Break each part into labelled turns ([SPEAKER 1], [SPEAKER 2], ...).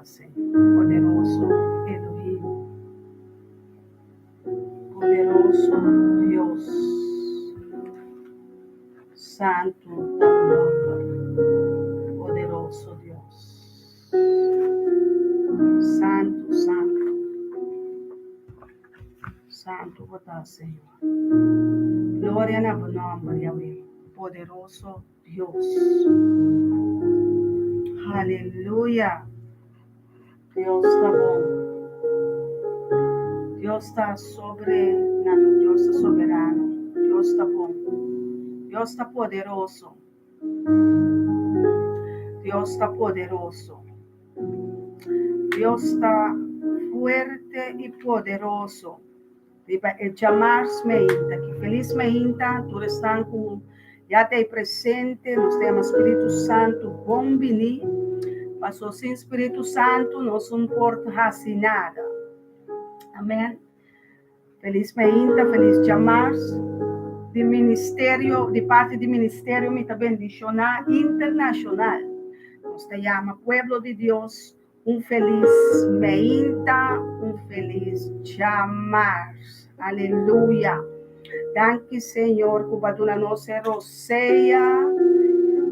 [SPEAKER 1] Señor. Poderoso Elohim. Poderoso Dios. Santu ta bo nòmber. Poderoso Dios. Santu, santu. Santu bo ta, Señor. Gloria na bo nòmber, Yahweh. Poderoso Dios. Aleluya. Dios ta bon. Dios ta sobrenatural. Dios ta soberano. Dios ta bon. Dios ta poderoso. Dios ta poderoso. Dios ta fuerte i poderoso. Riba e djamars meinta ki felis meinta tur esnan ku ya ta ei presente nos ta yama Spiritu Santu bon bini paso sin Spiritu Santu nos un por hasi nada amen felis meinta felis djamars di ministerio di parti di ministerio mi ta bendishona internashonal nos ta yama pueblo di Dios Un felis meinta, un felis djamars. Aleluya. Danki Señor ku bo a duna nos e rosea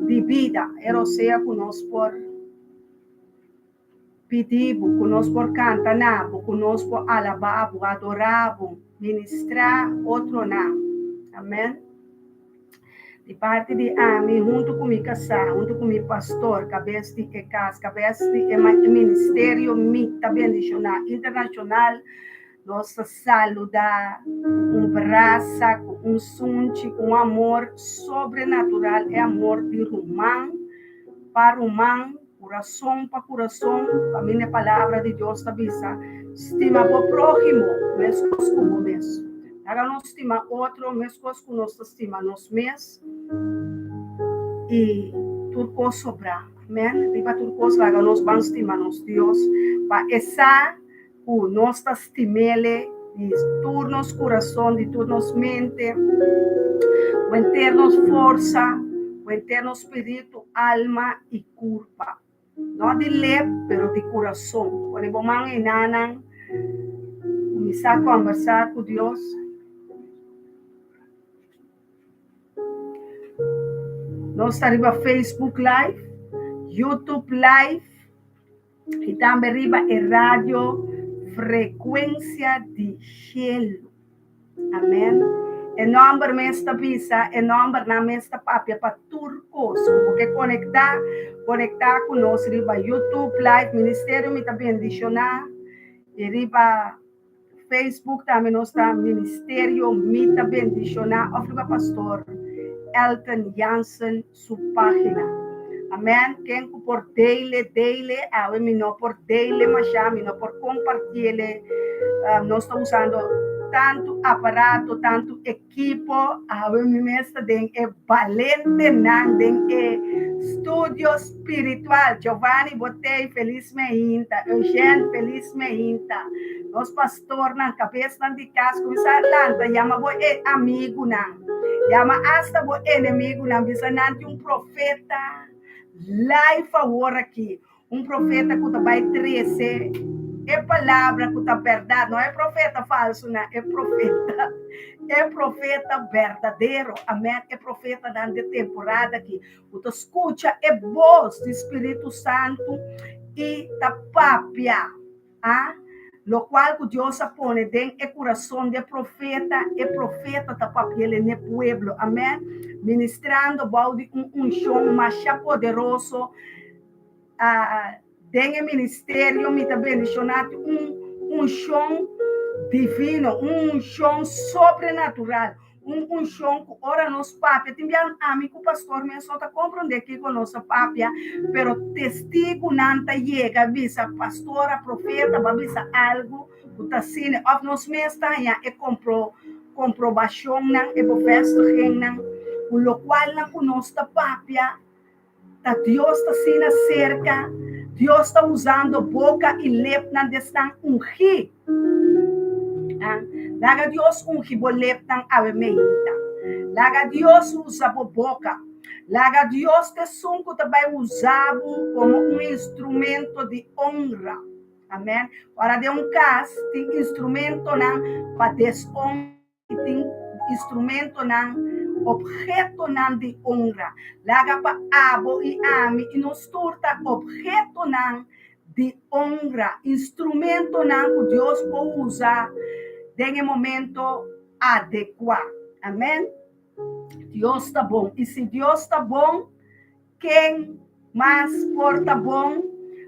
[SPEAKER 1] di bida, e rosea ku nos por pidi bo, ku nos por kanta na bo, ku nos por alabá bo, adorá bo, ministrá otronan. Amen. Di parti di ami, huntu ku mi kasá, huntu ku mi pastor, kabes di e kas, kabes di e ministerio Mi Ta Bendishoná Internashonal, nos ta saludá ku un brasa, ku un sunchi, ku un amor sobrenatural, e amor di ruman pa ruman, kurason pa kurason, kaminda e Palabra di Dios ta bisa, Stima bo próhimo meskos ku bo mes. Laga nos stima otro meskos ku nos ta stima nos mes, i tur kos sobrá. Amèn. Riba tur kos laga nos ban stima nos Dios, pa e sa ku nos ta stim'El di tur nos kurason, di tur nos mente, ku henter nos forsa, ku henter nos spiritu, alma i kurpa. No di lep, pero di kurason. Pone bo man enanan, kuminsá kòmbersá ku Dios. Nos ta riba Facebook Live, YouTube Live i tambe riba e radio Frekuensia di Shelu. Amen. E nòmber mes ta bisa, e nòmbernan mes ta papia pa tur kos. Ku bo ke konektá, konektá ku nos riba YouTube Live Ministerio Mi Ta Bendishoná i riba Facebook tambe nos ta Ministerio Mi Ta Bendishoná òf riba Pastor Elton Jansen su página. Amen. Ken ku por deile, deile. Awe mi no por deile mashá, mi no por kompartiele. Nos ta usando tantu aparato, tantu ekipo. Awe mi mes ta den e balentenan, den e studio spiritual. Giovanni bo t'ei, felis meinta. Eugène, felis meinta. Nos pastornan, kabesnan di kas, kuminsá lanta, yama bo e amigunan. Yama asta bo enemigunan, bisa nan tin un profeta live awor aki, un profeta ku ta bai trese e palabra ku ta bèrdat, no e profeta falsunan, e profeta, e profeta berdadero, amèn, e profetanan di e temporada aki ku ta skucha e bos di Spiritu Santu i ta papia. A Lokual ku Dios a pone den e kurason di e profeta, e profeta ta papi'el n'e pueblo. Amèn. Ministrando bou di un unshon masha poderoso den e ministerio, mi ta bendishoná tin un unshon divino, un unshon sobrenatural. Un unshon ku ora nos papia, tin bia ami ku pastor mes no ta komprondé kiko nos a papia, pero testigunan ta yega bisa pastor a profeta bo a bisa algu ku ta asina òf nos mes ta haña e komprobashonnan, e bevestigingnan ku lokualnan ku nos ta papia. Ta Dios ta asina serka, Dios ta usando boka i lepnan di esnan ungí. Laga Dios ungi bo lepnan awe meinta. Laga Dios usa bo boka. Laga Dios ta esun ku ta bai usa bo komo un instrumento di onra. Amèn. Ora den un kas tin instrumentonan pa deshonra i tin instrumentonan, ophetonan di onra. Laga pa abo i ami i nos tur ta ophetonan di onra, instrumentonan ku Dios por usa den e momento adekuá. Amèn. Dios ta bon. I si Dios ta bon, ken mas por ta bon?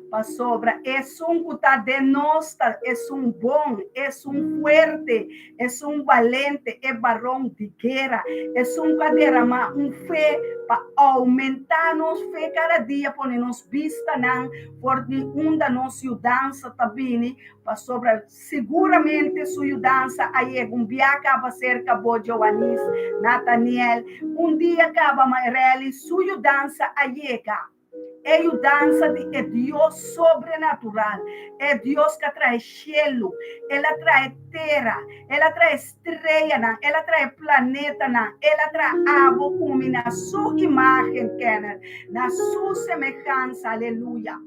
[SPEAKER 1] Pasobra esun ku ta den nos ta esun bon, esun fuerte, esun balente, e baron di guera, esun ku a deramá un fe pa oumentá nos fe kada dia, pone nos bistanan for di unda nos yudansa ta bini, pasobra Siguramente su yudansa a yega un bia kaba serka bo, Joanis, Nataniel. Un dia kaba Mairelly su yudansa a yega. E yudansa di e Dios sobrenatural, e Dios ku a trahe shelu, el a trahe tera, el a trahe streanan, el a trahe planetanan, el a traha abo ku mi na su imágen, Kenneth, na su semehansa. Aleluya.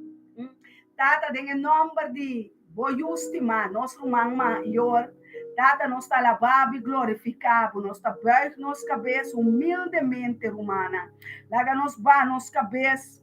[SPEAKER 1] Tata, den e nòmber di Bo Yu stimá, nos ruman mayor, Tata, nos ta alabá bo i glorifiká bo. Nos ta buig nos kabes humildemente, rumannan. Laga nos baha nos kabes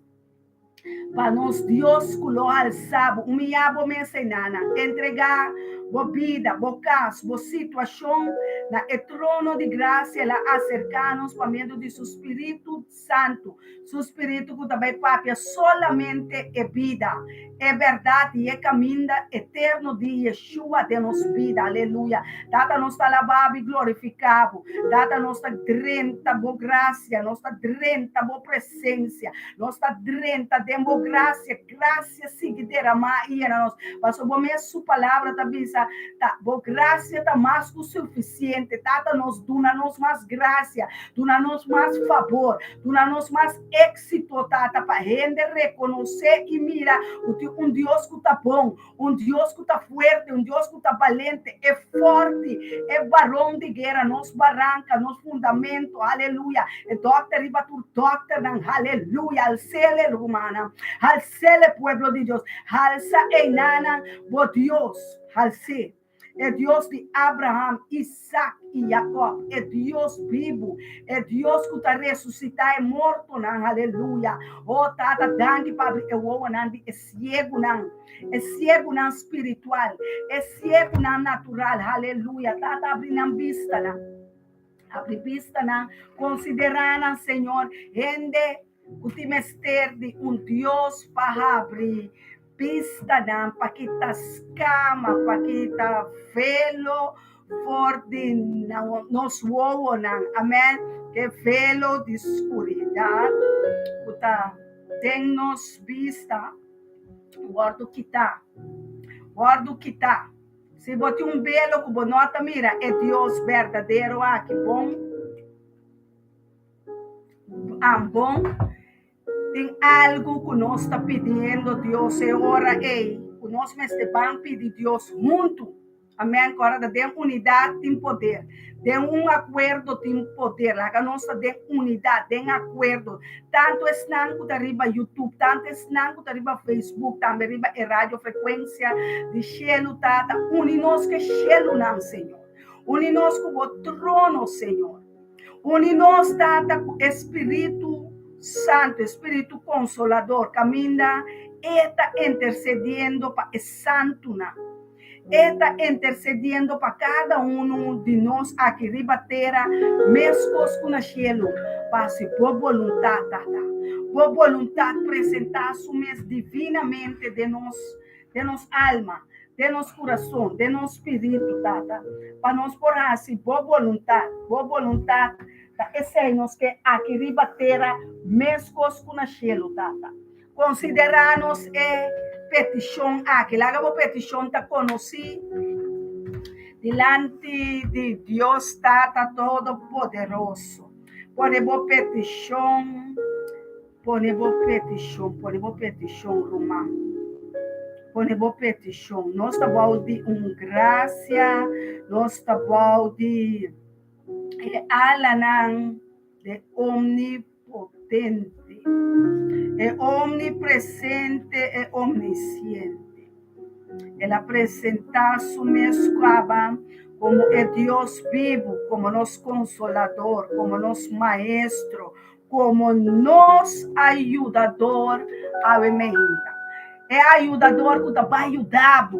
[SPEAKER 1] pa nos Dios ku lo halsá bo. Humiyá bo mes, enanan. Entregá bo bida, bo kas, bo situashon na e trono di grasia. El a aserká nos pa medio di su spiritu. Santu, su spiritu ku ta bai papia solamente e bida, e bèrdat i e kaminda eterno di Yeshua den nos bida. Aleluya! Tata, nos ta alabá bo i glorifiká bo. Tata, nos ta drenta bo grasia, nos ta drenta bo presensia, nos ta drenta den bo grasia. Grasia sigui deramá i yena nos. Pasobra bo mes su palabra ta bisa, ta bo grasia ta mas ku sufisiente. Tata, nos duna nos mas grasia. Duna nos mas fabor, duna nos mas éxito, Tata, pa hende rekonosé i mira ku tin un Dios ku ta bon, un Dios ku ta fuerte, un Dios ku ta balente, e forti, e baron di guera, nos baranka, nos fundamento, aleluya, e dòkter riba tur dòkternan, aleluya, halsele, rumannan, halsele, pueblo di Dios, halsa einanan, bo Dios, hals'é. E Dios di Abraham, Isaac i Jacob, e Dios bibu, e Dios ku ta resusitá e mortonan, aleluya. Oh Tata, danki pa abri e wowonan di e siegunan, e siegunan spiritual, e siegunan natural, aleluya. Tata, abri nan bistanan, abri bistanan, konsiderá nan, Señor, hende ku tin mester di un Dios pa habri Bistanan pa kita skama, pa kita velo for di nos wowonan. Amen. Ke velo di skuridat ku ta den nos bista wòrdu kitá. Wòrdu kitá. Si bo tin un velo ku bo no ta mira e Dios berdadero aki bon, bon. Tin algu ku nos ta pidiendo Dios e ora ei, ku nos mester ban pidi Dios huntu. Amèn. Ku ora ta den unidat tin poder. Den un akuerdo tin poder. Laga nos ta den unidat, den akuerdo. Tantu esnan ku ta riba YouTube, tantu esnan ku ta riba Facebook, tambe riba e radio frekuensia di shelu, Tata, uni nos ku e shelunan, Señor. Uni nos ku bo trono, Señor. Uni nos, Tata, ku e Spiritu Santu, e Spiritu Konsolador, kaminda E ta intersediendo pa e santunan. E ta intersediendo pa kada unu di nos aki riba tera, meskos ku na shelu, pa hasi Bo boluntat, Tata. Bo boluntat presentá Su mes divinamente den nos, den nos alma, den nos kurason, den nos spiritu, Tata, pa nos por hasi Bo boluntat. Bo boluntat ta esei nos ke aki riba tera meskos ku na shelu, Tata. Konsiderá nos e petishon aki. Laga bo petishon ta konosí dilanti di Dios Tata Todopoderoso. Pone bo petishon. Pone bo petishon, pone bo petishon, ruman. Pone bo petishon. Nos ta bou di un grasia, nos ta bou di e alanan de omnipotente. omnipotente, e omnipresente, e omnisiente. El a presentá su mes kaba komo e Dios bibu, komo nos Konsolador, komo nos Maestro, komo nos Ayudador awe meinta. E Ayudador ku ta bai yuda bo,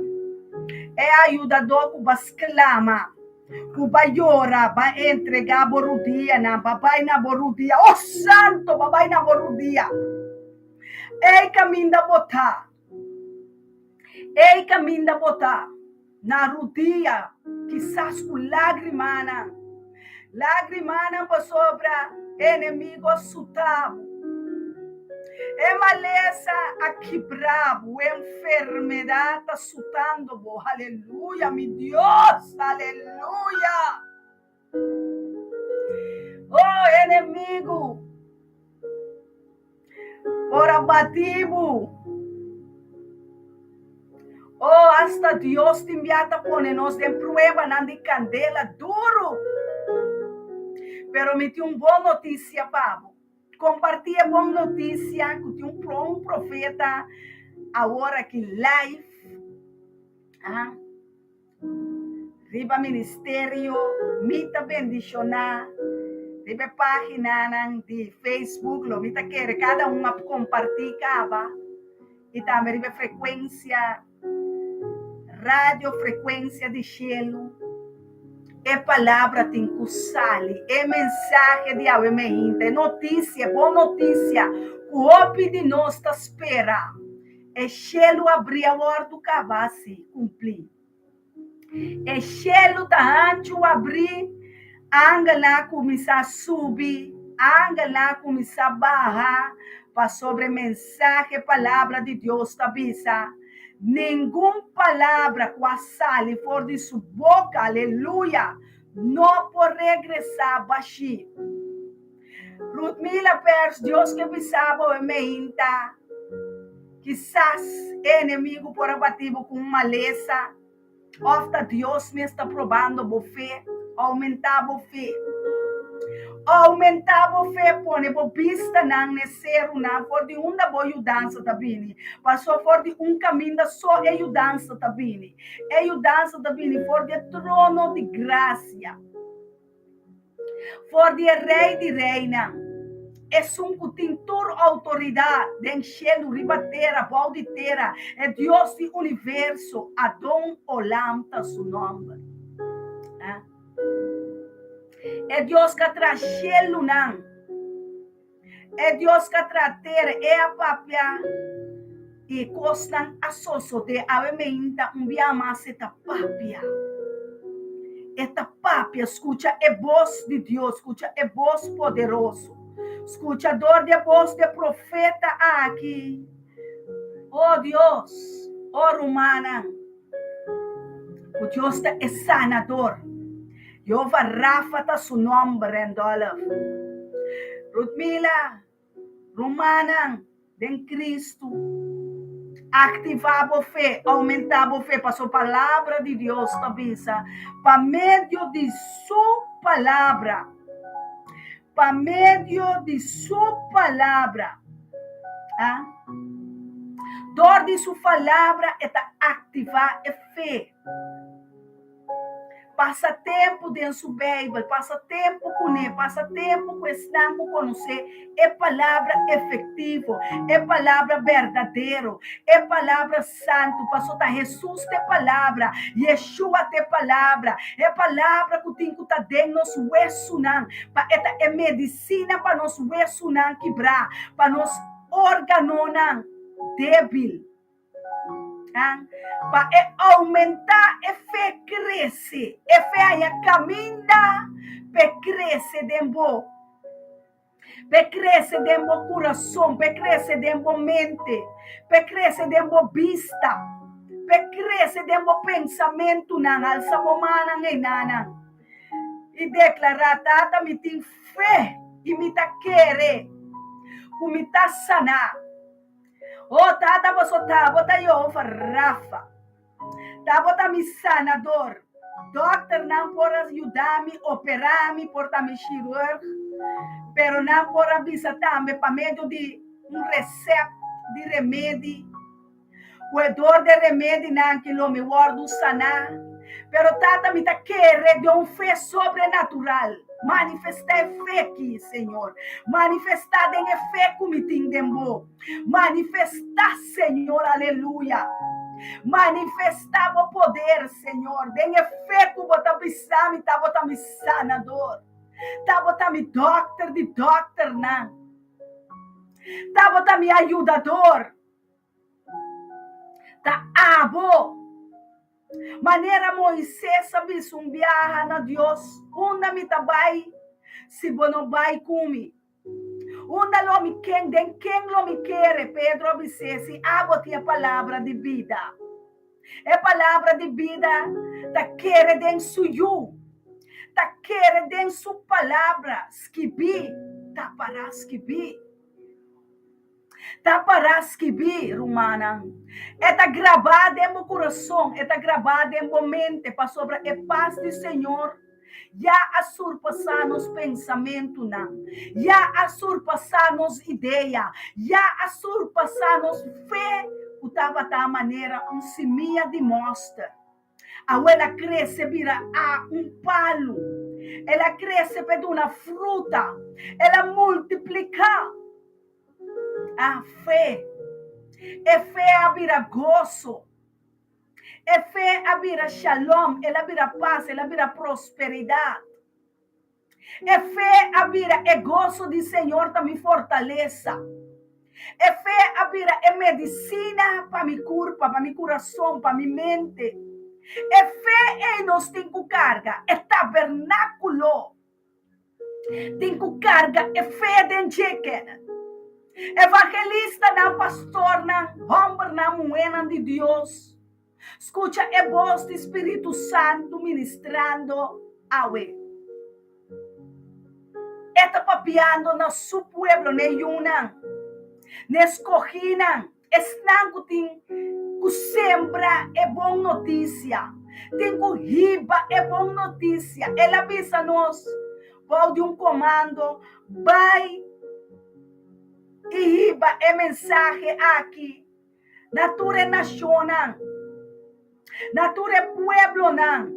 [SPEAKER 1] e Ayudador ku bo a sklama, ku bo a yora, bo a entregá bo rudianan, bo a bai na bo rudia, oh Santo, bo a bai na bo rudia. Ei kaminda bo ta. Ei kaminda bo ta na rudia, kisas ku lágrimanan, lágrimanan pasobra enemigu a suta bo, e malesa a kibra bo, e enfermedat ta sutando bo. Aleluya, mi Dios, aleluya! Oh, enemigu! Por a bati bo. Oh, hasta Dios tin bia ta pone nos den pruebanan di kandela duru. Pero mi tin un bon notisia pa bo. Kompartí e bon notisia ku tin un profeta awor aki live. Ah. Riba ministerio Mi Ta Bendishoná riba e paginanan di Facebook lo mi ta kere kada un a kompartí kaba i tambe riba e frekuensia radio frekuensia di shelu e palabra tin ku sali e mensahe di awe meinta e notisia e bon notisia ku hopi di nos ta spera. E shelu abrí a wòrdu kaba si kumplí. E shelu ta hanchu abrí, angelnan a kuminsá subi, angelnan a kuminsá baha, pasobra e mensahe, palabra di Dios ta bisa, Ningun palabra ku a sali for di su boka, aleluya, no por regresá bashí. Rutmila Pers, Dios ke bisa bo e meinta. Kisas e enemigu por a bati bo ku un malesa, òf ta Dios mes ta probando bo fe. Oumentá bo fe. Oumentá bo fe, pone bo bistanan n'e serunan for di unda bo yudansa ta bini. Pasobra for di un kaminda so e yudansa ta bini. E yudansa ta bini for di e trono di grasia. For di e Rei di reinan, esun ku tin tur outoridat den shelu, riba tera, bou di tera, e Dios di universo, Adon Olam ta su nòmber. E Dios ku a traha shelunan. E Dios ka traha tera, e a papia i kosnan a sosodé. Awe meinta un bia mas e ta papia. E ta papia, skucha e bos di Dios, skucha e bos poderoso. Skucha dor di e bos di e profeta aki. O Dios, o rumannan, ku Dios ta e sanador. Jehová Rafa ta su nòmber, Randolph. Rutmila, rumannan den Kristu, aktivá bo fe, oumentá bo fe, pasobra Palabra di Dios ta bisa, pa medio di su Palabra, pa medio di su Palabra, ah, dor di su Palabra e ta aktivá e fe. Pasa tempu den su Beibel, pasa tempu kuné, pasa tempu ku esnan ku konosé e palabra efektivo, e palabra berdadero, e palabra santu, pasobra ta Hesus ta e palabra, Yeshua ta e palabra, e palabra ku tin ku ta den nos wesunan, pa e ta e medisina pa nos wesunan kibrá, pa nos órganonan débil. Pa e oumentá e fe krese, e fe haña kaminda p'e krese den bo, p'e krese den bo kurason, p'e krese den bo mente, p'e krese den bo bista, p'e krese den bo pensamentunan. Alsa bo mannan einanan i deklará, Tata, mi tin fe i mi ta kere ku mi ta saná. Oh, Tata, boso ta, bo ta Jehova Rafa. Ta bo ta mi sanador. Dokternan por a yuda mi, opera mi, por ta mi chirurg. Pero nan por a bisa tambe pa medio di un resèpt di remedi, ku e dor di e remedinan ki lo mi wòrdu saná. Pero Tata, mi ta kere den un fe sobrenatural. Manifestá e fe aki, Señor. Manifestá den e fe ku mi tin den Bo. Manifestá, Señor, aleluya. Manifestá Bo poder, Señor, den e fe ku Bo ta bisa mi ta Bo ta mi sanador. Ta Bo ta mi dòkter di dòkternan. Ta Bo ta mi ayudador. Ta abo. Manera Moises a bisa un biaha na Dios, Unda mi ta bai si bo no bai ku mi? Unda lo mi ken, den ken lo mi kere? Pedro a bis'é, Si abo tin e palabra di bida. E palabra di bida ta kere den su Yu, ta kere den su palabra skibí, ta pará skibí. Ta pará skibí, rumannan. E ta grabá den bo kurason, e ta grabá den bo mente, pasobra e pas di Señor ya a surpasá nos pensamentunan, ya a surpasá nos idea, ya a surpasá nos fe ku tabata manera un simia di mòster. Awe el a krese bira a un palu, el a krese pa e duna fruta, el a multipliká. A fe. E fe a bira goso. E fe a bira shalom, el a bira pas, el a bira prosperidat. E fe a bira e goso di Señor ta mi fortalesa. E fe a bira e medisina pa mi kurpa, pa mi kurason, pa mi mente. E fe ei nos tin ku karga, e tabernákulo tin ku karga e fe den dje, Kenneth. Evangelistanan, pastornan, hòmbernan, muhénan di Dios. Skucha e bos di Spiritu Santu ministrando awe. E ta papiando na Su pueblo, n'e yunan, n'e skohínan, esnan ku tin ku sembra e bon notisia, tin ku hiba e bon notisia. El a bisa nos bou di un komando, Bai i hiba e mensahe aki na tur e nashonnan, na tur e pueblonan,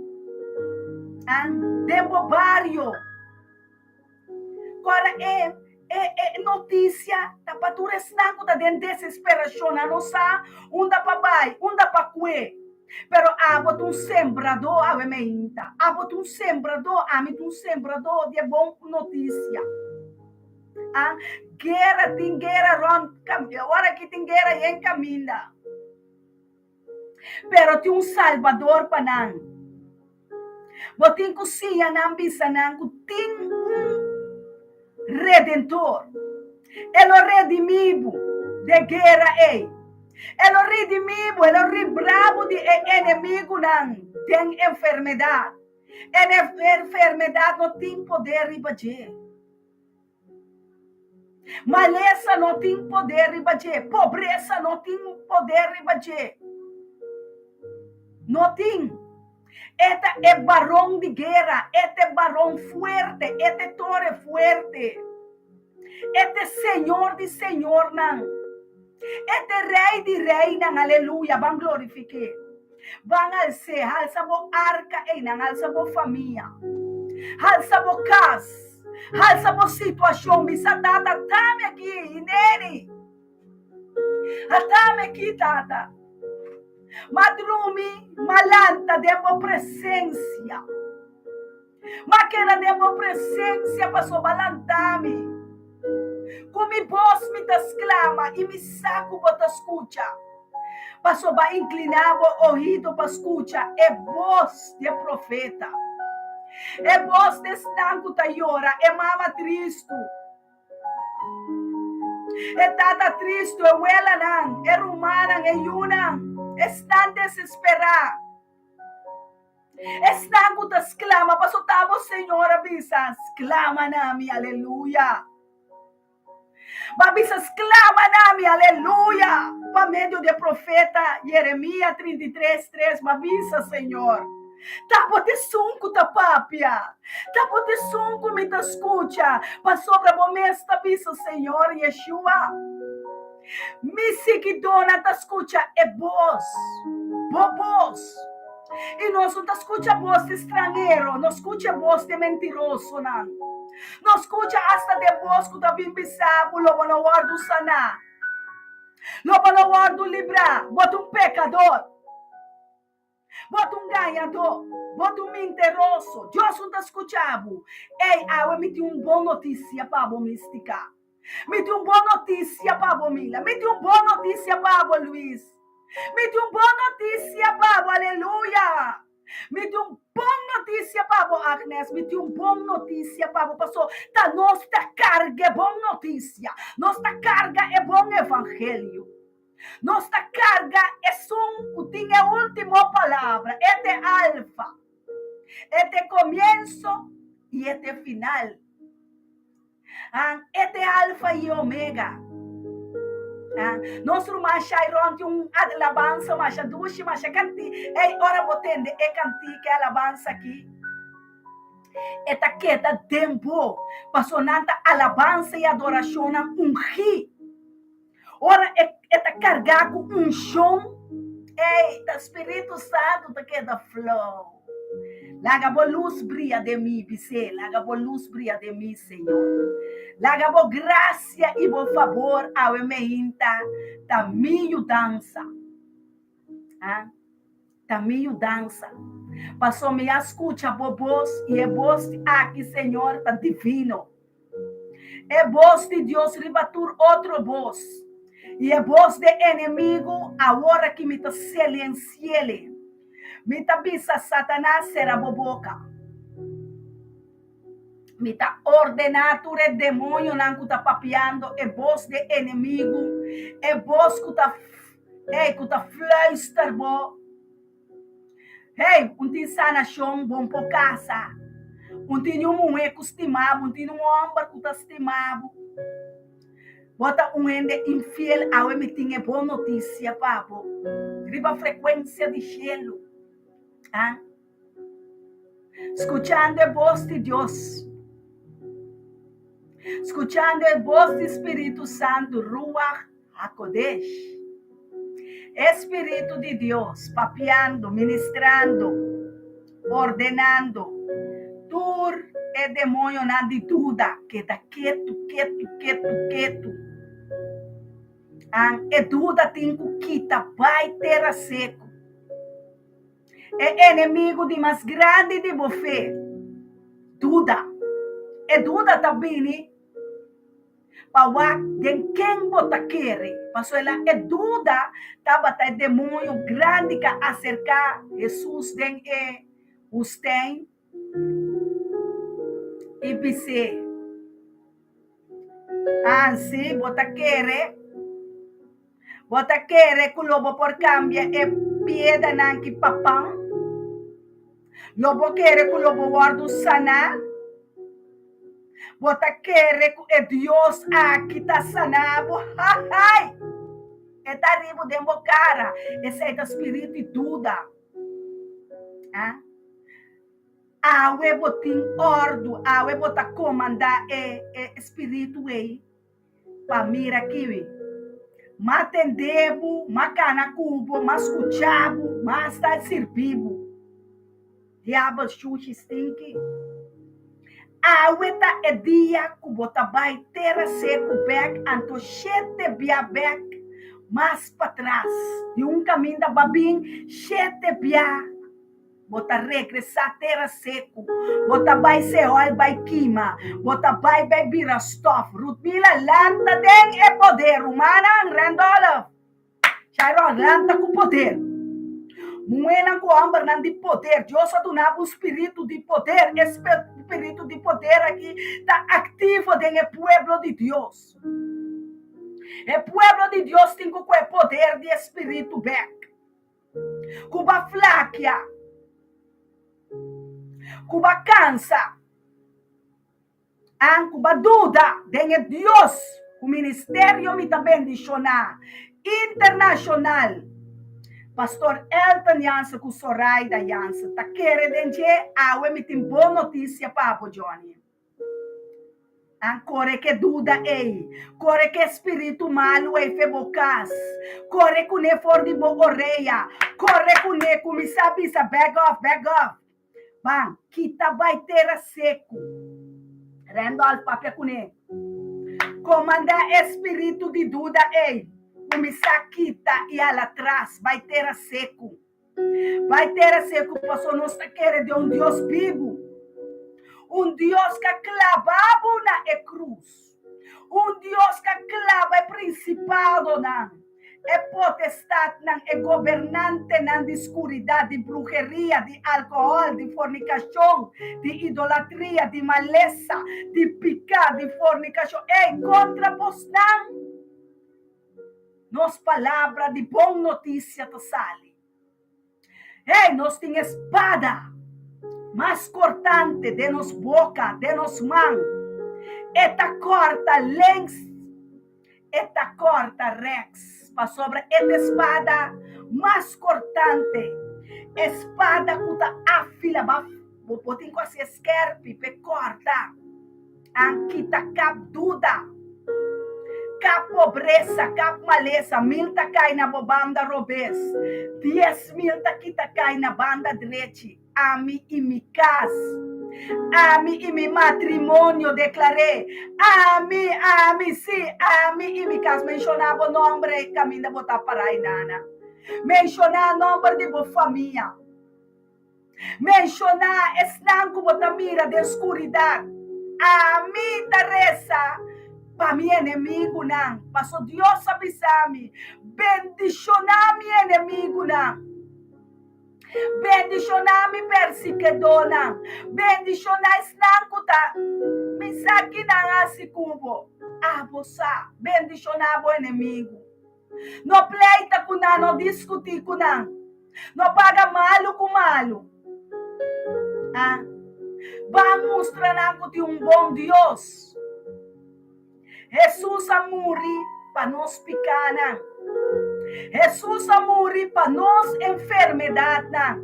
[SPEAKER 1] den bo bario. Kora e e e notisia ta pa tur esnan ku ta den desesperashon, nan no sa unda pa bai, unda pa kue. Pero abo ta un sembradó awe meinta, abo ta un sembradó, ami ta un sembradó di e bon notisia. A Guera tin guera rond ora ki tin guera yen kaminda. Pero tin un Salbador pa nan. Bo tin ku siña nan bisa nan ku tin un Redentor. E lo redimí bo de guera ei. E lo redimí bo, e lo libra bo di e enemigunan den enfermedat. E enfermedat no tin poder riba dje. Malesa no tin poder riba dje, pobresa no tin poder riba dje. No tin. E ta e baron di guera, e ta e baron fuerte, e ta e tore fuerte. E ta e Señor di señornan. E ta e Rey di reynan. Aleluya, ban glorifik'é. Ban als'é, halsa bo arka einan, halsa bo famia, halsa bo kas, halsa bo situashon, bisa Tata, tami aki, i neni, atami aki, Tata. M'a drumi, m'a lanta den bo presensia. M'a keda den bo presensia pasobra lanta mi. Ku mi bos mi ta sklama i mi sa ku bo ta skucha. Pasobra inkliná bo oido pa skucha e bos di e profeta, e bos di esnan ku ta yora, e mama tristu, e tata tristu, e welanan, e rumannan, e yunan, esnan desesperá. Esnan ku ta sklama paso ta bo Señor a bisa, sklama na mi, aleluya. Bo a bisa, sklama na mi, aleluya. Pa medio di e profeta Jeremia 33, 3, bo a bisa, Señor. Ta bo ta esun ku ta papia, ta bo ta esun ku mi ta skucha, pasobra bo mes ta bisa, Señor Yeshua. Mi siguidónan ta skucha e bos, bo bos. I nos no ta skucha bos di stranhero, no skucha e bos di e mentirosonan. No skucha asta di e bos ku ta bin bisa bo lo bo no wòrdu saná, lo bo no wòrdu librá, bo ta un pekador. Bo ta un gañadó, bo ta un minteroso, Dios no ta skucha bo. Ey, awe mi tin un bon notisia pa bo, Mística. Mi tin un bon notisia pa bo, Mila. Mi tin un bon notisia pa bo, Luis. Mi tin un bon notisia pa bo, aleluya. Mi tin un bon notisia pa bo, Agnes. Mi tin un bon notisia pa bo, paso ta nos ta karga e bon notisia. Nos ta karga e bon evangelio. Nos ta karga esun ku tin e último palabra, e ta e alfa, e ta e komienso i e ta e final. Ah, e ta e alfa i e omega. Ah, nos ruman Shairon tin un alabansa masha dushi, masha kanti. Ey, ora bo tende e kantika, e alabansa aki, e ta keda den bo, pasobra nan ta alabansa i adorashonnan ungí. Ora e e ta kargá ku unshon, ei, ta Spiritu Santu ta keda flow. Laga bo lus bria den mi, bis'é, laga bo lus bria den mi, Señor. Laga bo grasia i bo fabor awe meinta ta mi yudansa. Ah, ta mi yudansa. Pasobra mi a skucha bo bos i e bos aki, Señor, ta divino. E bos di Dios riba tur otro bos, i e bos di e enemigu awor aki mi ta silensi'el. Mi ta bisa Satanas, Sera bo boka. Mi ta ordená tur e demoñonan ku ta papiando e bos di e enemigu, e bos ku ta, ey, ku ta fluister bo. Hey, un tin sanashon bon por kasa. Un tin un muhé ku stima bo, un tin un hòmber ku ta stima bo. Bo ta un hende infiel, awe mi tin e bon notisia pa bo riba frekuensia di shelu. Ah, skuchando e bos di Dios, skuchando e bos di Spiritu Santu, Ruach HaKodesh. E Spiritu di Dios papiando, ministrando, ordenando tur e demoñonan di duda keda ketu, ketu, ketu, ketu. An e duda tin ku kita bai tera seku. E enemigu di mas grandi di bo fe, duda. E duda ta bini Pa wak den ken bo ta kere. Pasobra e duda tabata e demoño grandi ka aserká Hesus den e wustèn i bis'é, Ansi bo ta kere? Bo ta kere ku lo bo por kambia e piedanan ki pa pan? Lo bo kere ku lo bo wòrdu saná? Bo ta kere ku e Dios aki ta sana bo? Hahai! E ta ribu den bo kara. Esei ta spiritu di duda. Ah? Awe bo tin òrdu, awe bo ta komandá e e spiritu ei pa mira kiwi. M'a tende bo, m'a kana ku bo, m'a skucha bo, m'a asta sirbi bo. Diabel shushi stinki. Awe ta e dia ku bo ta bai tera seku bek anto shete bia bek mas patras di un kaminda ba bin shete bia bo ta regresá tera seku bo ta bai Seol bai kima bo ta bai bai bira stof Rutmila lanta den e poder rumannan Randolph. Sharon, lanta ku poder. Muhénan ku hòmbernan di poder. Dios a duna bo un spiritu di poder. E spiritu di poder aki ta aktivo den e pueblo di Dios. E pueblo di Dios tin ku kohe poder di e spiritu bèk. Ku bo a flakia, ku bo a kansa. An ku ba duda den e Dios ku ministerio mi ta bendishoná internashonal. Pastor Elton Jansen ku Soraida Jansen ta kere den dje, awe mi tin bon notisia pa bo, Johnny. An kore ke duda ei, kore ke spiritu malu ei fe bo kas, kore kuné for di bo orea, kore kuné, kuminsá bisa back off, back off. Ban, kita bai tera seku. Randolph papia kuné. Komandá e spiritu di duda ei, kuminsá kita i hala tras, bai tera seku. Bai tera seku paso nos ta kere den un Dios bibu, un Dios ka klaba bo na e krus, un Dios ka klaba e prinsipadonan, e potestatnan, e gobernantenan di skuridat, di bruheria, di alkohòl, di fornikashon, di idolatria, di malesa, di piká, di fornikashon. Ey, kontra bosnan! Nos palabra di bon notisia ta sali. Hey, nos tin e spada mas kortante den nos boka, den nos man. E ta kòrta links, e ta kòrta rèks, pasobra e ta e spada mas kortante, e spada ku ta afila. Bo por tin ku hasi e skèrpi p'e kòrta. An kita kap duda, kap pobresa, kap malesa. Mil ta kai na bo banda robes, 10,000 ta kita kai na banda drechi. Ami i mi kas, ami i mi matrimonio, deklar'é. Ami, ami, sí, ami i mi kas. Menshoná bo nòmber ei kaminda bo ta pará ei, nana. Menshoná nòmber di bo famia. Menshoná esnan ku bo ta mira den skuridat. Ami ta resa pa mi enemigunan, paso Dios a bisa mi, Bendishoná mi enemigunan, bendishoná mi persikedónan, bendishoná esnan ku ta mi sa ki nan hasi ku bo. Abo sa, bendishoná bo enemigu. No pleita ku nan, no diskutí ku nan. No paga malu ku malu. A Ban mustra nan ku tin un bon Dios. Hesus a muri pa nos pikánan. Hesus a muri pa nos enfermedatnan.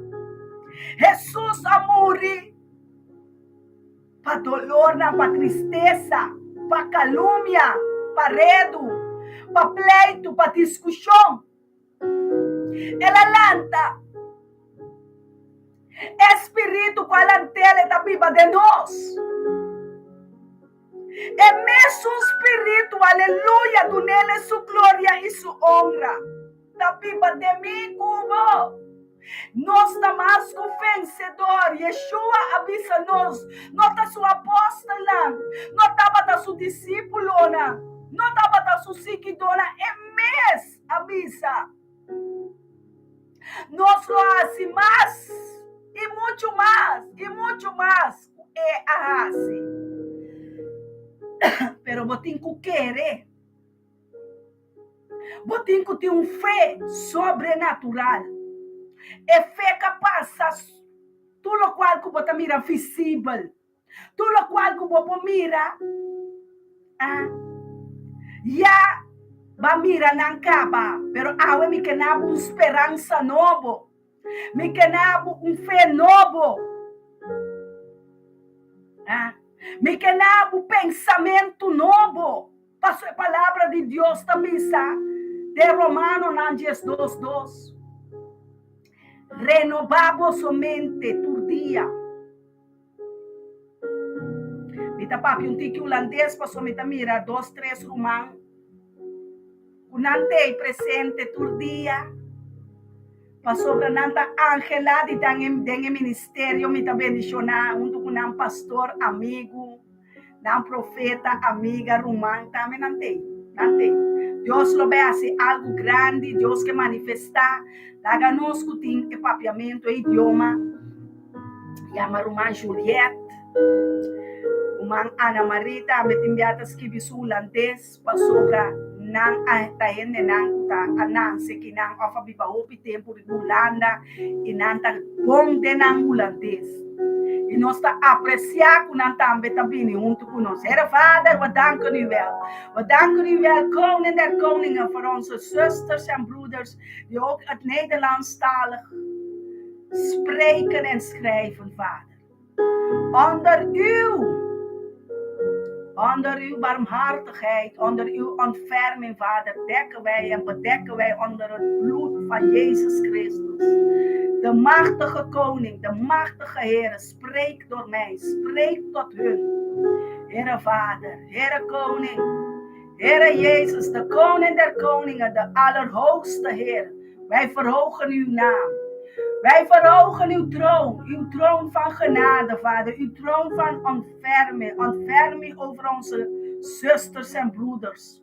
[SPEAKER 1] Hesus a muri pa dolornan, pa tristesa, pa kalumia, pa redu, pa pleitu, pa diskushon. El a lanta. E spiritu ku a lant'el e ta biba den nos. E mesun spiritu, aleluya, dun'el e su gloria i su onra, ta biba den mi ku bo. Nos ta mas ku vensedor. Yeshua a bisa nos, no ta su apòstelnan, no tabata su disípulonan, no tabata su siguidónan, e mes a bisa, Nos lo hasi mas i muchu mas i muchu mas ku e a hasi. Pero bo tin ku kere. Bo tin ku tin un fe sobrenatural. E fe ka pasa tur lokual ku bo ta mira visibel. Tur lokual ku bo por mira, ah, ya ba mira nan kaba. Pero awe mi ke na bo un speransa nobo. Mi ke na bo un fe nobo. Ah, mi ke na bo pensamentu nobo. Paso e palabra di Dios ta bisa den Romanonan 12 dos, Renobá boso mente tur dia. Mi ta papia un tiki hulandes pasobra mi ta mira dos tres ruman ku nan t'ei presente tur dia pasobra nan ta angelá di ta den e ministerio. Mi ta bendishoná huntu ku nan pastor amigu. Nan profeta, amiga, ruman, tambe nan t'ei. Nan t'ei. Dios lo bai hasi algu grandi, Dios ke manifestá. Laga nos ku tin e papiamentu, e idioma, yama ruman Juliet, ruman Ana Marie tambe tin bia ta skibi su hulandes pasobra nan. Nan ta hendenan ku ta a nanse kinan òf a biba hopi tempu riba Hulanda i nan ta bon den nan hulandes. I nos ta apresiá ku nan tambe ta bini huntu ku nos. Here Vader, we danken u wel. We danken u wel, Koning der Koningen, voor onze zusters en broeders die ook het Nederlandstalig spreken en schrijven, Vader. Onder uw, onder uw barmhartigheid, onder uw ontferming, Vader, dekken wij en bedekken wij onder het bloed van Jezus Christus. De machtige koning, de machtige Heer, spreek door mij, spreek tot hun. Heere Vader, Heere Koning, Heere Jezus, de Koning der Koningen, de Allerhoogste Heer. Wij verhogen uw naam. Wij verhogen uw troon, uw troon van genade, Vader, uw troon van ontferming, ontferming over onze zusters en broeders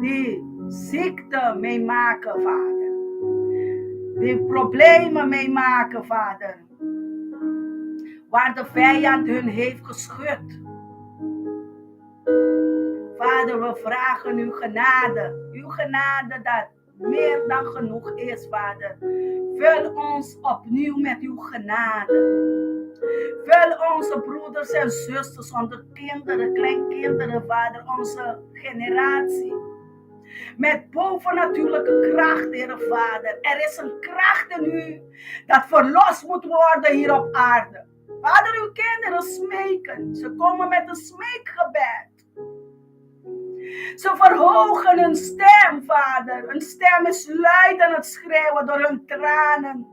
[SPEAKER 1] die ziekte meemaken, Vader. Die problemen meemaken, Vader. Waar de vijand hun heeft geschud. Vader, we vragen uw genade. Uw genade dat meer dan genoeg is, Vader. Vul ons opnieuw met uw genade. Vul onze broeders en zusters, onze kinderen, kleinkinderen, Vader, onze generatie. Met bovennatuurlijke kracht, Heere Vader. Er is een kracht in u dat verlost moet worden hier op aarde. Vader, uw kinderen smeken. Ze komen met een smeekgebed. Ze verhogen hun stem, Vader. Hun stem is luid aan het schreeuwen door hun tranen.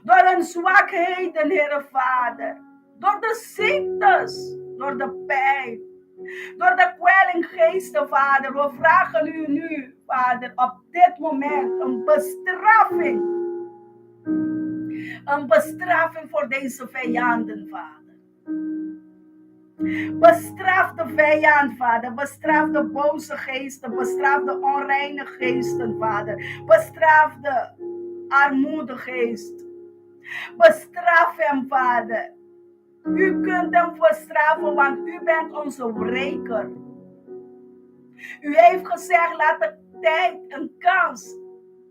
[SPEAKER 1] Door hun zwakheden, Heere Vader. Door de ziektes, door de pijn. Door de kwellinggeesten, Vader. We vragen u nu, Vader, op dit moment een bestraffing. Een bestraffing voor deze vijanden, Vader. Bestraf de vijand, Vader. Bestraf de boze geesten. Bestraf de onreine geesten, Vader. Bestraf de armoedegeest. Bestraf hem, Vader. U kunt hem bestraffen, want u bent onze wreker. U heeft gezegd, laat de tijd een kans,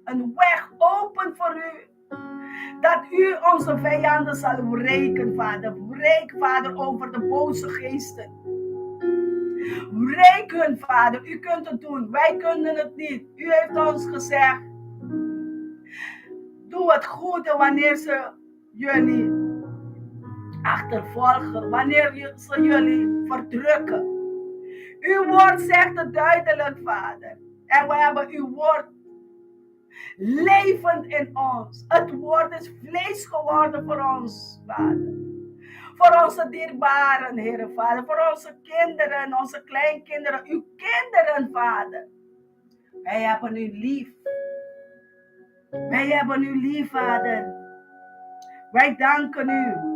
[SPEAKER 1] een weg open voor u. Dat u onze vijanden zal wreken, Vader. Wreek, Vader, over de boze geesten. Wreek hun, Vader. U kunt het doen. Wij kunnen het niet. U heeft ons gezegd. Doe het goede wanneer ze jullie achtervolgen. Wanneer ze jullie verdrukken. Uw woord zegt het duidelijk, Vader. En we hebben uw woord levend in ons. Het woord is vlees geworden voor ons, Vader. Voor onze dierbaren, Heere Vader. Voor onze kinderen, onze kleinkinderen, uw kinderen, Vader. Wij hebben u lief. Wij hebben u lief, Vader. Wij danken u.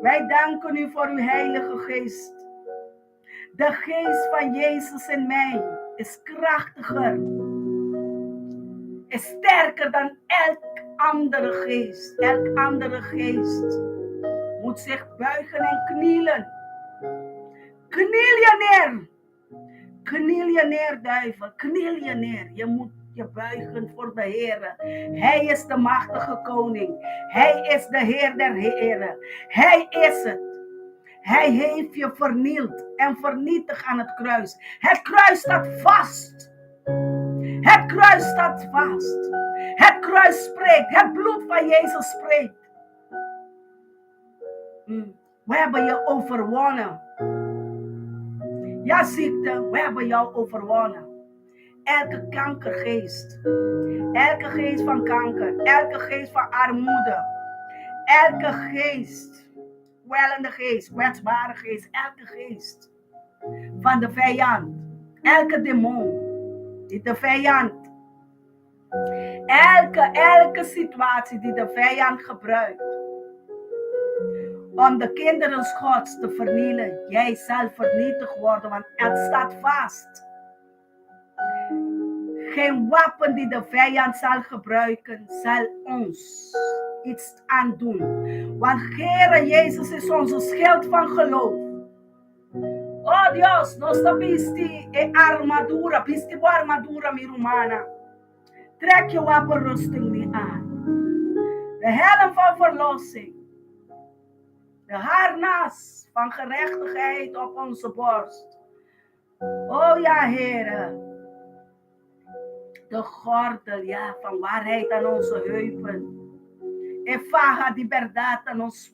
[SPEAKER 1] Wij danken u voor uw Heilige Geest. De geest van Jezus in mij is krachtiger, is sterker dan elk andere geest. Elk andere geest moet zich buigen en knielen. Kniel je neer. Kniel je neer, duivel. Kniel je neer. Je moet je buigen voor de Heer. Hij is de machtige koning. Hij is de Heer der Heren. Hij is het. Hij heeft je vernield en vernietigd aan het kruis. Het kruis staat vast. Het kruis staat vast. Het kruis spreekt. Het bloed van Jezus spreekt. We hebben je overwonnen. Ja, ziekte, we hebben jou overwonnen. Elke kankergeest, elke geest van kanker, elke geest van armoede, elke geest, kwellende geest, kwetsbare geest, elke geest van de vijand, elke demon die de vijand, elke, elke situatie die de vijand gebruikt om de kinderen Gods te vernielen, jij zal vernietigd worden, want het staat vast. Geen wapen die de vijand zal gebruiken, zal ons iets aandoen. Want Heere Jezus is onze schild van geloof. Oh, Oh Dios, nos ta bisti e armadura, bisti bo armadura, mi rumannan. Trek je wapenrusting nu aan. De helm van verlossing. De harnas van gerechtigheid op onze borst. Oh ja, Here. De gordel, ja, van waarheid aan onze heupen. E faha di bèrdat na nos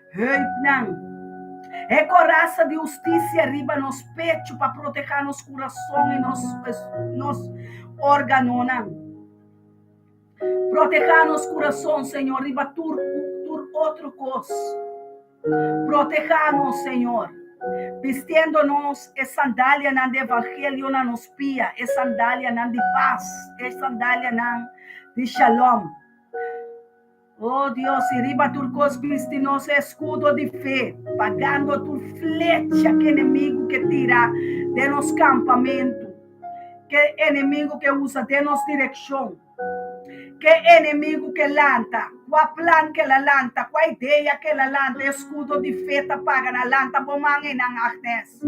[SPEAKER 1] heupnan. E korasa di hustisia riba nos pechu pa protehá nos kurason i nos nos órganonan. Protehá nos kurason, Señor, riba tur tur otro kos. Protehá nos, Señor, bistiendo nos e sandalianan di evangelio na nos pia, e sandalianan di pas, e sandalianan di shalom. Oh Dios, i riba tur kos bisti nos e eskudo di fe, pagando tur flecha ku enemigu ke tira den nos kampamentu, ku enemigu ke usa den nos direkshon. Ke enemigu ke lanta, kua plan ke la lanta, kua idea ke la lanta, eskudo di fe ta paga na lanta bo man einan Agnes.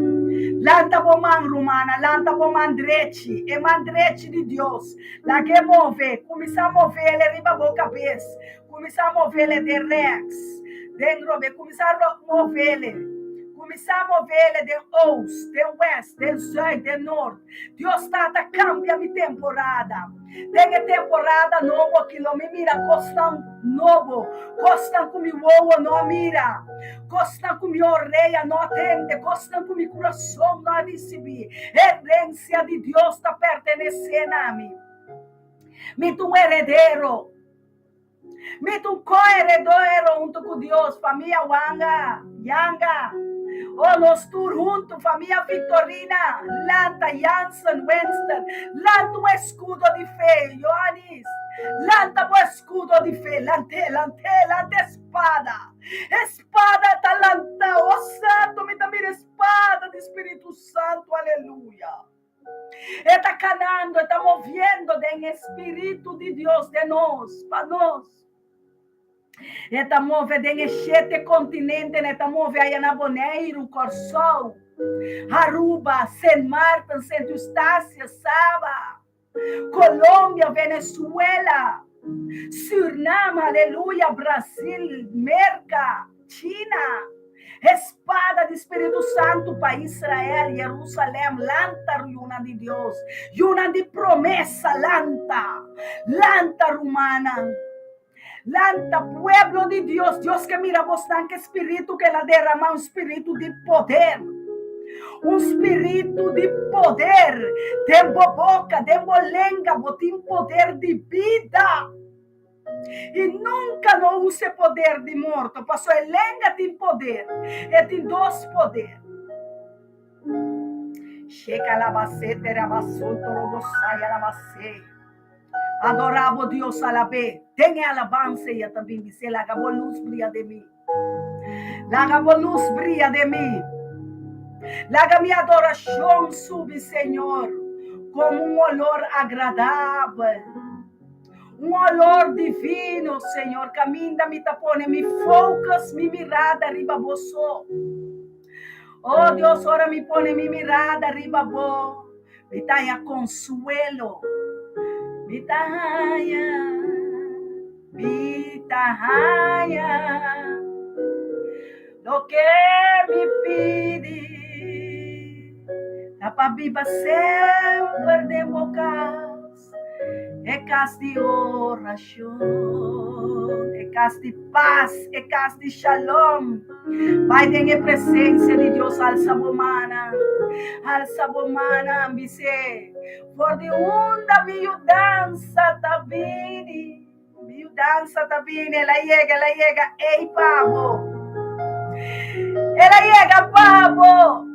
[SPEAKER 1] Lanta bo man rumana, lanta bo man drechi, e man drechi di Dios. Lag'é move, kuminsá movele riba bo kabes, kuminsá movele den rèks, den robe, kuminsá movele, kuminsá movele den oos, den wèst, den zùit, den nort. Dios Tata kambia mi temporada. Den e temporada nobo aki lo mi mira kosnan nobo, kosnan ku mi wowo no a mira, kosnan ku mi orea no a tende, kosnan ku mi kurason no a risibí. Herensia di Dios ta pertenesé na mi. Mi ta un heredero. Mi ta un ko-heredero huntu ku Dios, famia Wanga, Yanga. Oh, nos tur huntu, famia Victorina, Lanta, Jansen, Winston. Lanta un eskudo di fe, Johannes. Lanta bo eskudo di fe, lant'é, lant'é, lanta e spada. E spada ta lantá. Oh, santu, mi ta mira e spada di Spiritu Santu, aleluya. E ta kanando, e ta moviendo den e Spiritu di Dios den nos, pa nos. E ta move den e shete kontinentenan, e ta move aya na Boneiru, Kòrsou, Aruba, Sint Maarten, Sint Eustatius, Saba, Colombia, Venezuela, Surnam, aleluya, Brasil, Merka, China. E spada di Spiritu Santu pa Israel, Jerusalem, lanta yunan di Dios, yunan di promesa, lanta, lanta rumannan, lanta pueblo di Dios, Dios ke mira bosnan ke spiritu ke el a derama, un spiritu di poder, un spiritu di poder den bo boka, den bo lenga, bo tin poder di bida. I nunka no usa e poder di morto, pasobra e lenga tin poder, e tin dos poder. Adorá bo Dios alab'é, den e alabansa i a ta bin bis'é, Laga bo lus bria den mi. Laga bo lus bria den mi. Laga mi adorashon subi, Señor, komo un olor agradabel. Un olor divino, Señor, caminda mi ta pone mi focus, mi mirada riba bo so. Oh Dios, ora mi pone mi mirada riba bo, mi ta haya consuelo. Mi ta haya, mi ta haya loke mi pidi. Ta pa biba semper den bo cas. E kas di orashon, e kas di pas, e kas di shalom. Bai den e presensia di Dios, alsa bo mannan, alsa bo mannan, bis'é, For di unda mi yudansa ta bini? Mi yudansa ta bini, el a yega, el a yega, ei pa bo. El a yega pa bo.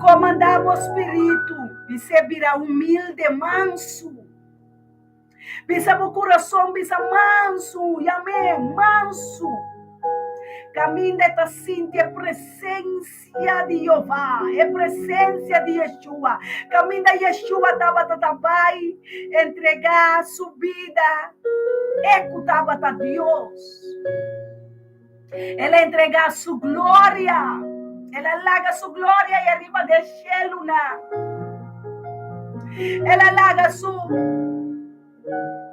[SPEAKER 1] Komandá bo spiritu, bis'é bira humilde, mansu. Bisa bo kurason, bisa mansu, yam'é mansu. Kaminda e ta sinti e presensia. Presensia di Jehová, e presensia di Yeshua. Kaminda Yeshua tabata ta bai entregá su bida, e ku tabata Dios. El a entregá su gloria. El a laga su gloria ei ariba den shelunan. El a laga su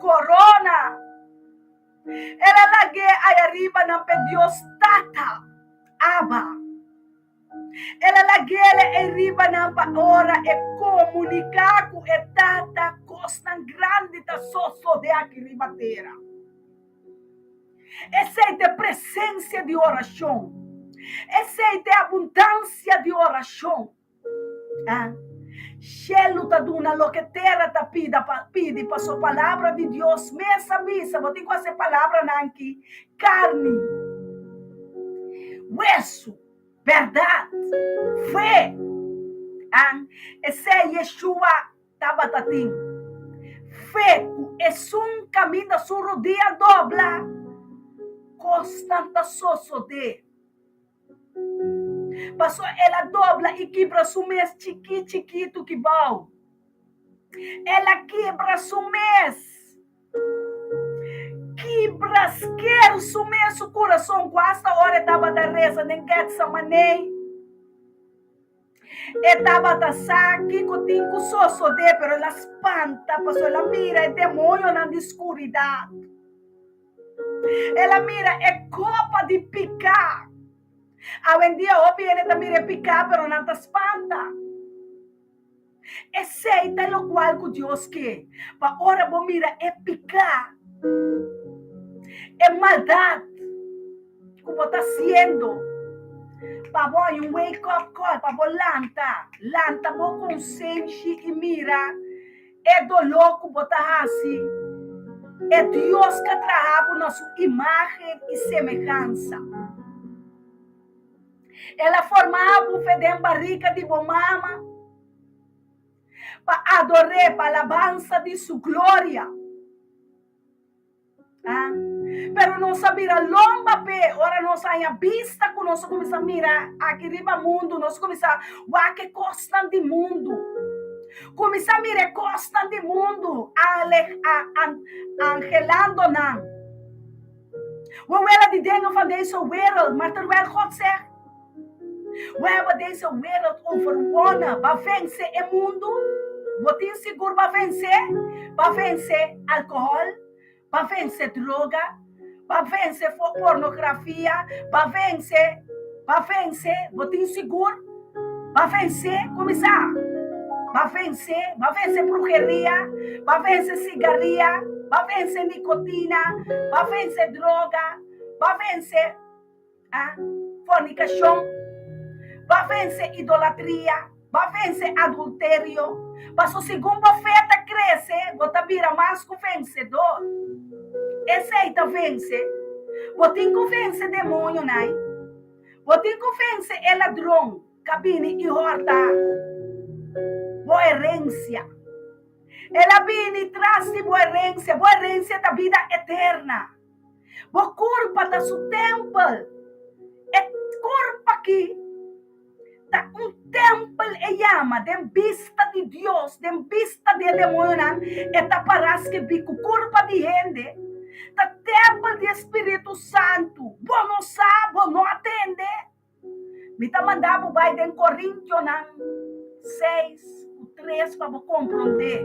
[SPEAKER 1] korona. El a lag'é ei ariba nan p'e Dios Tata, Abba. El a lag'é ei riba nan pa ora e komuniká ku e Tata kosnan grandi ta sosodé aki riba tera. Esei ta e presensia di orashon. Esei ta e abundansia di orashon. Shelu ta duna loke tera ta pida pa pidi paso palabra di Dios mes a bisa bo tin ku hasi e palabranan aki karni, wesu, bèrdat, fe. Esei Yeshua tabata tin fe ku esun kaminda su rudia dobla, kosnan ta sosodé. Paso el a dobla i kibra su mes chikí chikitu ki bou. El a kibra su mes. Kibra sker su mes su kurason ku asta ora e tabata resa den Getsemané. E tabata sa kiko tin ku sosodé, pero el a spanta pasobra el a mira e demoñonan di skuridat. El a mira e kopa di piká. Awendia hopi hende ta mira e piká, pero nan ta spanta. Esei ta lokual ku Dios ke, pa ora bo mira e piká, e maldat ku bo ta hasiendo, pa bo haña un wake up call, pa bo lanta, lanta bo konsenshi i mira e doló ku bo ta hasi e Dios ku a traha bo na su imágen i semehansa. El a forma bo fe den barika di bo mama pa ador'é, pa alabansa di su gloria. Ah, pero nos a bira lomba p'e ora nos haña bista ku nos a kuminsá mira aki riba mundu, nos kuminsá wak e kosnan di mundu. Kuminsá mira e kosnan di mundu, ale, a, an, angelando nan. We willen die dingen van deze wereld, maar terwijl God zegt, we hebben deze wereld overwonnen. Ba vence e mundu, bo tin sigur ba vence? Ba vence alcohol, ba vence droga, ba vence pornografia, ba vence, ba vence, bo tin sigur? Ba vence, kuminsá. Ba vence, ba vence bruheria, ba vence sigaria, ba vence nikotina, ba vence droga, ba vence ah, fornikashon, ba vence idolatria, ba vence adulterio. Paso segun bo fe ta krese, bo ta bira mas ku vensedor. Esei ta vence. Bo tin ku vence demoñonan. Bo tin ku vense e ladron ka bini i hòrta bo herensia. El a bini tras di bo herensia. Bo herensia ta bida eterna. Bo kurpa ta su tèmpel. E kurpa aki ta un tèmpel e yama den bista di Dios, den bista di e demoñonan, e ta pará skibí ku kurpa di hende. Ta tèmpel di e Spiritu Santu. Bo no sa, bo no a tende. Mi ta manda bo bai den Korintionan seis ku tres pa bo komprondé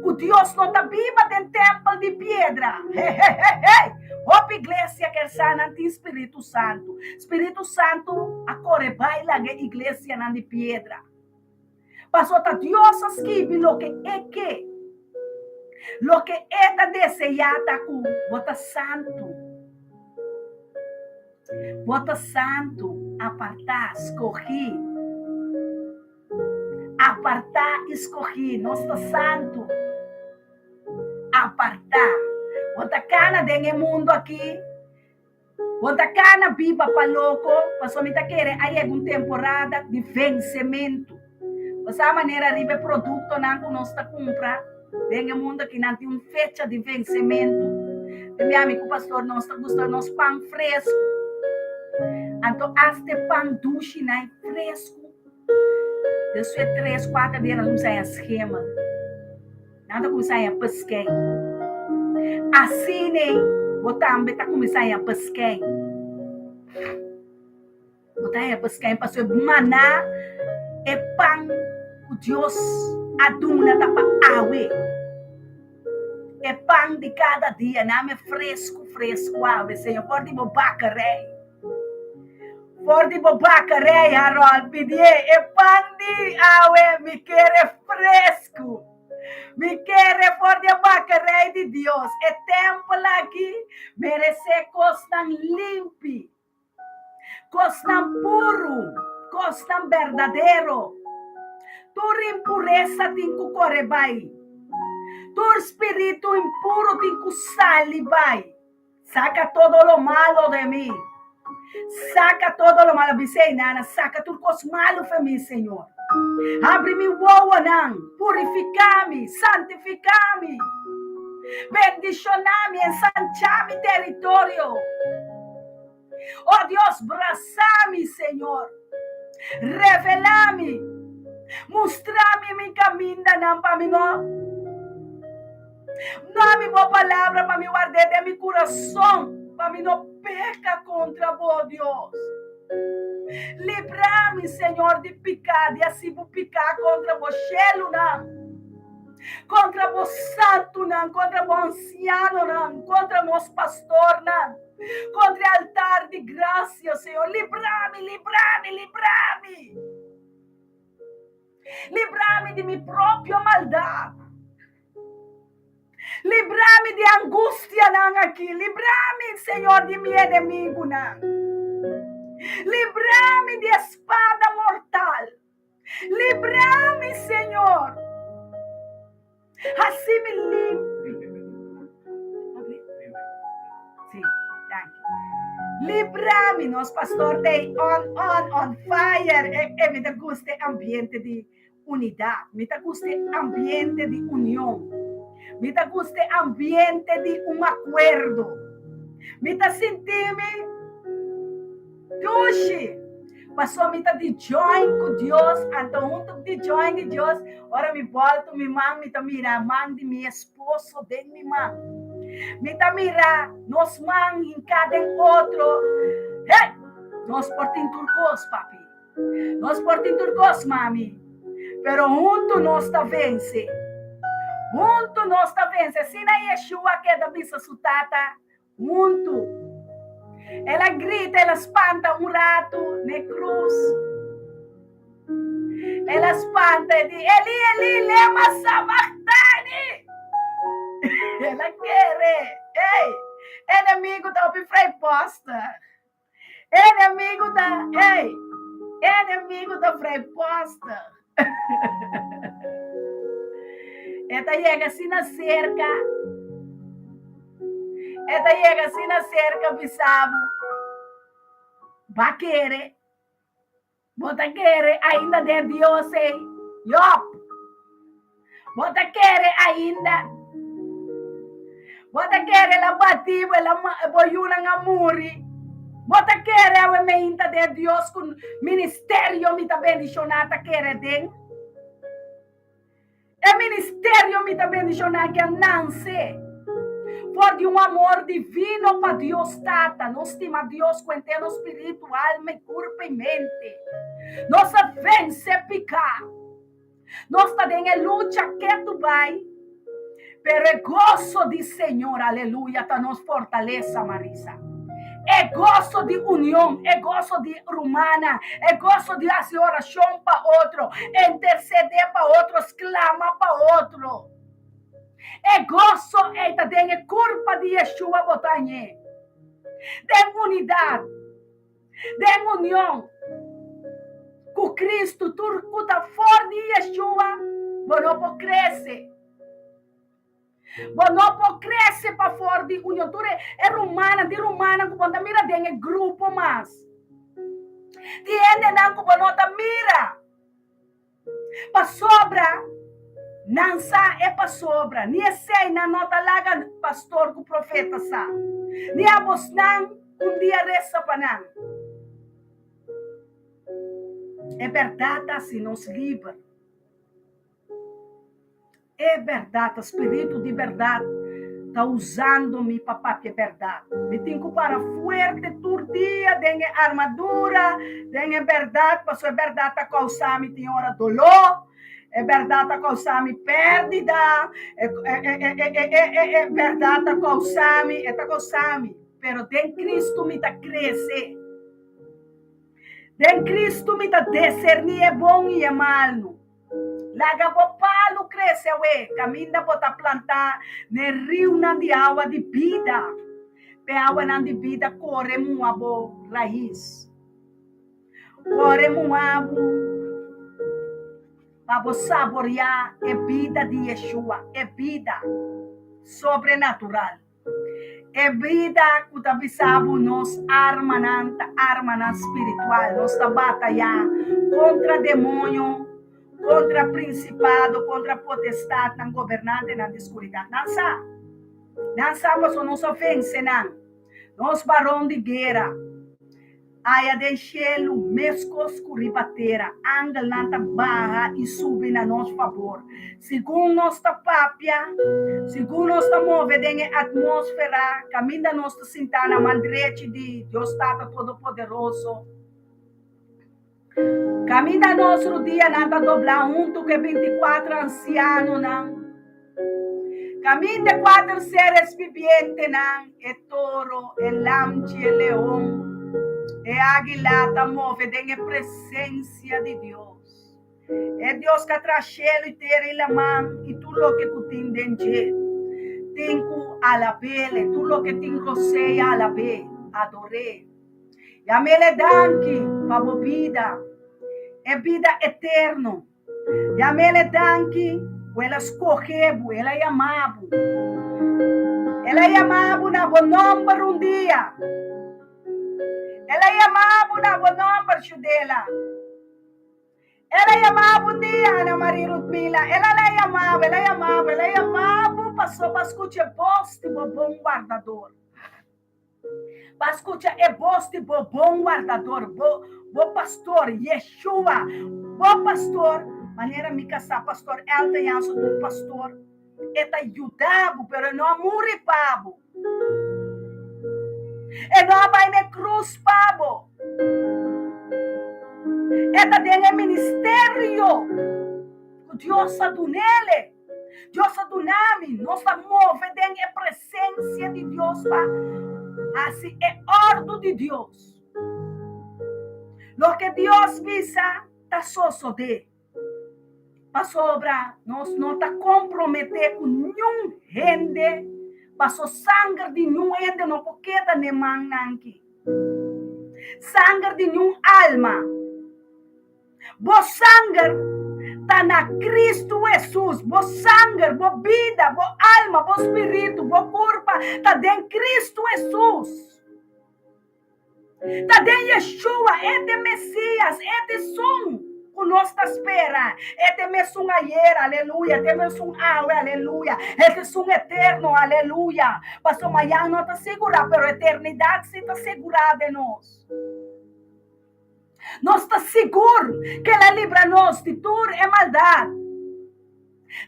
[SPEAKER 1] ku Dios no ta biba den tèmpel di piedra. Hehehehe! Hopi iglesia ker sa nan tin Spiritu Santu. Spiritu Santu a kore bai laga e iglesianan di piedra. Pasobra ta Dios a skibi loke e ke. Loke e ta deseá ta ku bo ta santu. Bo ta santu, apartá, skohí. Apartá i skohí. Nos ta santu, apartá. Bo ta kana den e mundu akí. Bo ta kana biba pa loko, pasobra mi ta kere a yega un temporada di vensementu. Bo sa manera riba e produktonan ku nos ta kumpra den e mundu aki nan tin un fecha di vensementu. Di mi ami ku pastor nos ta gusta nos pan fresku. Anto asta e pan dushinan e fresku. Despues tres kuater dia nan ta kuminsá haña schemel. Nan ta kuminsá haña pesken. Asina ei bo tambe ta kuminsá haña pesken. Bo ta haña peská en pasobra e maná, e pan ku Dios a duna ta pa awe. E pan di kada dia, name fresku fresku awe, Señor, for di bo bakerij. For di bo bakerij, Harold, pidié e pan di awe, mi ker e fresku. Mi kere for di e bakerij di Dios. E tèmpel aki meresé kosnan limpi. Kosnan puru, kosnan berdadero. Tur impuresa tin ku kore bai. Tur spiritu impuru tin ku sali bai. Saka todo lo malo de mi. Saka todo lo malo. Bisei, Nana, saka tur kos malu fe mi, Señor. Habri mi wowonan, purifiká mi, santifiká mi. Bendishoná mi, ensanchá mi teritorio. Oh Dios, brasa mi, Señor. Revelá mi. Mustra mi mi kamindanan pa mi no. Dá mi bo palabra pa mi ward'é den mi kurason, pa mi no peka kontra bo, Dios. Libra mi, Señor, di piká, di hasi bo piká kontra bo shelunan, kontra bo santunan, kontra bo ansianonan, kontra nos pastornan. Kontra e altar di grasia, Señor. Libra mi, libra mi, libra mi. Libra mi di mi propio maldat. Libra mi di angustianan aki. Libra mi, Señor, di mi enemigunan. Libra mi di e spada mortal. Libra mi, Señor. Hasi mi limpi. Sí, danki. Libra mi, nos pastor ta ei on, on, on fire. E, e mi ta gusta e ambiente di unidat. Mi ta gusta e ambiente di union. Mi ta gusta e ambiente di un akuerdo. Mi ta sinti mi Dushi! Pasobra mi ta di join ku Dios, anto huntu ku di join di Dios, ora mi bòltu mi man, mi ta mira man di mi esposo den mi man. Mi ta mira nos man hinká den otro. Hey! Nos por tin tur kos, papi. Nos por tin tur kos, mami. Pero huntu nos ta vense. Huntu nos ta vense. Asina Yeshua keda bisa su tata, Huntu. El a grita, el a spanta un ratu n'e krus. El a spanta, e di, Elí, Elí, lema sabachthani? El a kere, ey, enemigu ta hopi vrijpostig. Enemigu ta, ey, enemigu ta vrijpostig. E ta yega asina serka, e ta yega asina serka bisa bo, Ba kere. Bo ta kere ainda den Dios ei? Yòp! Bo ta kere ainda? Bo ta kere el a bati bo, el a bo yunan a muri? Bo ta kere awe meinta den Dios ku ministerio mi ta bendishoná ta kere den? E ministerio mi ta bendishoná ke a nanse for di un amor divino pa Dios Tata. Nos stima Dios ku henter nos spiritu, alma i kurpa i mente. Nos a vense piká. Nos ta den e lucha ketu bai, pero e goso di Señor, aleluya, ta nos fortalesa, Marisa. E goso di union, e goso di rumannan, e goso di hasi orashon pa otro, intersedé pa otro, sklama pa otro. E goso ei ta den e kurpa di Yeshua bo ta hañ'é. Den unidat, den union ku Kristu, tur ku ta for di Yeshua, bo no por krese. Bo no por krese pafor di union. Tur e rumannan, tin rumannan ku bo no ta mira den e grupo mas. Tin hendenan ku bo no ta mira. Pasobra nan sa e pasobra, ni esei nan no ta laga pastor ku profeta sa, ni abosnan un dia resa pa nan. E bèrdat ta hasi nos liber. E bèrdat, e spiritu di bèrdat. ta usando mi pa papia bèrdat. Mi tin ku para fuerte tur dia den e armadura, den e bèrdat, pasobra e bèrdat ta kousa mi tin ora doló, e bèrdat ta kousa mi pèrdida, e bèrdat ta kousa mi, e ta kousa mi, pero den Kristu mi ta krese. Den Kristu mi ta deserní e bon i e malu. Laga bo palu krese awe kaminda bo ta plantá n'e riunan di awa di bida, p'e awanan di bida kore mua bo rais, kore mua bo pa bo saboriá e bida di Yeshua, e bida sobrenatural. E bida ku ta bisa bo nos armanan ta armanan spiritual. Nos ta batayá kontra demoño, kontra prinsipado, kontra potestatnan, gobernantenan di skuridat. Nan sa. Nan sa pasobra nos a vense nan. Nos baron di guera. Aya den shelu, meskos ku riba tera, angelnan ta baha i subi na nos fabor. Segun nos ta papia, segun nos ta move den e atmósfera kaminda nos ta sintá na man drechi di Dios Tata Todopoderoso, kaminda nos rudianan ta doblá huntu ku e bintikuater ansianonan, Kaminda e kuater seres bibientenan, e toro, e lamchi, e leon, e águila, ta move den e presensia di Dios. E Dios ku a traha shelu i tera i laman i tur loke ku tin den dje, tin ku alab'el, tur loke tin rosea alab'é, ador'é. Yam'el e danki pa bo bida, e bida eterno. Yam'el danki ku el a skohe bo, el a yama bo. El a yama bo na bo nòmber un dia. El a yama bo na bo nòmber, Shudela. El a yama bo un dia, Ana Marie Rutmila. El a yama bo, el a yama bo, el a yama bo pasobra bo a skucha e bos di bo bon wardador. Pa skucha e bos di bo bon wardador, bo, bo pastor, Yeshua, bo pastor, manera mi kasá, Pastor Elton Jansen ta un pastor, e ta yuda bo, pero e no a muri pa bo. E no a bai na e krus pa bo. E ta den e ministerio ku Dios a dun'ele. Dios a duna mi, nos ta move den e presencia di Dios pa haci e ordu di Dios. Loke Dios bisa ta sosode, pasobra nos no ta compromete cu niun hende, paso sanger di niun hende no por keda n'e mannan aki. Sanger di niun alma. Bo sanger ta na Cristo Hesus. Bo sanger, bo bida, bo alma, bo spiritu, bo kurpa ta den Cristo Hesus. Ta den Yeshua, e ta e Mesias, e ta esun ku nos ta spera. E ta e mesun ayer, aleluya, e ta e mesun awe, aleluya, e ta esun eterno, aleluya. Pasobra mañan no ta sigurá, pero eternidat si ta sigurá den nos. Nos ta sigur ku el a libra nos di tur e maldat.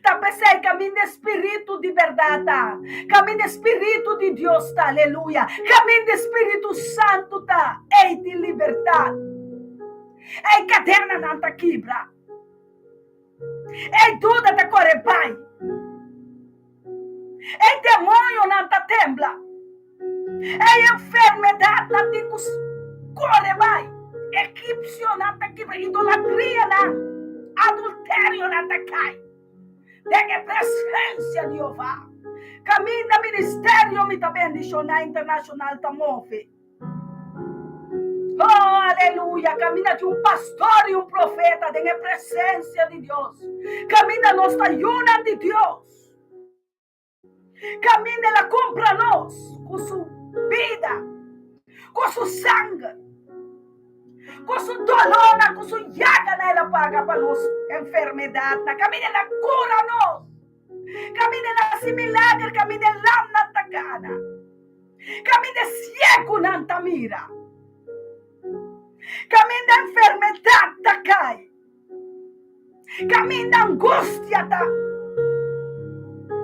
[SPEAKER 1] Ta p'esei kaminda e spiritu di bèrdat ta, kaminda e spiritu di Dios ta, aleluya, kaminda e spiritu santu ta, ei tin libertat. Ei kadenanan ta kibra. Ei duda ta kore bai. Ei demoñonan ta tembla. Ei enfermedatnan tin ku kore bai. Egipsionan ta kibra, idolatrianan, adulterionan ta kai den e presensia di Jehová. Kaminda ministerio Mi Ta Bendishoná Internashonal ta move. Oh, aleluya! Kaminda tin un pastor i un profeta den e presensia di Dios. Kaminda nos ta yunan di Dios. Kaminda el a kumpra nos ku su bida, ku su sanger, ku su dolónan, ku su yaganan el a paga pa nos enfermedatnan. Kaminda el a kura nos. Kaminda el a hasi milager, kaminda e lamnan ta kana, kaminda e siegunan ta mira, kaminda enfermedat ta kai. Kaminda angustia ta.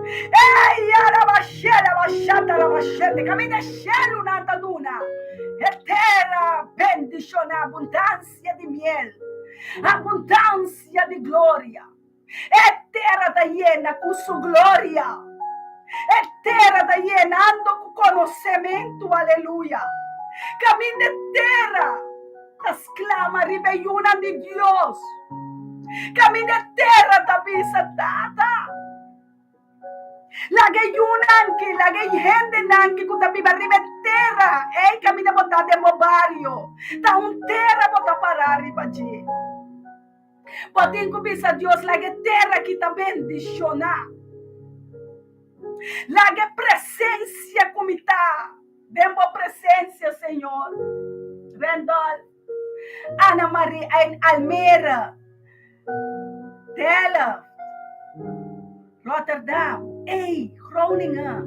[SPEAKER 1] Ei, arabashera, bashata, rabashete, kaminda shelunan ta duna e tera bendishoná abundansia di miel, abundansia di gloria. E tera ta yena ku su gloria. E tera ta yenando ku konosementu, aleluya. Kaminda e tera ta sklama riba e yunan di Dios. Kaminda e tera ta bisa, Tata, laga e yunan ki, laga e hendenan ki ku ta biba riba e tera ei kaminda bo ta den bo bario, ta un tera bo ta pará riba dje. Bo tin ku bisa Dios, laga e tera ki ta bendishoná. Laga e presensia ku mi ta den bo presensia, Señor. Randolph, Ana Marie en Almere, Delft, Rotterdam, ey, Groningen,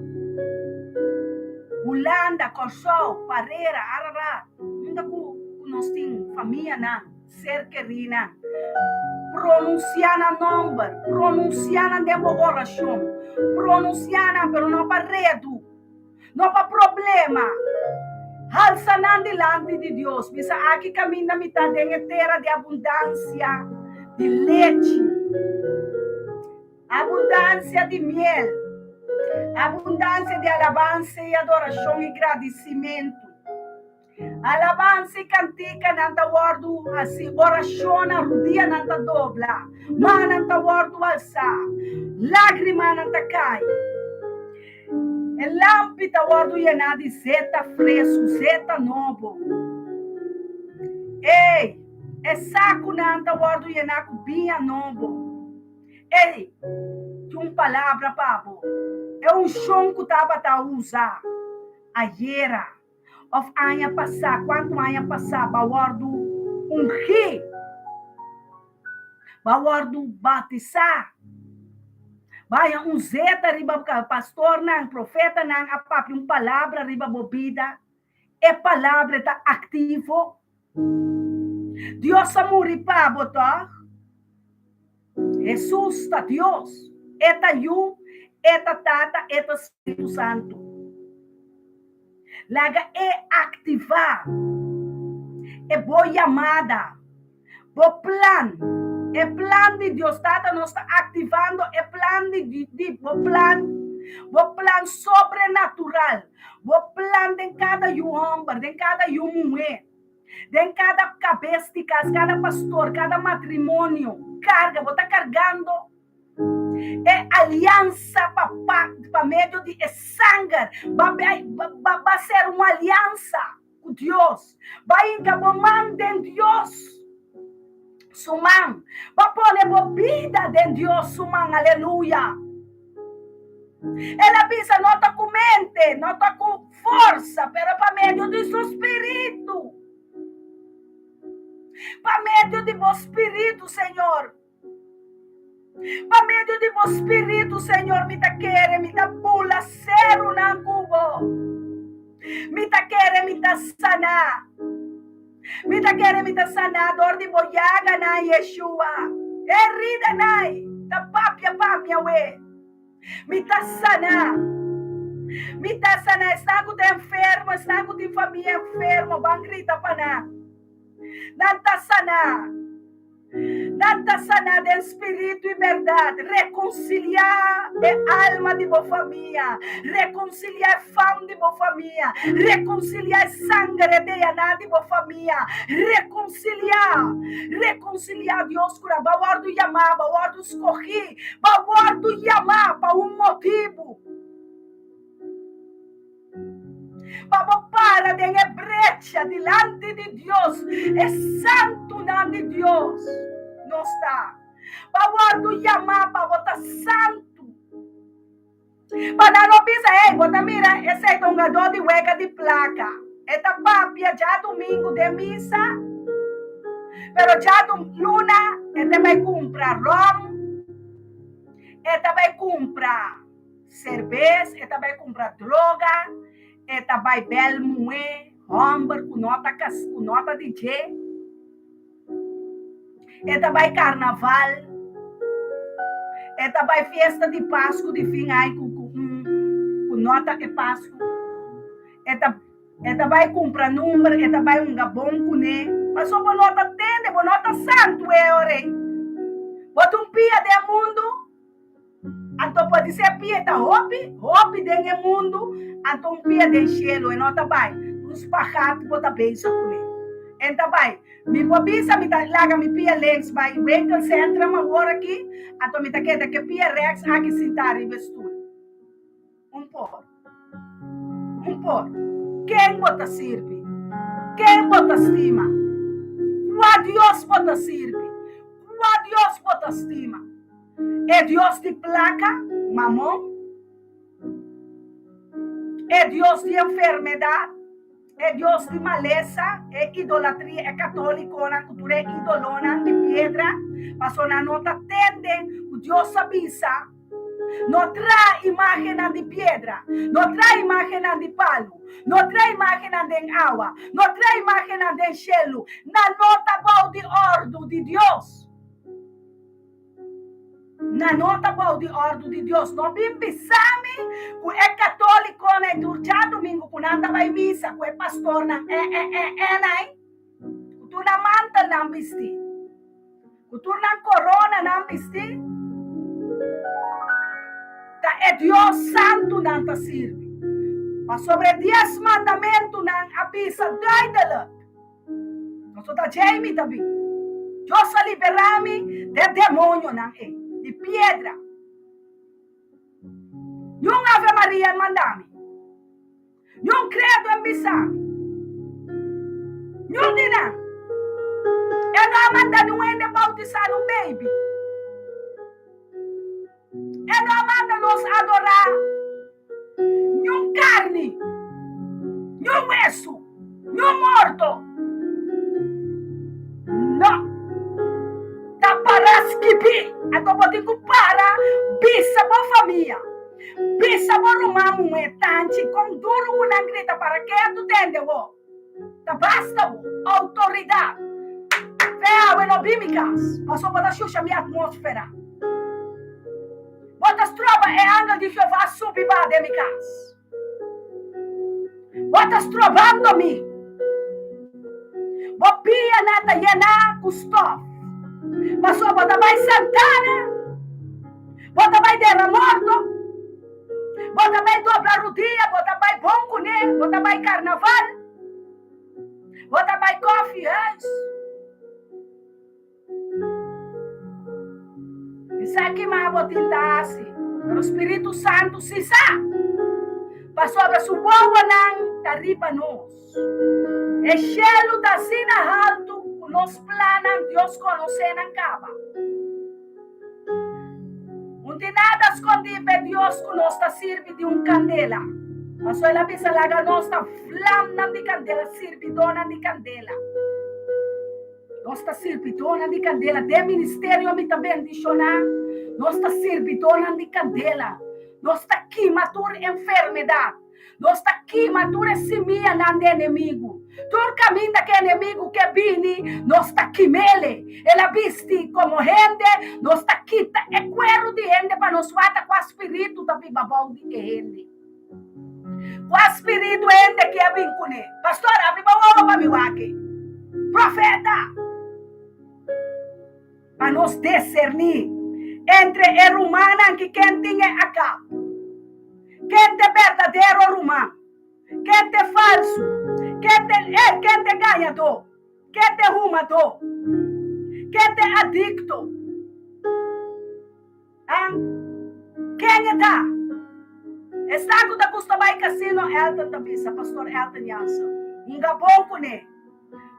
[SPEAKER 1] Hulanda, Kòrsou, Parera, Ararat, unda ku nos tin famianan. Ser kerínan, pronunsiá nan nòmber, pronunsiá nan den bo orashon, pronunsiá nan, pero no pa redu, no pa problema. Halsa nan dilanti di Dios, bisa, Aki kaminda mi ta den e tera di abundansia di lechi, abundansia di miel, abundansia di alabansa i adorashon i gradisimentu. Alabansa i kantikanan ta wòrdu hasi, orashonnan, rudianan ta dobla, mannan ta wòrdu alsá, lágrimanan ta kai. E lampi ta wòrdu yená di zeta fresku, zeta nobo. Ei, e sakunan ta wòrdu yená ku biña nobo. Ei, tin un palabra pa bo, e unshon ku tabata usa ayera. Of aña pasá, kuantu aña pasá bo a wòrdu ungí, bo a wòrdu batisá, bo a haña un zeta riba bo kabes, pastornan, profetanan a papia un palabra riba bo bida, e palabra ta aktivo. Dios a muri pa bo tòg? Hesus ta Dios, E ta Yu, E ta Tata, E ta Spiritu Santu. Laga E aktivá e bo yamada, bo plan, e plan di Dios Tata. Nos ta aktivando e plan di di bo plan, bo plan sobrenatural, bo plan den kada yu hòmber, den kada yu muhé. Den kada kabes di kas, kada pastor, kada matrimonio, karga, bo ta kargando e aliansa pa pa medio di e sanger, ba ba ba ser un aliansa ku Dios, ba hinka bo man den Dios su man, ba pone bo bida den Dios su man, aleluya. El a bisa, no ta ku mente, no ta ku forsa, pero pa medio di su spiritu. Pa medio di bo spiritu, Señor. Pa medio di bo spiritu, Señor, mi ta kere, mi ta bula serunan ku bo. Mi ta kere, mi ta sana. Mi ta kere mi ta saná dor di bo yaganan, Yeshua. E ridanan ta papia pa mi awe. Mi ta saná. Mi ta saná. Esnan ku ta enfermo, esnan ku tin famia enfermo, ban grita pa nan. Nan ta saná. Nan ta saná den spiritu i bèrdat. Rekonsiliá e alma di bo famia. Rekonsiliá e fam di bo famia. Rekonsiliá e sanger, e DNA di bo famia. Rekonsiliá. Rekonsiliá Dios ku nan. Bo a wòrdu yamá, bo a wòrdu skohí, bo a wòrdu yamá pa un motibu. Pa bo para den e brecha dilanti di Dios, e santunan di Dios nos ta. Bo a wòrdu yamá pa bo ta santu. Pa nan no bisa, Ey, bo ta mira esei ta un gadó di wega di plaka. E ta papia djadumingu den misa, pero djaduluna e ta bai kumpra ròm, e ta bai kumpra. Serbes, e ta bai kumpra droga, e ta bai bel muhé, hòmber ku no ta kas, ku no ta di dje. E ta bai karnaval. E ta bai fiesta di Pasku di fin ai ku ku un ku no ta e Pasku. E ta e ta bai kumpra number, e ta bai hunga bon kuné. Pasobra bo no ta tende, bo no ta santu e ora ei. Bo ta un pia den mundu, anto podisé pia ta hopi, hopi den e mundu, anto un pia den shelu e no ta bai. Un spagat bo ta bezig kuné. E ta bai. Mi por bisa mi ta laga mi pia links bai winkelcentrum awor aki, anto mi ta keda ke pia rechts aki sintá riba e stul. Un por. Un por. Ken bo ta sirbi? Ken bo ta stima? Kua Dios bo ta sirbi? Kua Dios bo ta stima? E Dios di plaka, mamon? E Dios di enfermedat? E dios di malesa, e idolatria, e katolikonan ku tur e idolonan di piedra, pasobra nan no ta tende ku Dios a bisa, No traha imágennan di piedra, no traha imágennan di palu, no traha imágennan den awa, no traha imágennan den shelu, nan no ta bou di òrdu di Dios. Nan no ta bou di òrdu di Dios. No bin bisa mi ku e katólikonan ei tur djadumingu ku nan ta bai misa ku e pastornan e e e e nan ku tur nan mantelnan bisti, ku tur nan koronanan bisti, ta e Dios santu nan ta sirbi. Pasobra e Dies Mandamentunan a bisa duidelik. Pasobra ta djei mi ta bin. Dios a liberá mi den demonionan ei, di piedra. Niun Ave Maria a manda mi. Niun Credo a bisa mi. Niun di nan. E no a manda niun hende bautisá nun baby. E no a manda nos adorá niun karni, niun wesu, niun morto. No. Ta para skibí. Anto bo tin ku para bisa bo famia, bisa bo ruman muhé, tanchi, kon duru ku nan grita para ketu tende bo. Ta basta bo outoridat. Fe awe no bin mi kas, pasobra bo ta shusha mi atmósfera. Bo ta stroba e angel di Jehová subi baha den mi kas. Bo ta strobando mi. Bo pianan ta yená ku stòf, pasobra bo ta bai santana, bo ta bai dera morto. Bo ta bai dobla rudia, bo ta bai bon kuné, bo ta bai karnaval, bo ta bai kòfiehuis. Mi sa kima bo tin ta hasi, pero Spiritu Santu si sa, pasobra su wowonan ta riba nos. E shelu ta asina haltu ku nos plannan Dios konosé nan kaba. Un tin nada skondí p'e Dios ku nos ta sirbi di un kandela. Pasobra el a bisa laga nos ta vlamnan di kandela, sirbidónan di kandela. Nos ta sirbidónan di kandela. Den ministerio mi ta bendishoná. Nos ta sirbidónan di kandela. Nos ta kima tur enfermedat. Nos ta kima tur e simianan di enemigu. Tur kaminda ku e enemigu ke bini, nos ta kim'el. El a bisti komo hende, nos ta kita e kueru di hende pa nos wak kua spiritu ta biba bou di e hende. Kua spiritu e hende ke a bin kuné? Pastor, abri bo wowo pa mi wak. Profeta! Pa nos deserní entre e rumannan ki ken tin e akap, ken t'e berdadero ruman, ken t'e falsu, ken t'e e ken t'e gañadó, ken t'e humadó, ken t'e adikto. An, ken e ta? Esnan ku ta gusta bai kasino, Elton ta bisa, Pastor Elton Jansen, hunga bon kuné.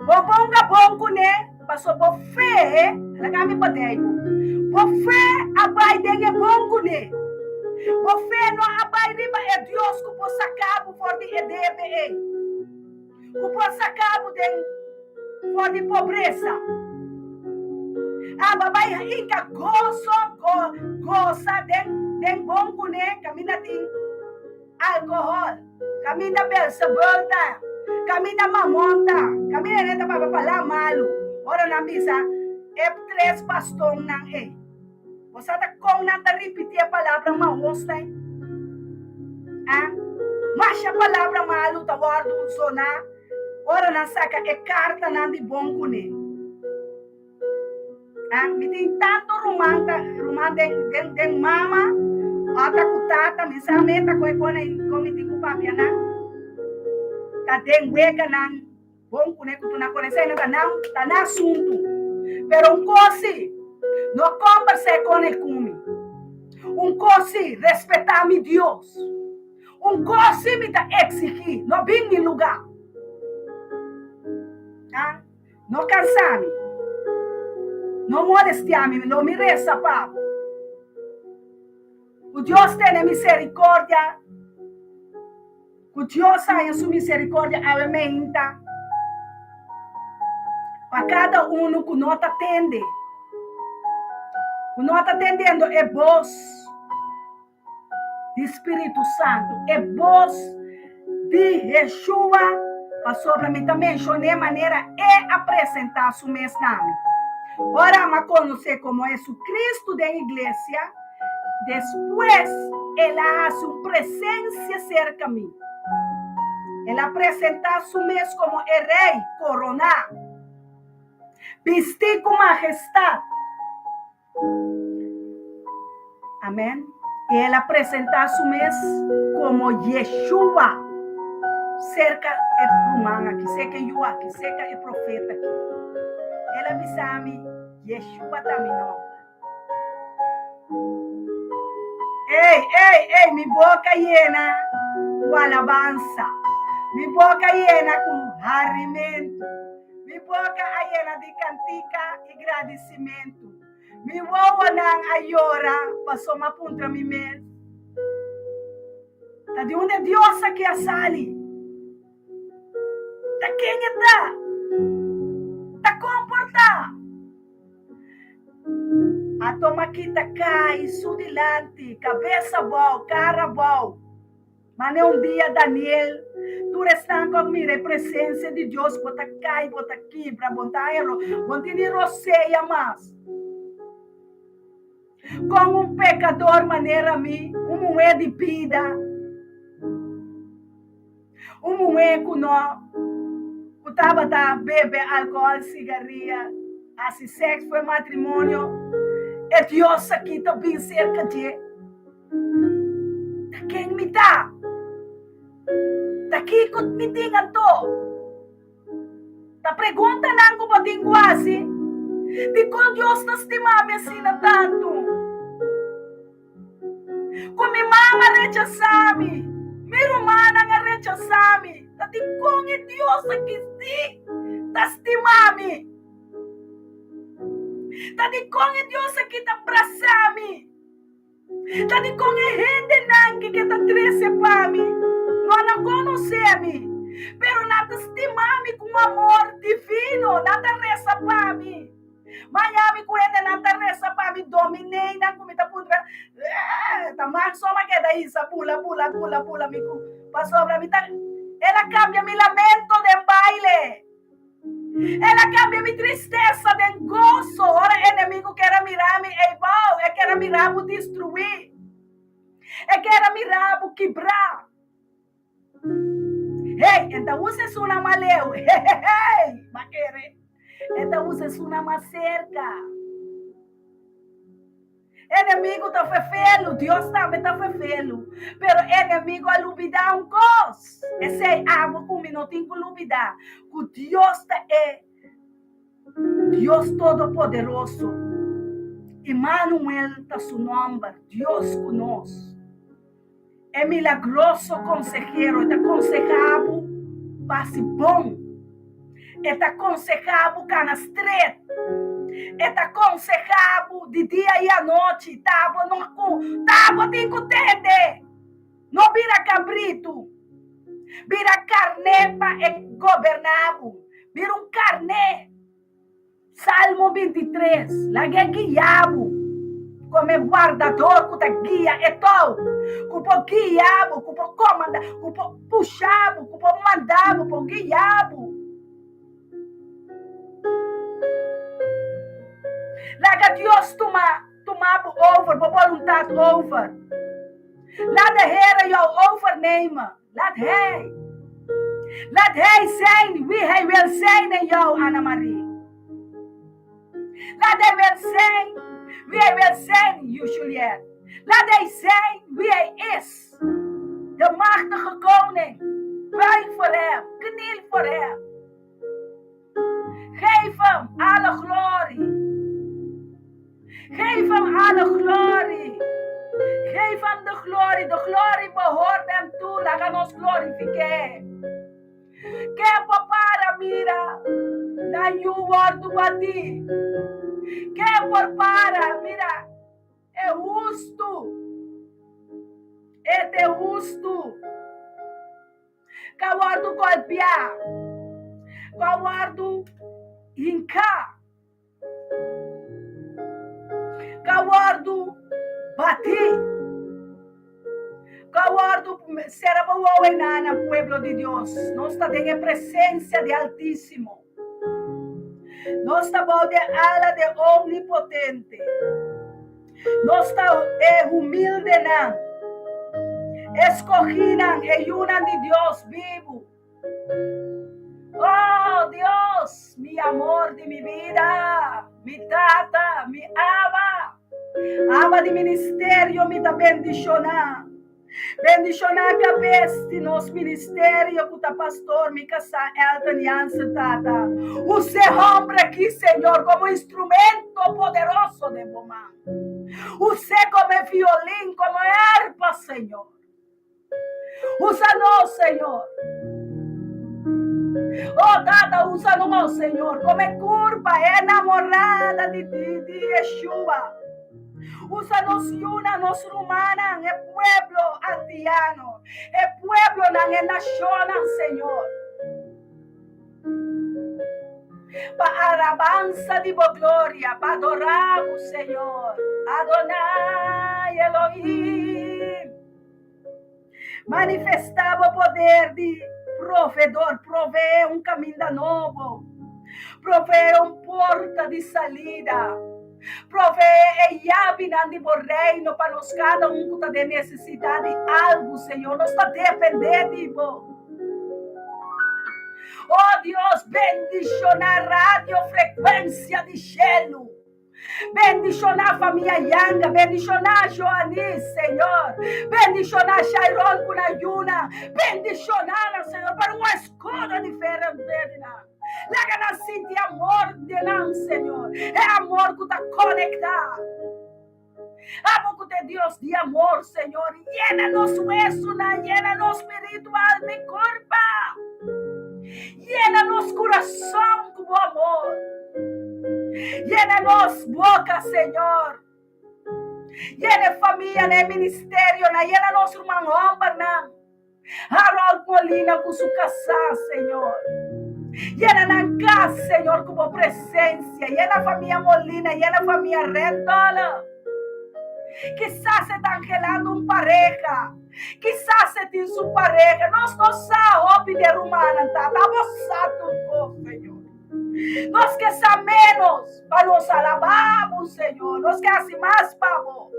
[SPEAKER 1] Bo por hunga bon kuné pasobra bo fe, laga mi padei bo, bo fe a bai den e bon kuné. Bo fe no a bai riba e Dios ku por saka bo for di e debe ei, ku por saka bo den for di pobresa. Aba bai hinka goso, go, gosa den den bon kuné kaminda tin alkohòl, kaminda Beelzebul ta, kaminda Mamon ta, kaminda hende ta papia palabra malu ora nan bisa e tres bastonnan ei. Bo sa ta kon nan ta ripití e palabra mahos ta? Ah, masha palabra malu ta wòrdu soná ora nan saka e kartanan di bon kuné. Ah, mi tin tantu ruman ta ruman den den den mama ota ku tata mi sa meta ku e kone kon mi tin ku papia nan ta den weganan. Bon kuné ku tur nan konosé nan ta nan ta nan asuntu. Pero un kos si, no kombers'é kon el ku mi. Un kos si, respetá mi Dios. Un kos si mi ta eksigí, no bin mi lugá. Ah, no kansa mi. No molestiá mi, lo mi resa pa bo. Ku Dios tene miserikordia. Ku Dios haña su misericordia awe meinta pa kada unu ku no ta tende, ku no ta tendendo e bos di Spiritu Santu, e bos di Yeshua, pasobra mi ta menshon'é manera E a presentá Su mes na mi. Ora mi a konosé komo Jesucristo den iglesia, Despues el a hasi un presensia serka mi. El a presentá su mes komo e rei koroná, bistí ku majestat. Amèn. I el a presentá su mes komo Yeshua serka e ruman aki, serka e yu aki, serka e profeta aki. El a bisa mi, Yeshua ta mi nòmber. Ey, ey, ey, mi boca yena cu alabansa, mi boca yena cu harimento, mi boca a yena di cantica y gradicimento, mi wowonan a yora pasobra mi a puntra mi mes, Ta di unda e Dios aki a sali? Ta ken e ta? Ta con por ta? A toma kita kai su dilanti, kabes abou, kara abou. Mane un dia Daniel, tur esnan ku a mira e presensia di Dios, bo ta kai, bo ta kibra, bo ta haña, bo no tin ni rosea mas. Kon un pekador manera mi, un muhé di bida, un muhé ku no ku tabata bebe alkohòl, sigaria, hasi sèks for e matrimonio, e Dios aki ta bin serka dje. Ta ken mi ta? Ta kiko mi tin anto? Ta preguntanan ku bo tin ku hasi, Dikon Dios ta stima mi asina tantu? Ku mi mama a rechasá mi, mi rumannan a rechasá mi, ta dikon e Dios aki sí ta stima mi? Ta dikon e Dios aki ta brasá mi? Ta dikon e hendenan ki ke ta trese pa mi no a konosé mi, pero nan ta stima mi ku un amor divino, nan ta resa pa mi. Maña mi ku hendenan ta resa pa mi, domineinan ku mi ta puntra, ta man so mi a keda hisa bula bula bula bula mi ku pasobra mi ta, el a kambia mi lamento den baile. El a kambia mi tristesa den goso. Ora enemigu ker a mira mi eibou, e ker a mira bo destruí. E ker a mira bo kibrá. Hey, e ta usa esunnan mas leu. Hey, bo a kere. E ta usa esunnan mas serka. Enemigu ta fefelu, Dios tambe ta fefelu. Pero enemigu a lubidá un kos. Esei abo ku mi no tin ku lubidá, ku Dios ta e Dios Todopoderoso. Imanuel ta su nòmber, Dios ku nos. E milagroso konsehero, e ta konsehá bo pa hasi bon. E ta konsehá bo kana stret. E ta konsehá bo di dia i anochi. Ta bo no ku, ta bo tin ku tende. No bira kabritu. Bira karné pa e goberná bo. Bira un karné. Salmo 23, Laga e guia bo komo e wardador ku ta guia e tou, ku por guia bo, ku por komandá, ku por pusha bo, ku por manda bo, por guia bo. Laga Dios tuma tuma. tuma bo over, bo boluntat over. Laat de Heere jou overnemen. Laat Hij. Laat Hij zijn wie Hij wil zijn in jou, Annemarie. Laat Hij wil zijn wie Hij wil zijn, Juliette. Laat Hij zijn wie Hij is. De machtige koning. Buig voor Hem. Kniel voor Hem. Geef Hem alle glorie. Geef Hem alle glorie. Geef Hem de glorie. De glorie behoort Hem toe. Laga nos glorifik'é. Ken por para mira nan yu wòrdu batí? Ken por para mira e hustu? E ta e hustu ku a wòrdu golpiá, ku a wòrdu hinká. Ka wòrdu batí, ka wòrdu sera bo wowo einan, pueblo di Dios. Nos ta den e presensia di Altísimo. Nos ta bou di e ala di e Omnipotente. Nos ta e humildenan, e skohínan, e yunan di Dios bibu. Oh Dios, mi amor di mi bida, mi tata, mi aba, aba di ministerio mi ta bendishoná. Bendishoná kabes di nos ministerio ku ta pastor mi kasá Elton Jansen tata. Us'e hombre aki Señor komo instrumento poderoso den bo man. Us'e komo e violin, komo e arpa Señor. Usa nos, Señor. Oh, Tata, usa nos, Señor, como e curpa enamorada di ti, di Yeshua. Usa nos yuna, nos rumannan, e pueblo antiano, e pueblonan, e nacionnan, Señor. Pa alabansa di bo gloria, pa adorá bo, Señor. Adonai Elohim. Manifestá bo poder di provedor, proveé un kaminda nobo, proveé un porta di salida, proveé e yabinan di bo reino pa nos kada un ku ta den nesesidat di algu, Señor. Nos ta dependé di bo. Oh Dios, bendishoná Radio Frecuencia di Shelu. Bendishoná famia Yanga, bendishoná Joanis, Señor. Bendishoná Shairon ku nan yunan. Bendishoná nan, Señor, pa un eskudo di fe rondé di nan. Laga nan sinti amor den nan, Señor. E amor ku ta konektá. Abo ku ta e Dios di amor, Señor, yena nos wesunan, yena nos spiritual, mi kurpa. Yena nos kurason ku bo amor. Yena nos boka, Señor. Yena e famianan, e ministerionan, yena nos ruman hombernan. Harold Molina ku su kasá, Señor. Yena nan kas, Señor, ku bo presensia. Yena famia Molina, yena famia Rendola. Kisas e ta anhelando un pareha. Kisas e tin su pareha. Nos no sa hopi di e rumannan ta. Ta bo sa tur kos, Señor. Nos ke sa ménos pa nos alabá bo, Señor. Nos ke hasi mas pa bo.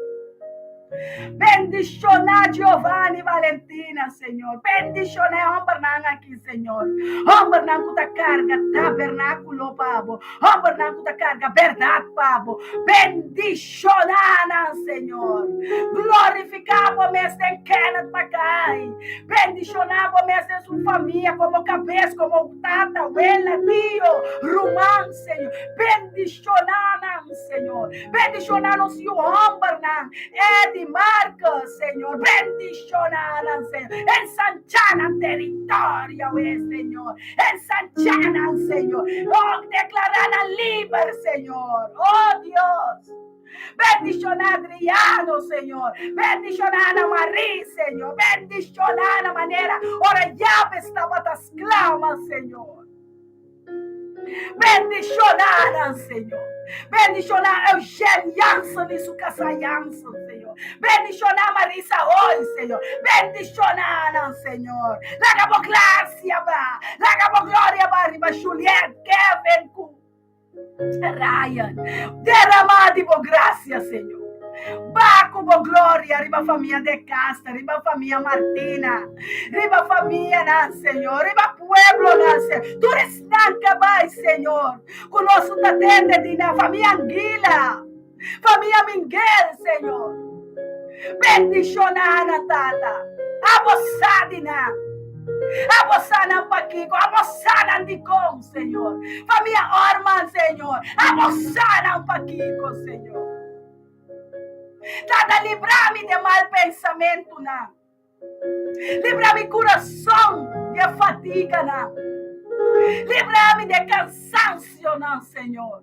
[SPEAKER 1] Bendishoná Giovanni Valentina, Señor. Bendishoná e hòmbernan aki, Señor. Hòmbernan ku ta karga tabernákulo pa bo. Hòmbernan ku ta karga bèrdat pa bo. Bendishoná nan, Señor. Glorifiká bo mes den Kenneth Mackay. Bendishoná bo mes den su famia komo kabes, komo tata, wela, tio, ruman, Señor. Bendishoná nan, Señor. Bendishoná nos yu hòmbernan, Eddie, Marcus, Señor. Bendishoná nan, Señor. Ensanchá nan teritorio, awe, Señor. Ensanchá nan, Señor. Oh, deklará nan liber, Señor. Oh, Dios. Bendishoná Adriano, Señor. Bendishoná Ana Marie, Señor. Bendishoná na manera ora Jabes tabata sklama, Señor. Bendishoná nan, Señor. Bendishoná Eugene Jansen i su kasá Jansen, Señor. Bendishoná Marisa Hoy, Señor. Bendishoná nan, Señor. Laga bo grasia ba. Laga bo gloria ba riba Juliet, Kevin ku Ryan. Derama di bo grasia, Señor. Ba ku bo gloria riba famia De Castro, riba famia Martina, riba famianan, Señor, riba pueblonan, Señor. Tur esnan ka bai, Señor, ku nos ta tende di nan, famia Anguila, famia Minguel, Señor. Bendishoná nan, Tata. Abo sa di nan. Abo sa nan pakiko, abo sa nan dikon, Señor. Famia Orman, Señor. Abo sa nan pakiko, Señor. Tata, libra mi de mal pensamentunan. Libra mi kurason di e fatiganan. Libra mi di e kansansionan, Señor.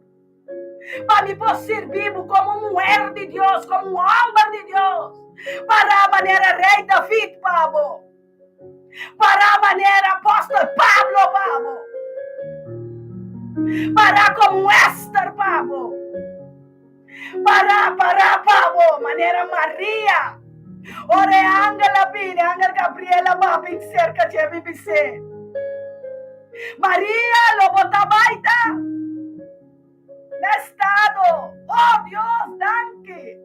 [SPEAKER 1] Pa mi por sirbi bo komo un muher di Dios, komo un hòmber di Dios. Para manera Rei David pa bo. Para manera apòstel Pablo pa bo. Para komo un Ester pa bo. Para, para pa bo, manera Maria. Ora e angel a bini, angel Gabriel a baha bin serka dje bin bis'é, Maria, lo bo ta bai ta na estado. Oh, Dios, danki!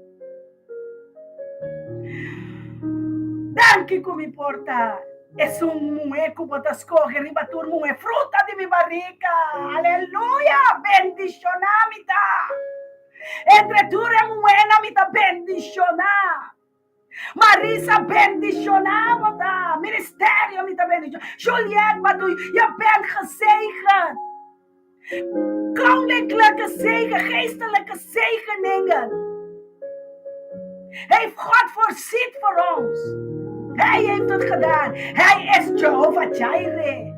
[SPEAKER 1] Danki ku mi por ta esun muhé ku bo ta skohe riba tur muhé, fruta di mi barika. Aleluya! Bendishoná mi ta. Entre tur e muhénan mi ta bendishoná. Marisa, bendishoná bo ta. Ministerio mi ta bendishoná. Juliette, Badu, je bent gezegend. Koninklijke zegen, geestelijke zegeningen. Heeft God voorziet voor ons. Hij heeft het gedaan. Hij is Jehovah Jireh.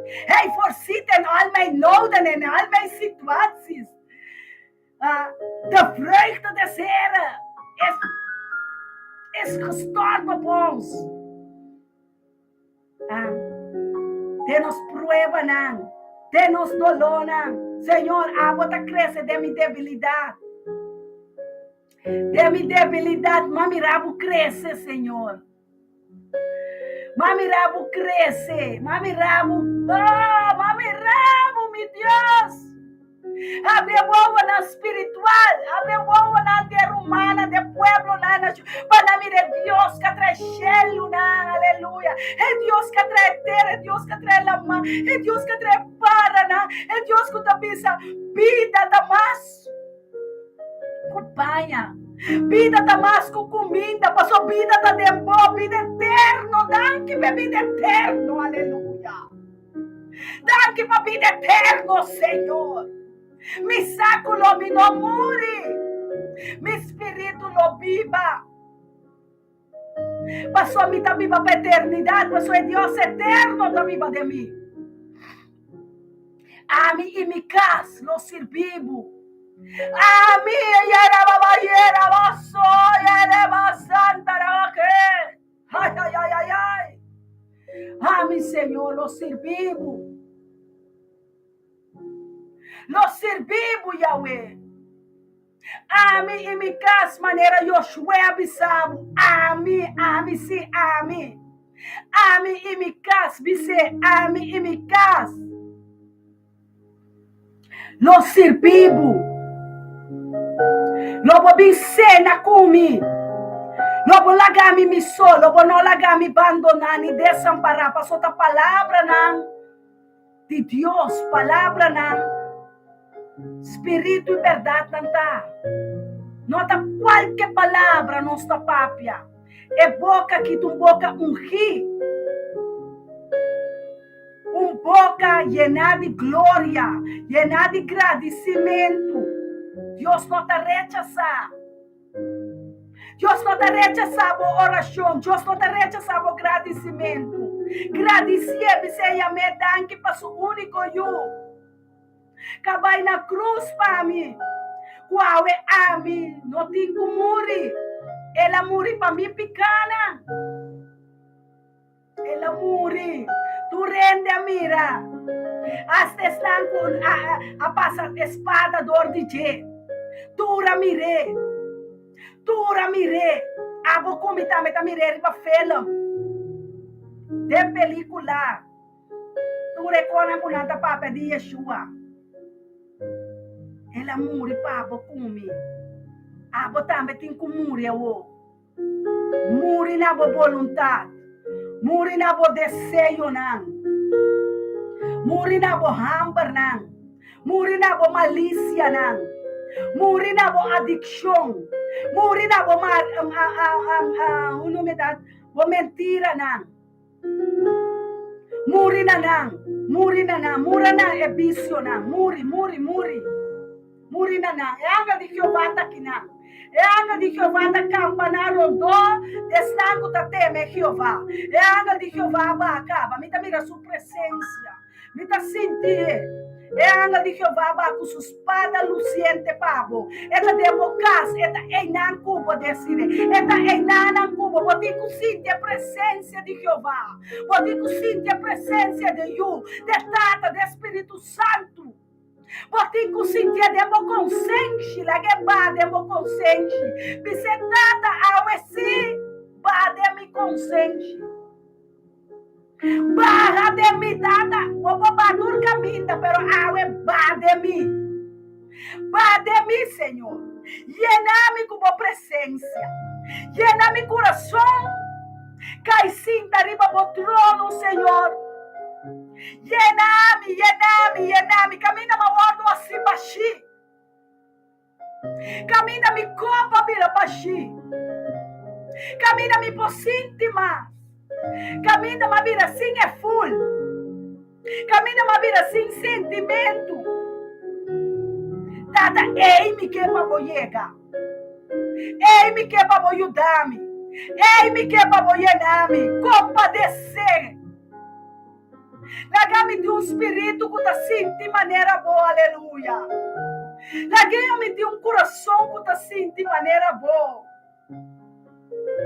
[SPEAKER 1] Hij voorziet in al mijn noden en al mijn situaties. Uh, de vreugde des Heren is, is gestort op ons. Den nos pruebanan, den nos dolónan, Señor, abo ta krese den mi debilidat. Den mi debilidat, m'a mira bo krese, Señor. M'a mira bo krese, m'a mira bo, oh, m'a mira bo, mi Dios. Abri e wowonan spiritual, abri e wowonan di e rumannan, di e pueblonan, nacion, pa nan mira e Dios ku a trae shelunan, aleluya, e Dios ku a trae tera, e Dios ku a trae laman, e Dios ku a trae paranan, e Dios ku ta bisa, bida ta mas ku paña, bida ta mas ku kuminda, pasobra bida ta den bo, bida eterno, danki pa e bida eterno, aleluya. Danki pa bida eterno, Señor. Mi sa ku lo mi no muri. Mi spiritu lo biba. Pasobra mi ta biba pa eternidat, pasobra e Dios eterno ta biba den mi. Ami i mi kas lo sirbi bo. Ami, yerababayerabasoyerabasantarabake. Ai, ai, ai, ai, ai. Ami, Señor, lo sirbi bo. Lo sirbi bo, Yahweh. Ami i mi kas, manera Josué a bisa bo. Ami, ami, sí, ami. Ami i mi kas, bis'é, ami i mi kas. Lo sirbi bo. Lo bo bin sena ku mi. Lo bo laga mi mi so, lo bo no laga mi bandoná ni desampará, pasobra ta palabranan di Dios, palabranan spiritu i bèrdat nan ta. No ta kualke palabra nos ta papia. E boka aki ta un boka ungí. Un boka yená di gloria, yená di gradisimentu. Dios no ta rechasá. Dios no ta rechasá bo orashon. Dios no ta rechasá bo gradisimentu. Gradisié, bis'é yam'é danki pa su úniko Yu ka bai na krus pa mi, ku awe ami no tin ku muri. El a muri pa mi pikánan. El a muri. Tur hende a mira. Asta esnan ku a pasa e spada dor di dje. Tur a mir'é. Tur a mir'é. Abo ku mi tambe ta mir'é riba film. Den pelikula. Tur e konan ku nan ta papia di Yeshua. El a muri pa bo ku mi. Abo tambe tin ku muri awor. Muri na bo boluntat. Muri na bo deseonan. Muri na bo hambernan. Muri na bo malisianan. Muri na bo adikshon. Muri na bo bo mentiranan. Muri na nan, muri na nan, mura na e bisionan, muri, muri, muri, muri na nan. E angel di Jehová ta akinan. E angel di Jehová ta kampaná rondó di esnan ku ta teme Jehová. E angel di Jehová a baha kaba. Mi ta mira su presensia. Mi ta sinti e. E angel di Jehová ba ku su spada lusiente pa bo. E ta den bo kas, e ta einan ku bo, Desiree. E ta einanan ku bo. Bo tin ku sinti e presensia di Jehová. Bo tin ku sinti e presensia di Yu, di Tata, di Spiritu Santu. Bo tin ku sintié den bo konsenshi. Laga e ba den bo konsenshi. Bis'é, Tata, awe sí, ba den mi konsenshi. Baha den mi, Tata. Bo por baha tur kaminda, pero awe baha den mi. Baha den mi, Señor. Yena mi ku bo presensia. Yena mi kurason. Kai sinta riba bo trono, Señor. Yena mi, yena mi, yena mi. Kaminda mi a wòrdu hasi bashí. Kaminda mi kopa bira bashí. Kaminda mi por sinti mas. Kaminda m'a bira sin e ful. Kaminda m'a bira sin sentimentu. Tata, ei mi ke pa bo yega. Ei mi ke pa bo yuda mi. Ei mi ke pa bo yena mi. Kompadesé. Laga mi tin un spiritu ku ta sinti manera bo, aleluya. Laga mi tin un kurason ku ta sinti manera bo.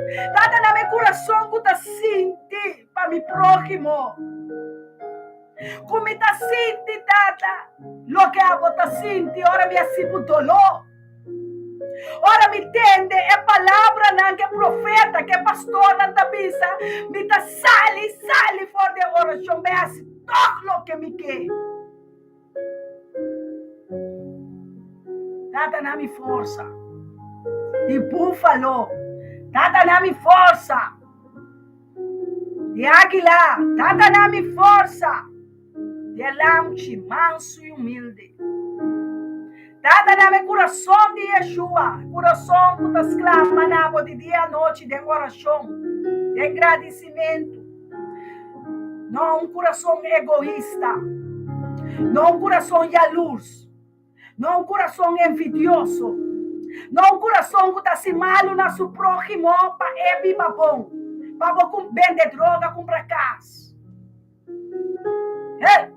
[SPEAKER 1] Tata, dame e kurason ku ta sinti pa mi próhimo. Ku mi ta sinti, Tata, loke abo ta sinti ora mi a sibu doló. Ora mi tende e palabranan ku e profeta, ku e pastornan ta bisa, mi ta sali, sali for di e orashon bai hasi tòg loke mi ke. Tata na mi forsa di búfalo, Tata na mi forsa di águila, Tata na mi forsa. Di e lamchi mansu i humilde. Tata dame e kurason di Yeshua, e kurason ku ta sklama na bo di dia anochi den orashon, den gradisimentu. No un kurason egoista, no un kurason yalurs, no un kurason envidioso, no un kurason ku ta hasi malu na su próhimo pa e biba bon, pa bo ku bende droga kumpra kas. Hey!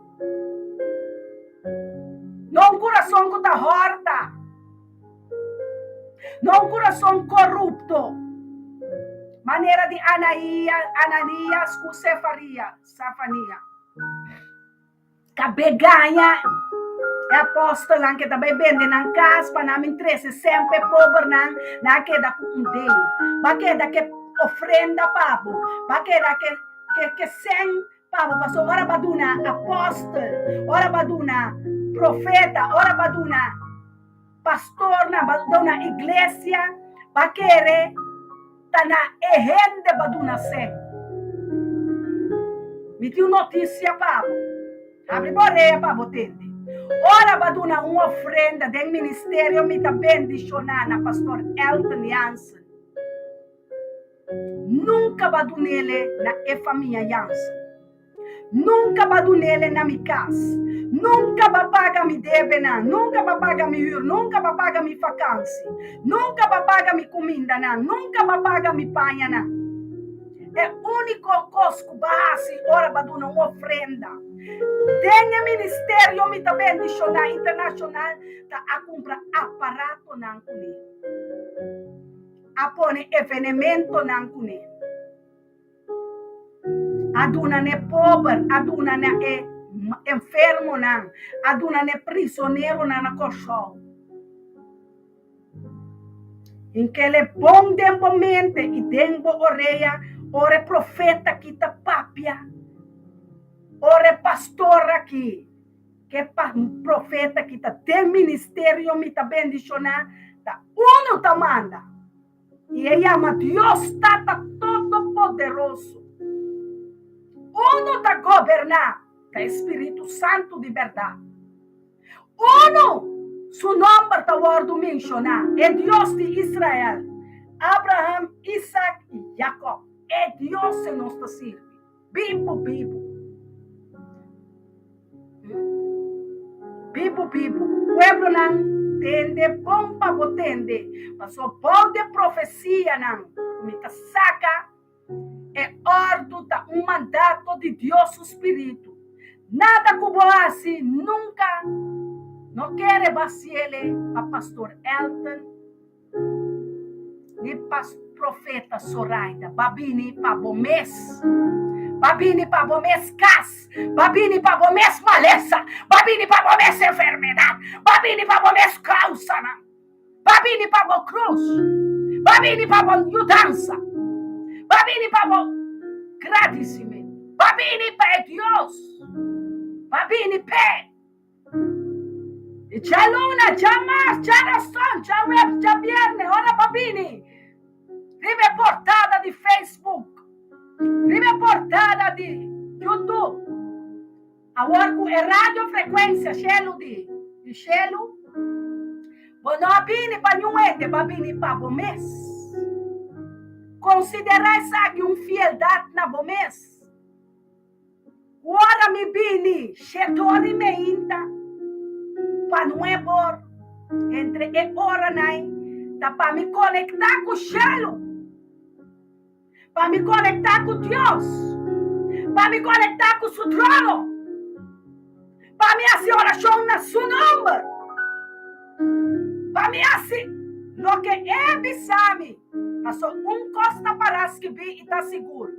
[SPEAKER 1] No un kurason ku ta hòrta. No un kurason korupto. Manera di Anaia, Ananias ku Sefaria, Safania. Kab'é gaña e apòstelnan ke ta bai bende nan kas pa nan bin trese semper e pobernan, nan a keda ku un del. Bo a keda ke ofrenda pa bo. Bo a keda ke ke ke sèn pa bo, pasobra ora bo a duna apòstel, ora bo a duna profeta, ora bo a duna pastornan, bo a duna iglesia, bo a kere ta na e hende bo a duna sèn. Mi tin un notisia pa bo, habri bo orea pa bo tende. Ora bo a duna un ofrenda den ministerio mi ta bendishoná na pastor Elton Jansen. Nunka ba dunele na e famia Jansen. Nunka ba dunele na mi kas. Nunka ba paga mi debenan. Nunka ba paga mi hür. Nunka ba paga mi fakansi. Nunka ba paga mi kumindanan. Nunka ba paga mi pañanan. E úniko kos ku ba hasi ora ba duna un ofrenda den e ministerio mi ta bendishoná internashonal ta a kumpra aparatonan kuné. A pone evenementonan kuné. A duna n'e pober, a duna na e enfermonan, a duna n'e prisoneronan na Kòrsou. Hink'el e bon den bo mente i den bo orea ora e profeta aki ta papia, ora e pastor aki. Ke pa profeta ki ta den ministerio mi ta bendishoná ta Unu ta manda, i e yama Dios Tata Todopoderoso. Unu ta goberná, ta e Spiritu Santu di bèrdat. Unu su nòmber ta wòrdu menshoná, e Dios di Israel, Abraham, Isak i Jakòb. E Dios ei nos ta sirbi, bibu bibu. Bibu bibu. Pueblonan, tende bon pa bo tende, pasobra bou di e profesianan ku mi ta saka, E òrdu ta un mandato di Dios su spiritu. Nada ku bo hasi nunka no kere basiele pa Pastor Elton ni pa Profeta Soraida. Ba bini pa bo mes. Ba bini pa bo mes kas. Ba bini pa bo mes malesa. Ba bini pa bo mes enfermedat. Ba bini pa bo mes kausanan. Ba bini pa bo krus. Ba bini pa bo yudansa. Ba bini pa bo gradisimentu. Ba bini pa e Dios. Ba bini p'e. I djaluna, djamars, djarason, djaweps, djabierne, ora ba bini riba e portada di Facebook, riba e portada di YouTube. Awor ku e radio frekuensia shelu di di shelu, bo no a bini pa niun hende, bo a bini pa bo mes. Konsiderá esaki un fieldat na bo mes. Ku ora mi bini shedor i meinta pa nuebor, entre e oranan ei ta pa mi konektá ku shelu. Pa mi konektá ku Dios. Pa mi konektá ku su trono. Pa mi hasi orashon na su nòmber. Pa mi hasi loke e bisa mi. Pasobra un kos ta pará skibí i ta sigur,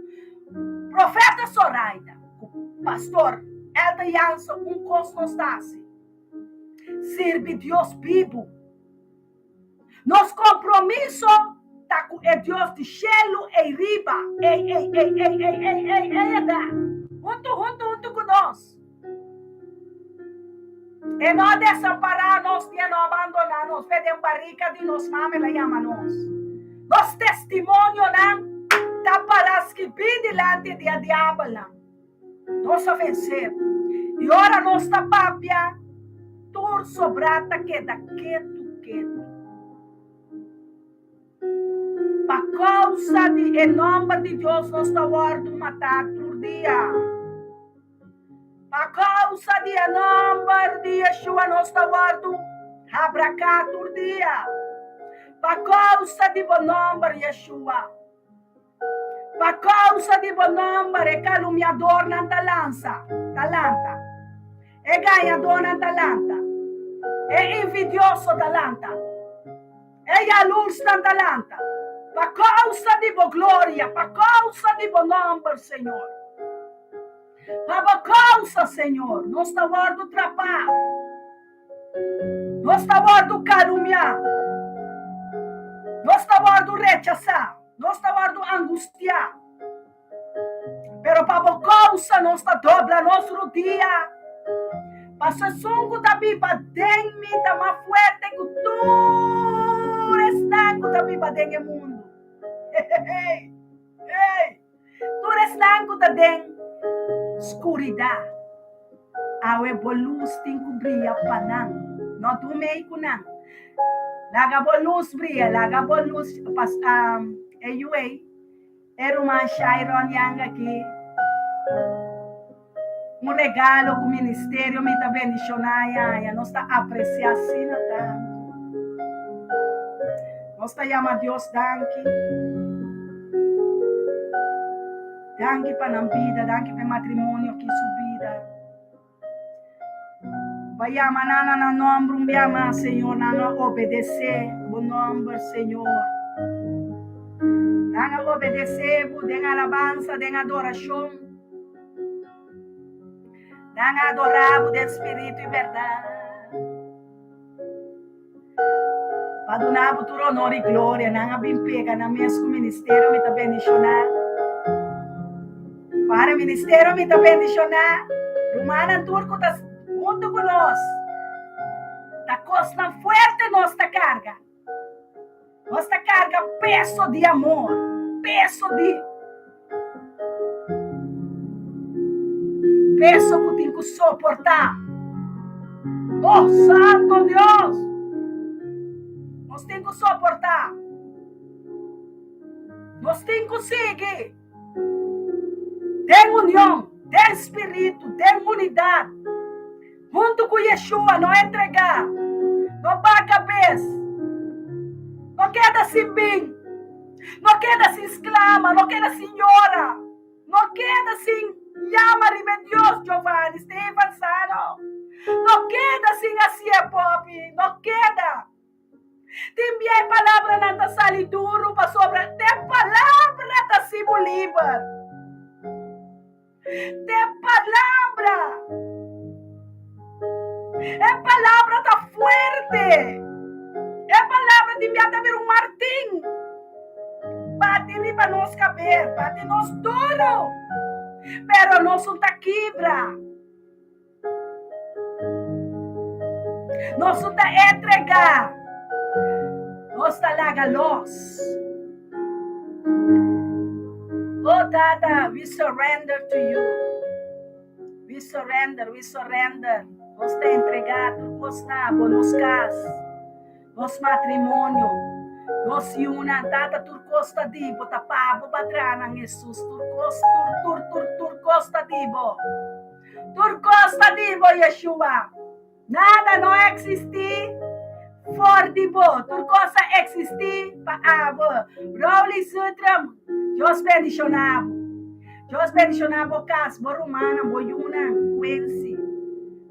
[SPEAKER 1] Profeta Soraida ku Pastor Elder Jansen un kos nos ta hasi, sirbi Dios bibu. Nos kompromiso ta ku e Dios di shelu ei riba, ei, ei, ei, ei, ei, ei, ei, ei e ta huntu, huntu, huntu ku nos. E no a desampará nos ni e no a bandoná nos, fe den barika di nos mama el a yama nos. Nos testimonionan ta pará skibí dilanti di e diabelnan. Nos a vensé. I ora nos ta papia, tur sobrá ta keda ketu ketu. Pa kousa di e nòmber di Dios nos ta wòrdu matá tur dia. Pa kousa di e nòmber di Yeshua nos ta wòrdu habraká tur dia. Pa kousa di bo nòmber, Yeshua. Pa kousa di bo nòmber e kalumniadornan ta lansa, ta lanta. E gañadónan ta lanta. E envidioso ta lanta. E yalursnan ta lanta. Pa kousa di bo gloria, pa kousa di bo nòmber, Señor. Pa bo kousa, Señor, nos ta wòrdu trapá. Nos ta wòrdu kalumniá. Nos ta wòrdu rechasá. Nos ta wòrdu angustiá. Pero pa bo kousa nos ta dobla nos rudia. Pasobra esun ku ta biba den mi ta mas fuerte ku tur esnan ku ta biba den e mundu. Hey! Hey! Tur esnan ku ta den skuridat, awe bo lus tin ku bria pa nan. No dumei ku nan. Laga bo lus bria, laga bo lus pas e yu ei, e ruman Shairon Yang aki, un regalo ku ministerio mi ta bendishoná aña, nos ta apresiá asina tantu. Nos ta yama Dios danki. Danki pa nan bida, danki pa e matrimonio ki su bida. Bo a yama nan na nan nomber un bia mas, Señor. Nan a obedece bo nomber, Señor. Nan a obedece bo den alabansa, den adoracion. Nan a adora bo den spiritu y berdad. Pa duna bo tur honor i gloria. Nan a bin pega nan mes ku ministerio mi ta bendishoná. Para ministerio mi ta bendishoná. Rumannan tur ku ta huntu ku nos. Ta kosnan fuerte nos ta karga. Nos ta karga peso di amor, peso di peso ku tin ku soportá. Oh, Santo Dios! Nos tin ku soportá. Nos tin ku sigui den union, den spiritu, den unidat. Huntu ku Yeshua no entregá, no baka bes, no keda sin bin, no keda sin sklama, no keda sin yora, no keda sin yama riba e Dios, Giovanni, Steven Sano, no keda sin hasié popi, no keda. Tin bia e palabranan ta sali duru pasobra te palabra ta sibu liber. Te palabra. E palabra ta fuerte. E palabra tin bia ta bira un martin. Bati riba nos kabes, bati nos duru. Pero nos no ta kibra. Nos no ta entregá. Nos ta laga los. Oh Tata, we surrender to you. We surrender, we surrender. Nos ta entregá tur kos na bo, nos kas, nos matrimonio, nos yunan. Tata, tur kos ta di bo, ta pa bo batranan, Hesus. Tur kos, tur, tur, tur, tur kos ta di bo. Tur kos ta di bo, Yeshua. Nada no a eksistí for di bo. Tur kos a eksistí pa abo. Rowley Sutram, Dios bendishoná bo. Dios bendishoná bo kas, bo rumannan, bo yunan, Quincy,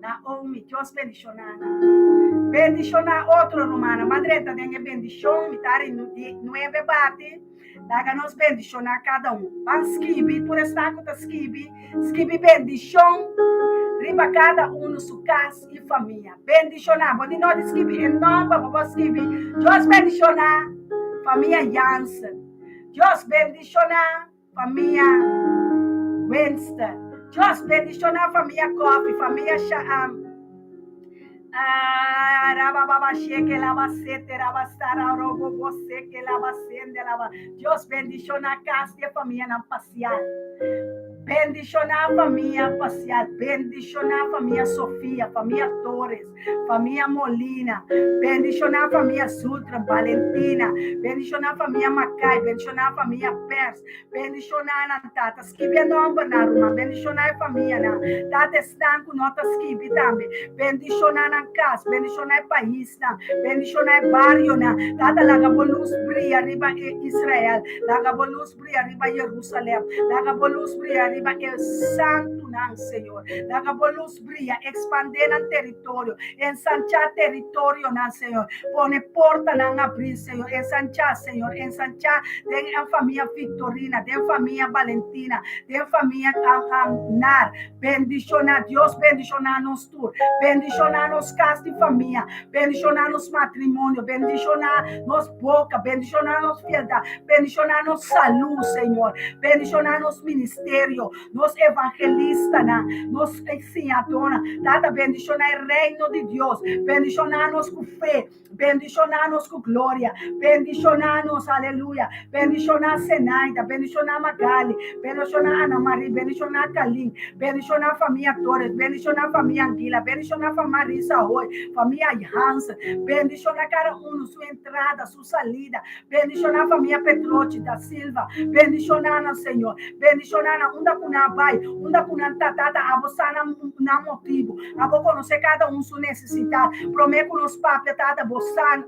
[SPEAKER 1] Naomi. Dios bendishoná nan. Bendishoná otro rumannan. Ban drenta den e bendishon. Mi ta ri nuebe bati. Laga nos bendishoná kada un. Ban skibi, tur esnan ku ta skibi, skibi bendishon riba kada unu su kas i famia. Bendishoná, bo di no di skibi e nòmber, bo por skibi, Dios bendishoná famia Jansen, Dios bendishoná famia Winston, Dios bendishoná famia Coffee, famia Shaam. Dios bendiciona cas di e famianan Pasial. Bendiciona famia Pasial. Bendiciona famia Sofia, famia Torres, famia Molina. Bendiciona famia Zultran, Valentina. Bendiciona famia Macay. Bendiciona famia Pers. Bendishoná nan, Tata. Skibi e nòmbernan, ruman. Bendishoná e famianan. Tata, esnan ku no ta skibi tambe. Bendishoná nan kas. Bendishoná e paisnan. Bendishoná e barionan. Tata, laga bo lus bria riba e Israel. Laga bo lus bria riba Jerusalèm. Laga bo lus bria riba e santunan, Señor. Laga bo lus bria. Ekspandé nan teritorio. Ensanchá teritorionan, Señor. Pone portanan abrí, Señor. Ensanchá, Señor. Ensanchá den e famia Victorina, den famia Valentina, den famia Nar. Bendishoná, Dios bendishoná nos tur. Bendishoná nos kas di famia. Bendishoná nos matrimonio. Bendishoná nos boka. Bendishoná nos fieldat. Bendishoná nos salú, Señor. Bendishoná nos ministerio, nos evangelistanan, nos siñadónan. Tata, bendishoná e reino di Dios. Bendishoná nos ku fe. Bendishoná nos ku gloria. Bendishoná nos, aleluya. Bendishoná Zenaida, bendishoná Magali, bendishoná Ana Marie, bendishoná Kalin, bendishoná famia Torres, bendishoná famia Anguila, bendishoná famia Marisa Hoy, famia Hansen, bendishoná kada uno su entrada, su salida, bendishoná famia Petrochi, da Silva, bendishoná nan, Señor, bendishoná nan unda ku nan a bai, unda ku nan ta, Tata, abo sa nan nan motibu, abo konosé kada un su nesesidat, promé ku nos papia, Tata, bo sa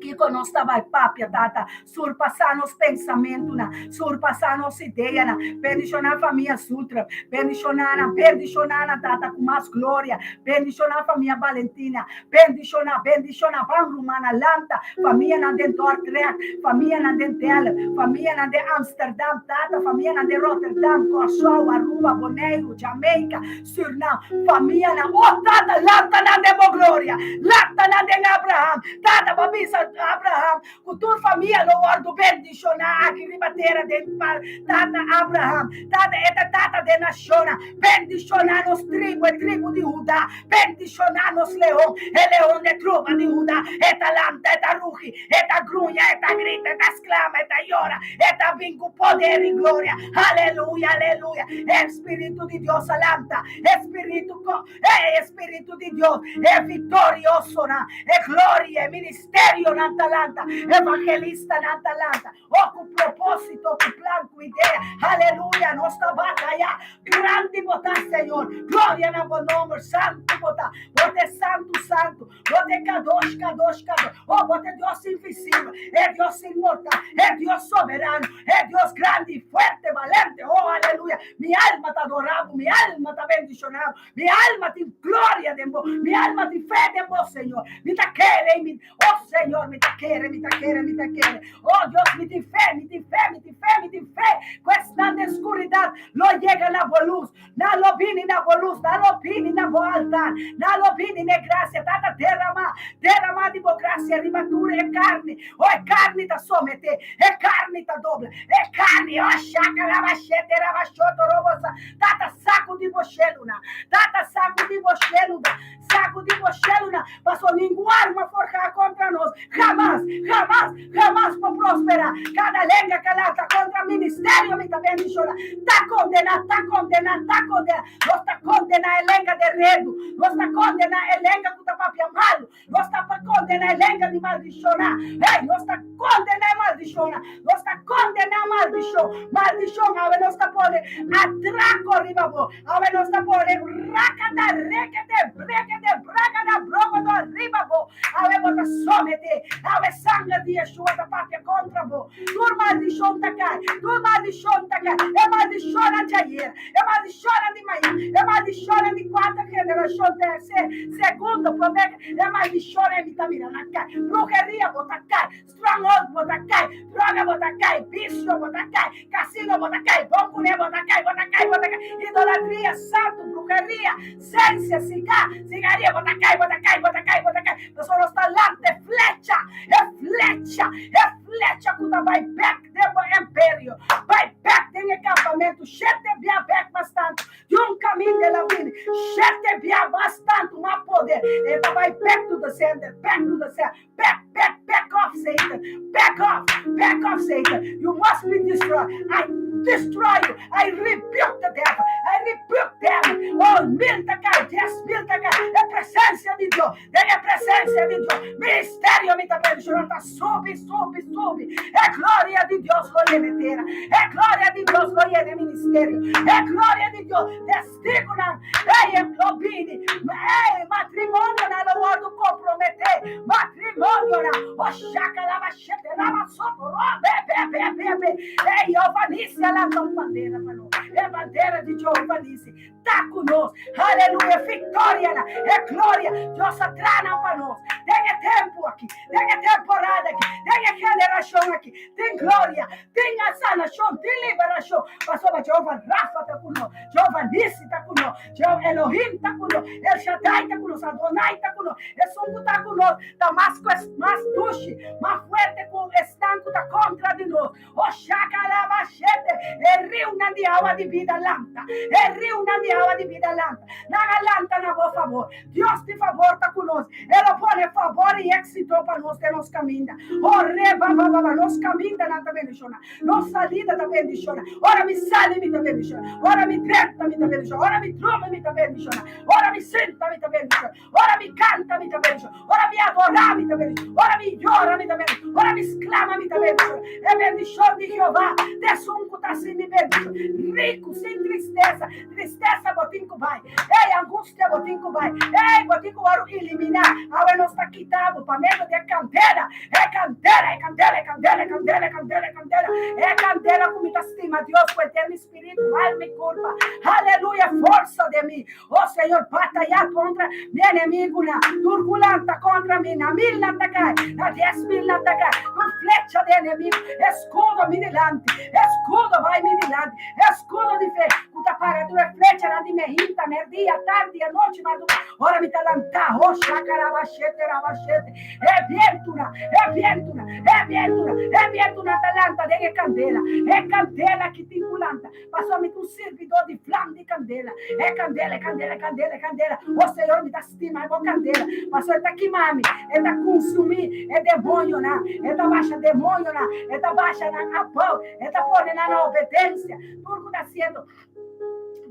[SPEAKER 1] kiko nos ta bai papia, Tata, surpasá nos pensamentunan, surpasá nos ideanan, bendishoná famia Sutra, bendishoná nan, bendishoná nan, Tata, ku mas gloria, bendishoná famia Valentina, Bendishoná, bendishoná, ban rumannan, lanta, famianan den Dordrecht, famianan den Delft, famianan den Amsterdam, tata, famianan den Rotterdam, Kòrsou, Aruba, Boneiru, Jamaica, Surnam, famianan, oh tata, lanta nan den bo gloria. gloria. Lanta nan den Abraham. Tata, bo a bisa Abraham ku tur famia lo wòrdu bendishoná aki riba tera den Tata Abraham. Tata, e ta tata den nashonnan. Bendishoná nos tribu, e tribu di Hudá. Bendishoná nos leon, e leon de truba di Hudá. E ta lanta, e ta rugi, e ta gruña, e ta grita, e ta sklama, e ta yora, e ta bin ku poder i gloria. Aleluya, aleluya. E Spiritu di Dios a lanta. E Spiritu, e Spiritu di Dios, e viktoriosonan, e gloria, e ministerionan ta lanta, evangelistanan ta lanta. Oh, ku propósito, ku plan, ku idea. Aleluya, nos ta bataya. Grandi bo ta, Señor. Gloria na bo nomber. Santu bo ta. Bo ta santu, santu. Bo ta kadosh, kadosh, kadosh. Oh, bo ta Dios invisibel. E Dios inmortal. E Dios soberano. E Dios grandi, fuerte, valente. Oh, aleluya. Mi alma ta adorá bo. Mi alma ta bendishoná bo. Mi alma tin gloria den bo. Mi alma tin fe den bo, Señor. Mi ta kere i mi Oh Señor, mi ta kere, mi ta kere, mi ta kere. Oh Dios, mi tin fe, mi tin fe, mi tin fe, mi tin fe. Ku esnan den skuridat lo yega na bo lus. Nan lo bini na bo lus, nan lo bini na bo altar, nan lo bini na e grasia. Tata, derramá, derramá di bo grasia riba tur e karni. Oh, e karni ta someté, e karni ta dobla, e karni, oh, shaka laba shete raba shoto robo sa. Tata, sakudí bo shelunan. Tata, sakudí bo shelunan. Sacudi bo sheluna, paso ningun arma forjá contra nos jamas, jamas, jamas por prosperá. Cada lenga que lanta contra ministerio mi ta bendiciona. Ta condená, ta condená, ta condená. Nos ta condená e lenga de redu, nos ta condená e lenga cu ta papia malu, nos ta condená e lenga di maldicioná. Hey, nos ta condená e maldiciona, nos ta condená maldicion. Maldicion awe nos ta pone atraco riba bo. Awe nos ta pone rakata, rekete, brekete, brakata, brokoto riba bo. Awe bo ta somete. Awe sanger di Yeshua ta papia kontra bo. Tur maldishon ta kai. Tur maldishon ta kai. E maldishonnan di ayer, e maldishonnan di mañan, e maldishonnan di kuarta generashon, terser, segundo, promé, e maldishonnan ei mi ta mira nan kai. Bruheria bo ta kai. Stronghold bo ta kai, droga bo ta kai, bisio bo ta kai, casino bo ta kai, bon kuné bo ta kai, bo ta kai, bo ta kai, idolatria, santu, bruheria, sensia, sigá, sigaria bo ta kai, bo ta kai, bo ta kai, bo ta kai. Pasobra nos ta lanta e flecha, e flecha, e flecha ku ta bai bèk den bo imperio, bai bèk den e kampamentu, shete bia bèk mas tantu. Di un kaminda el a bini shete bia mas tantu, mas poder. E ta bai bèk to the sender, bèk to the sender. Back, back, back off, Satan. Back off, back off, Satan. You must be destroyed. I destroy you. I rebuke the devil. I rebuke them. Oh, mil ta kai, 10,000 ta kai. E presencia di Dios. Den e presencia di Dios. Ministerio mi ta bendicioná ta subi, subi, subi. E gloria di Dios lo yena e tera. E gloria di Dios lo yena e ministerio. E gloria di Dios. Testigunan, ey, lo bini. Ey, matrimonionan lo wòrdu komprometé. Matrimonionan. O shaka laba shete laba soto ro be be be be be. Ey, Jehová Nisi a lanta un bandera pa nos. E bandera di Jehová Nisi ta ku nos. Aleluya, viktorianan, e gloria. Dios a traha nan pa nos den e tempu aki, den e temporada aki, den e generashon aki. Tin gloria, tin sanashon, tin liberashon. Pasobra Jehová Rafa ta ku nos. Jehová Nisi ta ku nos, Jehová Elohim ta ku nos, El Shaddai ta ku nos, Adonai ta ku nos. Esun ku ta ku nos ta mas ku mas dushi, mas fuerte ku esnan ku ta kontra di nos. O shakalabashete, e riunan di awa di bida lanta, e riunan di awa di bida lanta. Nan a lanta na bo fabor. Dios di fabor ta ku nos. E lo pone fabor i éksito pa nos den nos kaminda. O rebabababa, nos kamindanan ta bendishoná. Nos salida ta bendiciona. Ora mi sali mi ta bendiciona. Ora mi drenta mi ta bendiciona. Ora mi drumi mi ta bendiciona. Ora mi sinta mi ta bendiciona. Ora mi canta mi ta bendiciona. Ora mi adora mi ta bendiciona. Ora mi yora mi ta bendiciona. Ora mi sclama mi ta bendiciona. E bendicion di Jehová ta esun cu ta haci mi bendiciona. Ricu, sin tristeza. Tristeza bo tin cu bai. Ey, angustia bo tin cu bai. Ey, bo tin cu wòrdu eliminá. Awe nos ta kita bo pa medio di e kandela. E kandela, e kandela, e kandela, e kandela, e kandela, e kandela. E kandela ku mi ta stima Dios ku henter mi spiritu, alma i kurpa. Aleluya, forsa den mi. O Señor, batayá kontra mi enemigu. Enemigunan tur ku lanta kontra mi, na mil nan ta kai, na 10,000 nan ta kai. Tur flecha di enemigu, eskudo mi dilanti, eskudo bai mi dilanti, eskudo di fe ku ta para tur e flechanan di mehinta, merdia, tardi, anochi, madrugá, ora mi ta lantá, oh, shakarabashete, rabashete, e bientunan, e bientunan, e bientunan, e bientunan ta lanta den e kandela, e kandela ki tin ku lanta. Pasobra mi ta un sirbidó di vlam di kandela. E kandela, e kandela, e kandela, e kandela. O Señor, mi ta stima bo kandela. Pasobra e ta kima mi, e ta kunsumí e demonionan, e ta basha demonionan, e ta basha nan abou, e ta pone nan na obedensia. Tur ku ta hasiendo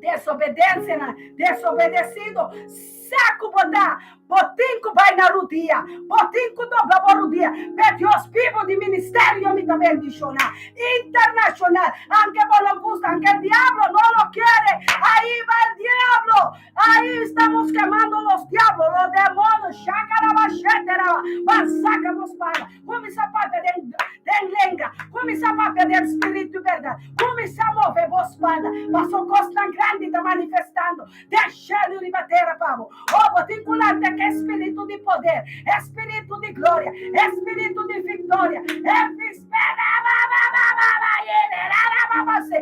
[SPEAKER 1] desobedensianan, desobedesido, sa ku bo ta. Bo tin ku bai na rudia, bo tin ku dobla bo rudia p'e Dios bibu di ministerio mi ta bendishoná internashonal, anke bo no gusta, anke el diablo no lo kiere, ahi va el diablo, ahi estamos kemando los diablos, los demonios, shakarabasheteraba, ban saka bo spada, kuminsá papia den den lenga, kuminsá papia den spiritu i bèrdat, kuminsá move bo spada, paso kosnan grandi ta manifestando. Den shelu riba tera pa bo. Oh, bo tin ku lanta ku e spiritu di poder, e spiritu di gloria, e spiritu di viktoria, e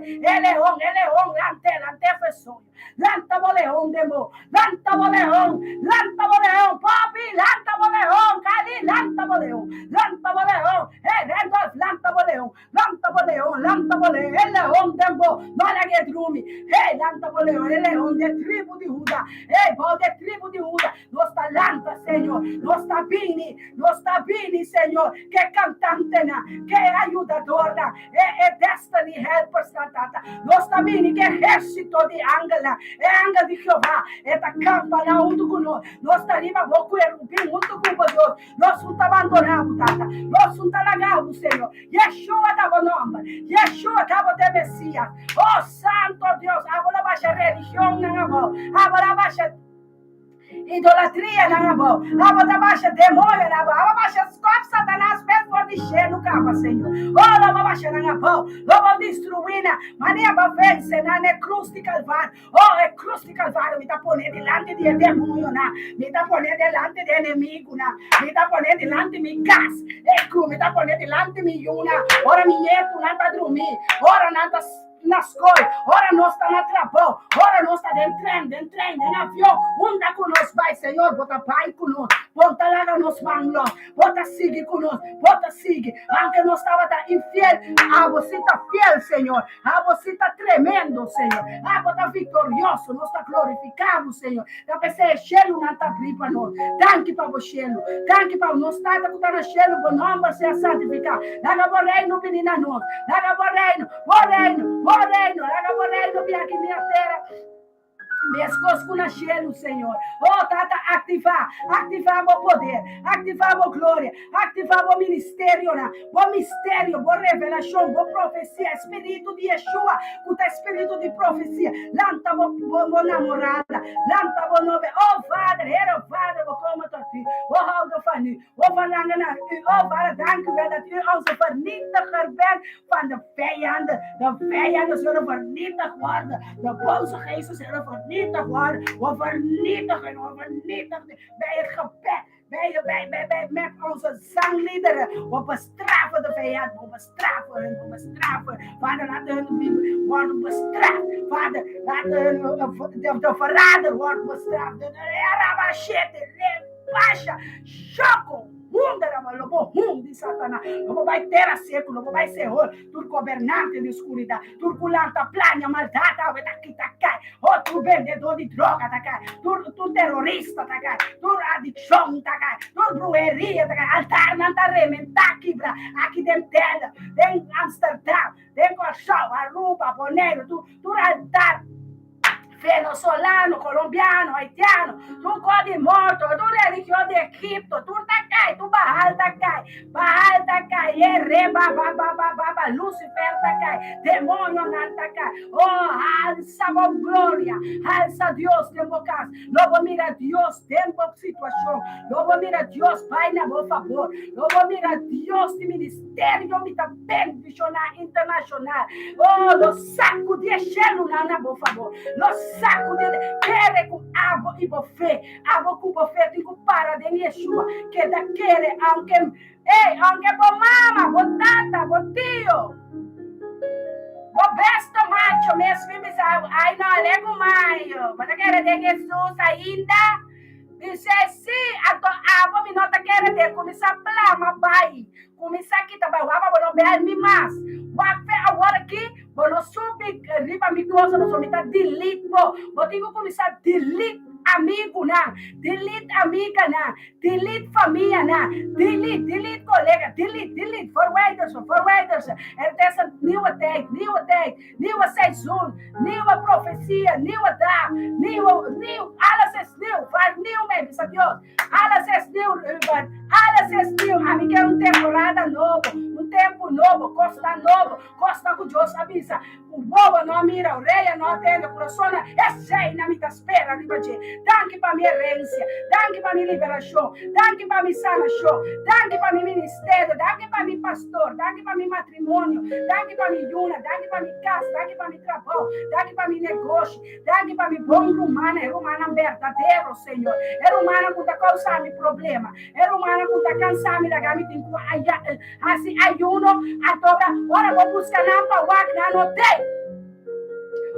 [SPEAKER 1] E leon, e leon, lant'é, lant'é fu e soño. Lanta bo leon den bo, lanta bo leon, lanta bo leon, Poppy, lanta bo leon, Kali, lanta bo leon, lanta bo leon, hey Randolph, lanta bo leon. Lanta bo leon, lanta bo leon, e leon den bo, no laga e drumi. Hey, lanta bo leon, e leon di e tribu di Huda. Hey, bou di e tribu di Huda, nos ta lanta, Señor. Nos ta bini, nos ta bini, Señor. Ke kantantenan, ke e ayudadornan, e e destiny helpersnan, Tata. Nos ta bini ke ehérsito di angelnan, e angel di Jehová, e ta kampa nan huntu ku nos. Nos ta riba bo kuerubin huntu ku bo, Dios. Nos un ta bandoná bo, Tata. Nos un ta laga bo, Señor. Yeshua ta bo nomber. Yeshua ta bo te Mesías. Oh, Santo Dios, abo lo basha religionnan abou. Abo lo basha idolatrianan abou. Abo ta basha demonionan abou. Abo basha skòp Satanas mes for di shelu kaba, Señor. Oh, lo bo basha nan abou. Lo bo destruí nan. Manera bo vense nan na e krus di Kalvario. Oh, e krus di Kalvario mi ta pone dilanti di e demonionan, mi ta pone dilanti di e enemigunan, mi ta pone dilanti mi kas, e krus mi ta pone dilanti mi yunan, ora mi nietunan ta drumí, ora nan ta na skol, ora nos ta na trabou, ora nos ta den tren, den trein, den avion, unda ku nos bai, Señor, bo ta bai ku nos, bo ta laga nos man lòs. Bo ta sigui ku nos, bo ta sigui. Aunke nos tabata infiel, abo si ta fiel, Señor. Abo si ta tremendo, Señor. Abo ta viktorioso. Nos ta glorifiká bo, Señor. Ta p'esei e shelunan ta abrí pa nos. Danki pa bo shelu. Danki pa nos Tata ku ta na shelu, bo nòmber sea santifiká. Laga bo reino bini na nos. Laga bo reino, bo reino, bo reino, laga bo reino bin aki na tera. Meskos ku na shelu, Señor. Oh, Tata, aktivá, aktivá bo poder, aktivá bo gloria, aktivá bo ministerionan, bo misterio, bo revelashon, bo profesia, Spiritu di Yeshua, ku ta spiritu di profesia. Lanta bo, bo, bo namorada, lanta bo novia. Oh, Vader, Here Vader, we komen tot u. We houden van u. We verlangen naar u. Oh, Vader, dank u wel dat u onze vernietiger bent van de vijanden. De vijanden zullen vernietigd worden. De boze geesten zullen vernietigd worden. We vernietigen, we vernietigen bij het gebed. Bij, bij, bij, bij, met onze zangliederen. We bestraffen de vijand. We bestraffen hun. We bestraffen. Vader, laat hun worden bestraft. Vader, laat hun, de, de verrader worden bestraft. De, de, Basha, shoko, hunda raba, lo bo hundi Satanas, lo bo bai tera seku, lo bo bai Seol, tur gobernante di skuridat, tur ku lanta plania maldat awe ta kita kai, oh tur bendedó di droga ta kai, tur tur terorista ta kai, tur adikshon ta kai, tur bruheria ta kai, altarnan ta rementá kibra aki den Tèlem, den Amsterdam, den Kòrsou, Aruba, Boneiru, tur tur altar. Venezolano, colombiano, haitiano, tur kos di morto, tur religion di Egipto, tur ta kai, tur Baal ta kai, Baal ta kai, e re ba ba ba ba ba ba, Lucifer. ta kai, demonionan ta kai. Oh, halsa bo gloria, halsa Dios den bo kas. Lo bo mira Dios den bo situashon, lo bo mira Dios bai na bo fabor, lo bo mira Dios di ministerio mi ta bendishoná internashonal. Oh, lo sakudí e shelunan na bo fabor, lo sakudí kere ku abo i bo fe, abo ku bo fe tin ku para den Yeshua, keda kere aunke, ey, aunke bo mama, bo tata, bo tio, bo besto macho mes bin bisa abo, ay no, ale ku mayo, bo ta kere den Jesus ainda? Bis'é, Si, anto abo mi no ta kere den, kuminsá plama bai. Kuminsá kita bai wak pa bo no bel mi mas. Wak fe awor aki bo no subi riba mi cosa pasobra mi ta delete bo. Bo tin ku kuminsá delete amigunan, delete amiganan, delete famianan, delete, delete kolega, delete, delete, verwijder ze, verwijder ze. Het is een nieuwe tijd, nieuwe tijd, nieuwe seizoen, nieuwe profesia, nieuwe dag, nieuwe, nieuw, alles is nieuw, vernieuw mij, bisa Dios. Alles es nieuw, Ruben. Alles es nieuw. Ami kier un temporada nobo, un tempu nobo, kosnan nobo, kosnan ku Dios a bisa ku wowo no a mira, orea no a tende, kurason no. Esei na mi ta spera riba dje. Danki pa mi herensia. Danki pa mi liberashon. Danki pa mi sanashon. Danki pa mi ministerio. Danki pa mi pastor. Danki pa mi matrimonio. Danki pa mi yuna. Danki pa mi kas. Danki pa mi trabou. Danki pa mi negoshi. Danki pa mi bon rumannan, e rumannan berdadero, Señor. E rumannan ku ta kousa mi problema, e rumannan ku ta kansa mi laga mi tin ku hasi ayuno atobra. Ora bo buska nan pa wak, nan no tei.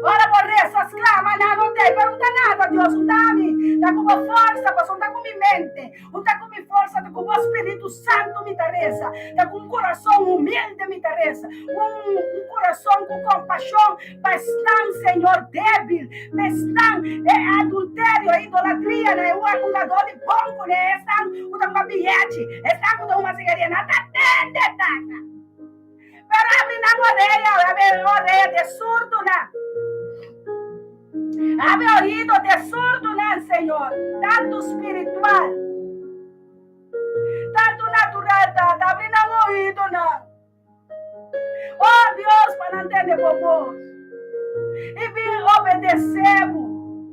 [SPEAKER 1] Ora bo resa, sklama, nan no tei. Pero un ta nada, Dios, un ta ami. Ta ku bo forsa, pasobra un ta ku mi mente. Un ta ku mi forsa, ta ku bo Spiritu Santu mi ta resa, ta ku un kurason humilde mi ta resa, un un kurason ku kompashon pa esnan, Señor, débil, pa esnan e adulterio, e idolatria, na e hungadó di bon kuné, esnan ku ta kuma biyechi, esnan ku ta huma sigaria, nan ta tende, Tata. Pero abri nan orea, abri orea di e surdunan. Abri oido di e surdunan, Señor, tantu spiritual, tantu natural, Tata, abri nan oidonan. Oh Dios, pa nan tende bo bos i bin obedesé bo.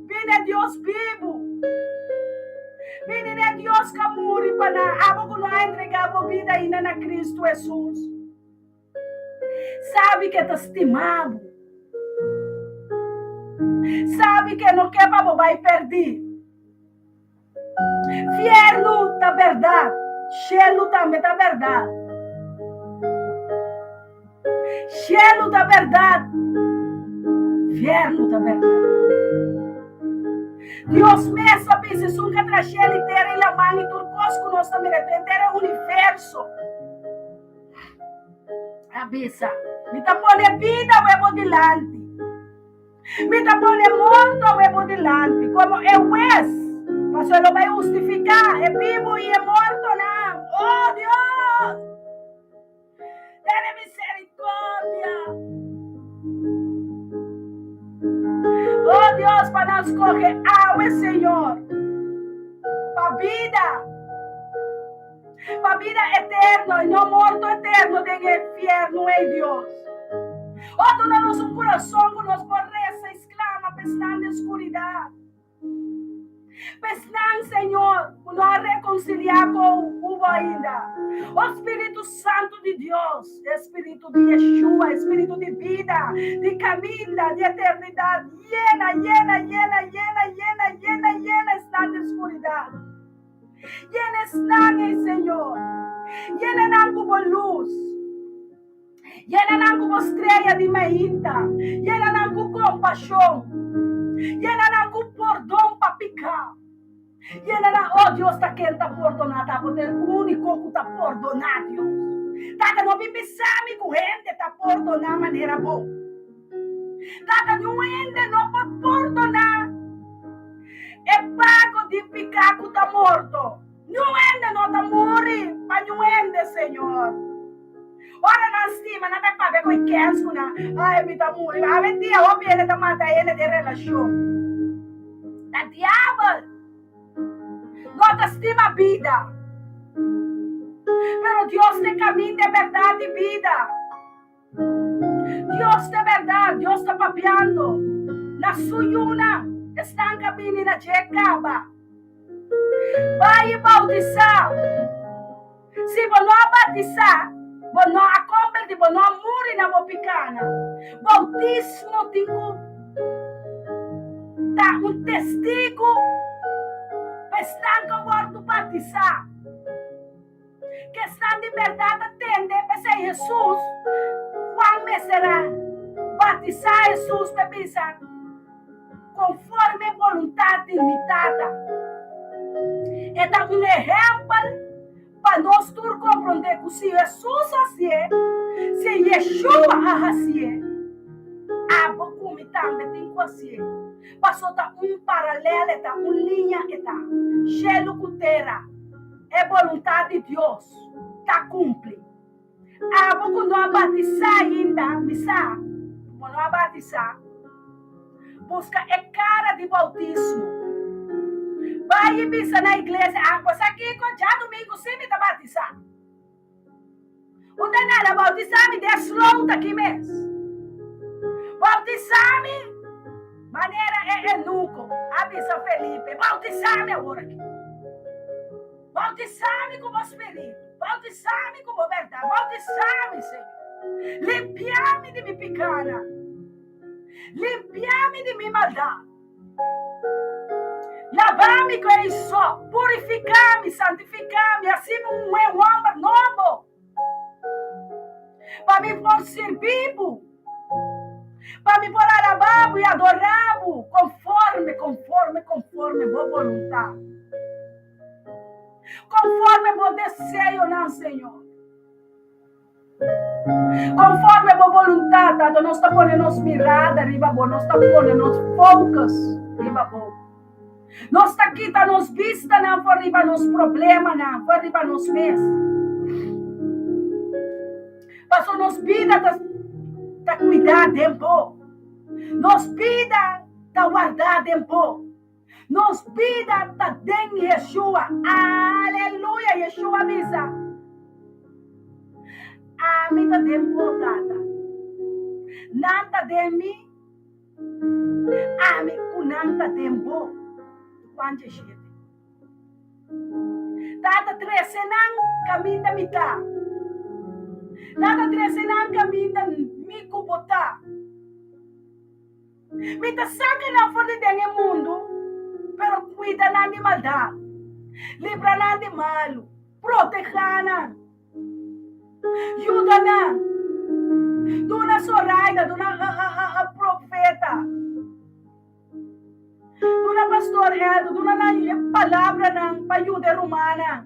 [SPEAKER 1] Bini e Dios bibu. Bini n'e Dios ku a muri pa nan, abo ku no a entregá bo bida ainda na Kristu Hesus. Sabi ku e ta stima bo. Sabi ku e no ke pa bo bai pèrdí. Fièrnu ta bèrdat, shelu tambe ta bèrdat. Shelu ta bèrdat, fièrnu ta bèrdat. Dios mes a bisa esun ku a traha shelu i tera i laman i tur kos ku nos ta mira henter e universo. A bisa, Mi ta pone bida awe bo dilanti. Mi ta pone morto awe bo dilanti komo e hues, pasobra e lo bai hustifiká e bibu i e mortonan. O Dios, tene miserikordia. O Dios, pa nan skohe awe, Señor, pa bida. Pa bida eterno i no morto eterno den e infierno, ey Dios. O duna nos un kurason ku nos por resa i sklama pa esnan den skuridat. Pa esnan, Señor, ku no a rekonsiliá ku Bo ainda. O Spiritu Santu di Dios, e Spiritu di Yeshua, e Spiritu di bida, di kaminda, di eternidat, yena, yena, yena, yena, yena, yena, yena esnan den skuridat. Yena esnan, ei Señor. Yena nan ku bo lus. Yena nan ku bo strea di mainta. Yena nan ku kompashon. Yena nan ku pordon pa piká. Yena nan, oh Dios ta ken ta pordoná, ta bo ta e úniko ku ta pordoná, Dios. Tata, no bin bisa mi ku hende ta pordoná manera bo. Tata, niun hende no por pordoná. E pago di piká ku ta morto. Niun hende no ta muri pa niun hende, Señor. Ora nan stima, nan ta papia ku e kens ku nan, Ai, mi ta muri. Awendia hopi hende ta mata hende den relashon. Ta diabel. No ta stima bida. Pero Dios ta e kaminda, e bèrdat i bida. Dios ta e bèrdat, Dios ta papiando na su yunan, esnan ku a bini na dje kaba. Bai i bautisá. Si bo no a batisá, bo no a kombertí, bo no a muri na bo pikánan. Boutismo tin ku ta un testigu pa esnan ku a wòrdu batisá, ku esnan di bèrdat a tende. P'esei Hesus, Juan mester a batisá Hesus pa e bisa, Konforme boluntat di mi Tata. E ta un ehèmpel pa nos tur komprondé ku si Hesus hasié, si Yeshua a hasié, abo ku mi tambe tin ku hasié. Paso ta un paralel e ta, un liña e ta, shelu ku tera. E boluntat di Dios ta kumpli. Abo ku no a batisá ainda, mi sa ku bo no a batisá, buska e kara di boutismo. Bai i bisa na iglesia, Ah, bo sa kiko? Djadumingu sí mi ta batisá. Un ta nada, boutisá mi den sloot aki mes. Boutisá mi manera e enuko a bisa Felipe, Boutisá mi awor aki. Bautisá mi ku bo spiritu, bautisá mi ku bo bèrdat, bautisá mi, Señor. Limpiá mi di mi pikánan, limpiá mi di mi maldat. Labá mi ku e isop, purifiká mi, santifiká mi, hasi mi un buen hòmber nobo, pa mi por sirbí bo, pa mi por alabá bo i adorá bo konforme, konforme, konforme bo boluntat. Konforme bo deseonan, Señor. Konforme bo boluntat, Tata, nos ta pone nos mirada riba bo, nos ta pone nos focus riba bo. Nos ta kita nos bistanan for riba nos problemanan, for riba nos mes. Paso nos bida ta, ta kuidá den bo. Nos bida ta wardá den bo. Nos bida ta den Yeshua. Aleluya! Yeshua a bisa, Ami ta den bo, Tata. Nan ta den mi, ami ku nan ta den bo. Juan diesshete. Tata, trese nan kaminda mi ta. Tata, trese nan kaminda mi ku bo ta. Mi ta saka nan for di den e mundu, pero kuida nan di maldat, libra nan di malu, protehá nan, yuda nan, duna Zoraida, duna profeta, duna pastor Eldo, duna nan e palabranan pa yuda e rumannan.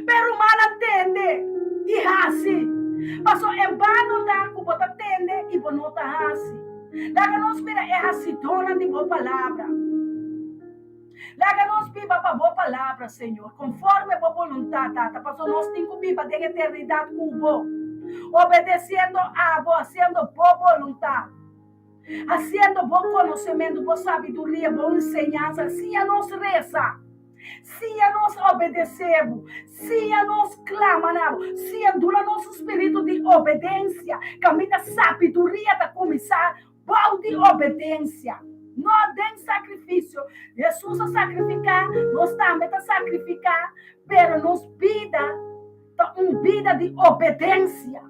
[SPEAKER 1] P'e rumannan tende i hasi. Paso en bano ta ku bo ta tende i bo no ta hasi. Laga nos bira e hasidónan di bo palabra. Laga nos biba pa bo palabra, Señor, konforme bo boluntat, Tata, paso nos tin ku biba den eternidat ku bo, obedesiendo abo, hasiendo bo boluntat, hasiendo bo konosementu, bo sabiduria, bo enseñansa. Siña nos resa. Siña nos obedesé bo, siña nos clama na bo, siña duna nos un spiritu di obedencia. Caminda sabiduria ta cuminsa bou di obedencia, no den sacrificio. Jesus a sacrifica, nos tambe ta sacrifica, pero nos bida ta un bida di obedencia.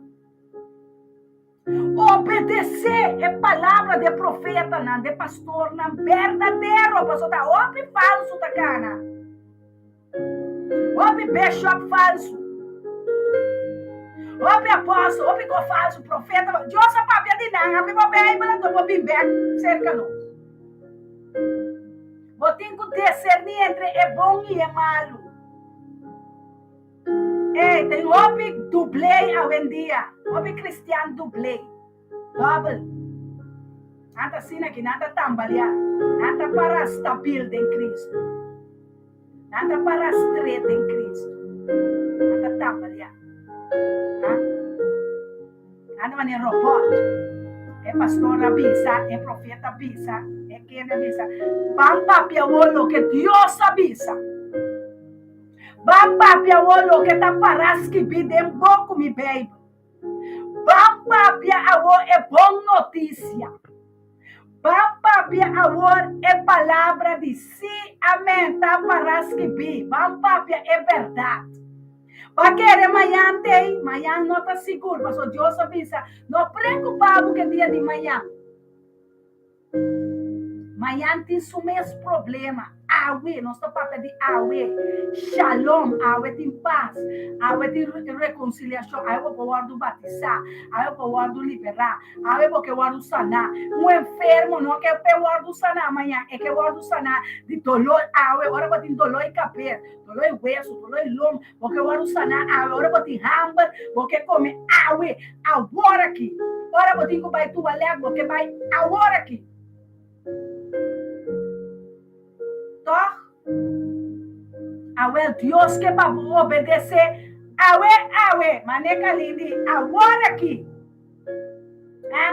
[SPEAKER 1] Obedesé e palabra di e profetanan, di e pastornan berdadero, pasobra ta hopi falsu ta kana. Hopi bishop falsu. Hopi apòstel, hopi ko falsu, profeta. Dios a papia di nan, abri bo Beibel anto bo bin bèk serka nos. Bo tin ku diserní entre e bon i e malu. Ey, tin hopi dubley awendia, hopi cristian dubley, double. Nan ta asina ki nan ta tambalea, nan ta para stabil den Cristo. Nan ta para straight den Cristo. Nan ta tambalea. Ha? Nan ta manera robot. E pastor a bisa, e profeta a bisa, e kende a bisa. Ban papia awor loke Dios a bisa. Ban papia awor loke ta pará skibí den bo ku mi Beibel. Ban papia awor e bon notisia. Ban papia awor e palabra di sí, amèn, ta pará skibí. Ban papia e bèrdat. Ba kere mañan t'ei? Mañan no ta sigur, pasobra Dios a bisa, No preokupá bo ku e dia di mañan. Mañan tin su mes problema. Awe, nos ta papia di awe. Shalom, awe tin pas. Awe tin rekonsiliashon. Awe bo por wòrdu batisá. Awe bo por wòrdu liberá. Awe bo ke wòrdu saná. Un enfermo no ke p'e wòrdu saná mañan, e ke wòrdu saná di dolor awe. Ora bo tin dolor di kabes, dolor di wesu, dolor di lomba, Bo ke wòrdu saná awe. Ora bo tin hamber, bo ke kome awe, awor aki. Ora bo tin ku bai tualèt, bo ke bai awor aki. Tòg? Awèl, Dios ke pa bo obedesé awe, awe, manera Kalin di, awor aki. Hè?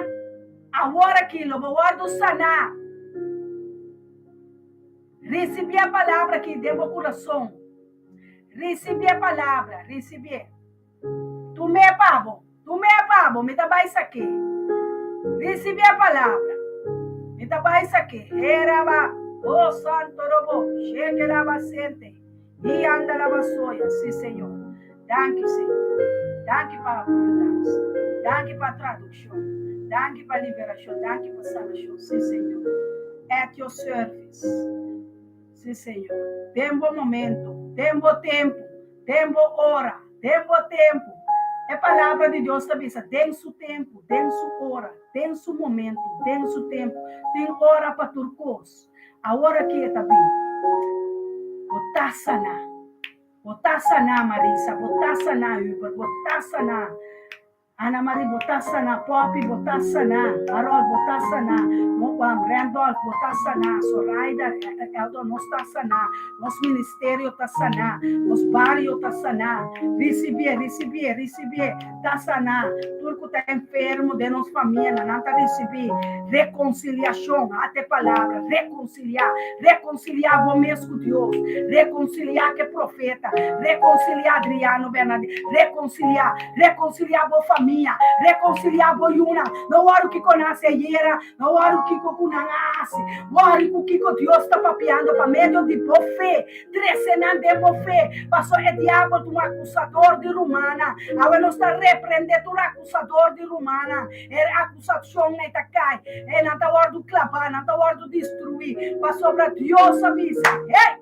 [SPEAKER 1] Awor aki lo bo wòrdu saná. Risibí e palabra aki den bo kurason. Risibí e palabra, risibié. Tum'é pa bo, tum'é pa bo, mi ta bai sak'é. Risibí e palabra, mi ta bai sak'é. Heraba, oh santo robo, shekelaba sente, i andalaba soya. Sí, Señor. Danki, Señor. Danki pa bo yudansa. Danki pa tradukshon. Danki pa liberashon. Danki pa sanashon. Sí, Señor. At your service. Sí, Señor. Den bo momento, den bo tempu, den bo ora, den bo tempu. E Palabra di Dios ta bisa, den su tempu, den su ora, den su momento, den su tempu. Tin ora pa tur kos. Awor aki e ta bin. Bo ta saná. Bo ta saná, Marisa. Bo ta saná, Hubert. Bo ta saná. Ana Marie bo ta sana, Poppy bo ta sana, Harold bo ta sana, Randolph bo ta sana, Zoraida, Eldon nos ta sana, nos ministerio ta sana, nos bario ta sana, ricibié, ricibié, ricibié, ta sana, tur cu ta enfermo den nos familianan, nan ta ricibi reconciliacion, ata e palabra, reconcilia, reconcilia bo mes cu Dios, reconcilia cu e profeta, reconcilia Adriano Bernardino, reconcilia. Rekonsiliá bo famia, rekonsiliá bo yunan. No wòrdu kiko nan hasi ayera, no wòrdu kiko ku nan a hasi. Wòrdu ku kiko Dios ta papiando pa medio di bo fe. Trese nan den bo fe, pasobra e diabel ta un akusador di rumannan. Awe nos ta reprendé tur akusador di rumannan. E akusashonnan ei ta kai, e nan ta wòrdu klabá, nan ta wòrdu destruí, pasobra Dios a bisa, Hey!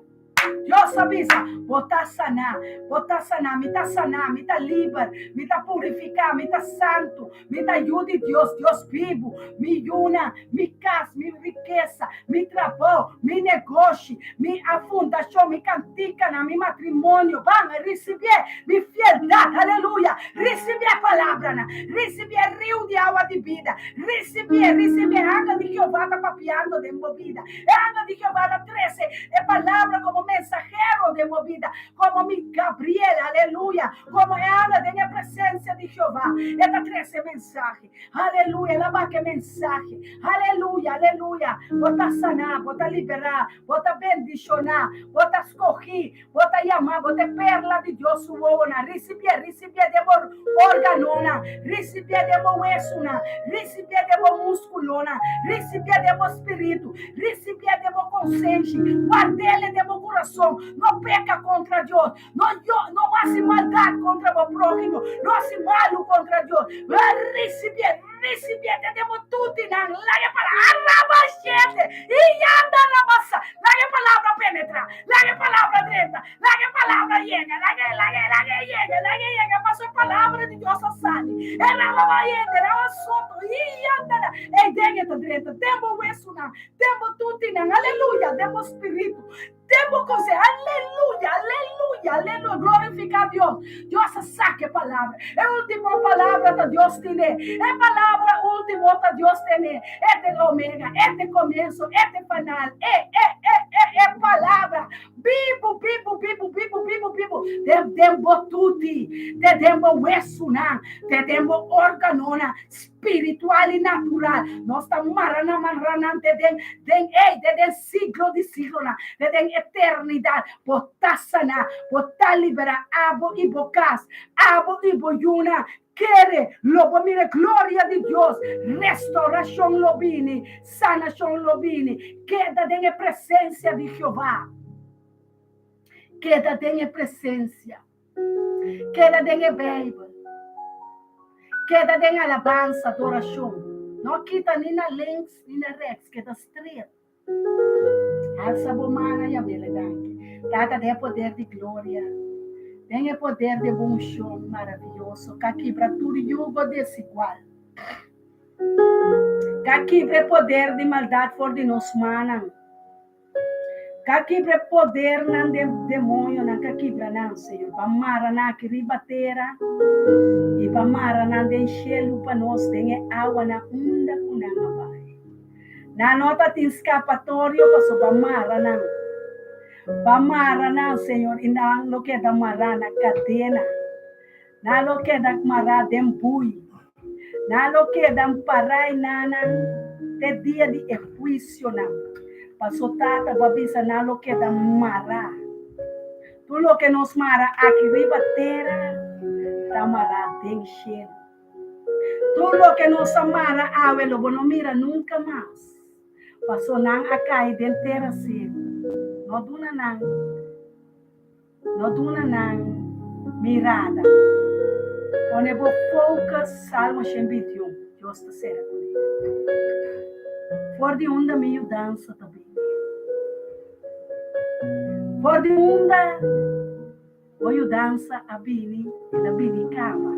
[SPEAKER 1] Dios a bisa, Bo ta saná, bo ta saná, mi ta saná, mi ta liber, mi ta purifiká, mi ta santu, mi ta yu di Dios, Dios bibu, mi yunan, mi kas, mi rikesa, mi trabou, mi negoshi, mi fundashon, mi kantikanan, mi matrimonio. Ban, risibié mi fieldat, aleluya, risibié palabranan, risibié riu di awa di bida, risibié, risibié, Angel di Jehová ta papiando den bo bida. E angel di Jehová ta trese e palabra komo mensahero den bo bida, komo mi Gabriel, aleluya, komo e angel den e presensia di Jehová. E ta trese mensahe, aleluya, el a baka e mensahe, aleluya, aleluya. Bo ta saná, bo ta liberá, bo ta bendishoná, bo ta skohí, Bo ta yamá, bo ta e perla di Dios su wowonan. Risibié, risibié den bo órganonan, risibié den bo wesunan, risibié den bo múskulonan, risibié den bo spiritu, risibié den bo konsenshi, ward'el den bo kurason. No peka kontra Dios, no yo, no hasi maldat kontra bo próhimo, no hasi malu kontra Dios. Risibié, risibié te den bo tutinan. Laga e palabra, arabashete, i yanda rabasa. Laga e palabra penetrá. Laga e palabra drenta, laga e palabra yega, laga, laga, laga e yega, laga e yega, paso e palabra di Dios a sali. E raba bayente, raba soto, i yandana. Ei den e ta drenta, den bo wesunan, den bo tutinan, aleluya, den bo spiritu, den bo konse, aleluya, aleluya, aleluya, glorifica Dios. Dios a saka e palabra. E ultimo palabra ta Dios tene. E palabra ultimo ta Dios tene. E ta e omega, e ta e komienso, e ta e final. E, e, e, e, e palabra. Bibu, bibu, bibu, bibu, bibu, bibu. Den, den bo tuti, te den bo wesunan, te den bo organonan, spiritual i natural. Nos ta mara nan manranan te den, den, ey, te den siglo di siglonan, te den eternidat. Bo ta saná, bo ta liberá, abo i bo kas, abo i bo yunan. Kere, lo bo mira e gloria di Dios. Restaurashon lo bini, sanashon lo bini. Keda den e presensia di Jehová. Keda den e presensia. Keda den e Beibel. Keda den alabansa, adorashon. No kita ni na links ni na rechts, keda straight. Alsa bo mana i abele danki. Tata, den e poder di gloria, den e poder di e bo unshon maravioso ka kibra tur yugo desigual, ka kibra e poder di maldat for di nos mannan, ka kibra e podernan di e demoñonan, ka kibra nan, Señor, pa mara nan aki riba tera i pa mara nan den shelu pa nos den e awanan unda ku nan a bai. Nan no ta tin skapatorio paso ba mara nan. Ba mara nan, Señor, i nan lo keda mará na kadena. Nan lo keda mará den bui. Nan lo keda pará enanan te dia di e huisionan. Paso Tata bo a bisa nan lo keda mará. Tur loke nos mara aki riba tera ta mará den shelu. Tur loke nos a mara awe lo bo no mira nunka mas, paso nan a kai den tera seku. No duna nan, no duna nan mirada. Pone bo focus Salmo 121, Dios ta sera kuné. For di unda mi yudansa ta bini? For di unda? Bo yudansa a bini, el a bini kaba.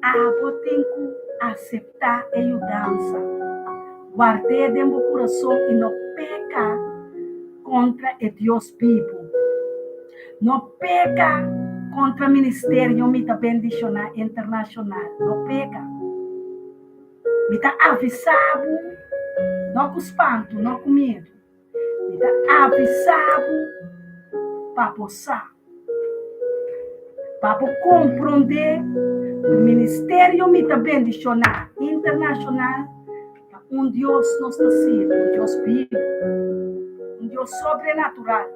[SPEAKER 1] Abo tin ku aseptá e yudansa. Ward'é den bo kurason i no peka kontra e Dios bibu. No peka kontra Ministerio Mi Ta Bendishoná Internashonal. No peka. Mi ta avisá bo, no ku spantu, no ku miedu. Mi ta avisá bo pa bo sa, pa bo komprondé ku ministerio mi ta bendishoná internashonal ta un Dios nos ta sirbi, un Dios bibu, un Dios sobrenatural,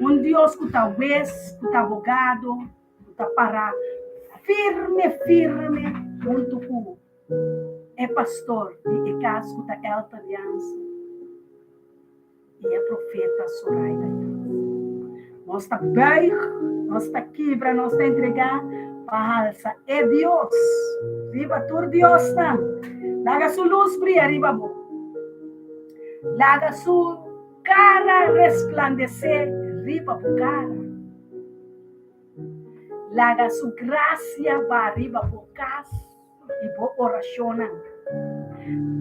[SPEAKER 1] un Dios ku ta wes, ku ta abogado, ku ta pará firme firme huntu ku E pastor di e kas ku ta Elton Jansen i e profeta Soraida Jansen. Nos ta buig, nos ta kibra, nos ta entregá pa halsa e Dios riba tur diosnan. Laga su lus bria riba bo. Laga su kara resplandesé riba bo kara. Laga su grasia ba riba bo kas i bo orashonnan,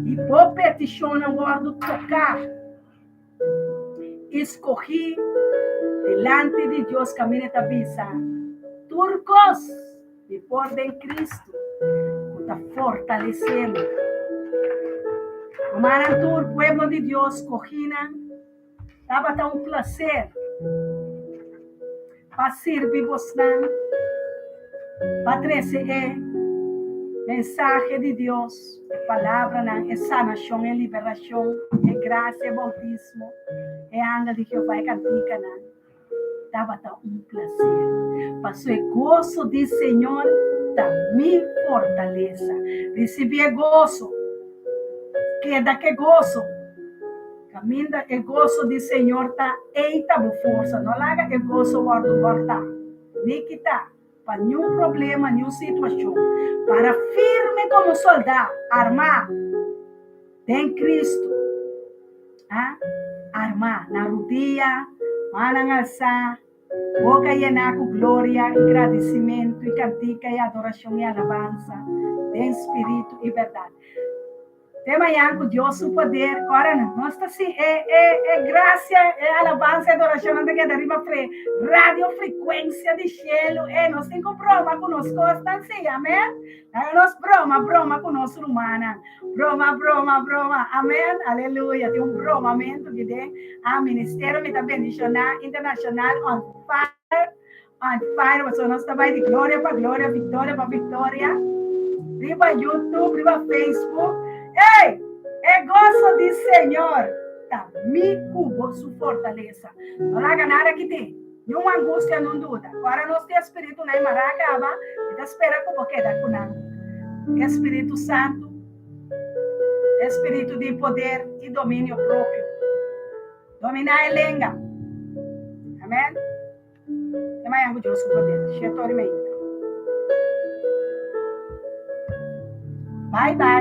[SPEAKER 1] i bo petishonnan wòrdu toká i skohí dilanti di Dios kaminda ta bisa, Tur kos mi por den Kristu ku ta fortalesé mi. Rumannan tur, pueblo di Dios, skohí nan. Tabata un plaser pa sirbi bosnan, pa trese e mensahe di Dios, e palabranan, e sanashon, e liberashon, e grasia, e boutismo, e angel di Jehová, e kantikanan. Tabata un plaser. Paso e goso di Señor ta mi fortalesa. Risibí e goso. Keda ku e goso. Kaminda e goso di Señor ta, ei ta bo forsa. No laga e goso wòrdu hòrtá, ni kitá, pa niun problema, niun situashon. Para firme komo soldá, armá den Kristu. A Armá na rudia, mannan alsá, boka yená ku gloria i gradisimentu i kantika i adorashon i alabansa den spiritu i bèrdat. Te mañan ku Dios su poder, ora nos ta si e e e grasia, e alabansa i adorashonnan ta keda riba fre radio frekuensia di shelu. E nos tin ku broma ku nos kosnan si, amen. Laga nos broma, broma ku nos rumannan. Broma, broma, broma. Amen. Aleluya. Tin un bromamentu ki den a ministerio mi ta bendishoná internashonal on fire. On fire, pasobra nos ta bai di gloria pa gloria, victoria pa victoria. Riba YouTube, riba Facebook. Ey! E goso di Señor ta mi ku bo su fortalesa. No laga nada kit'é. Niun angustia, niun duda. Ora nos tin e spiritunan ei mará kaba, mi ta spera ku bo keda ku nan. E Spiritu Santu, e spiritu di poder i dominio propio. Dominá e lenga. Amèn. Te mañan ku Dios su poder. Shete ora i meinta. Bye bye.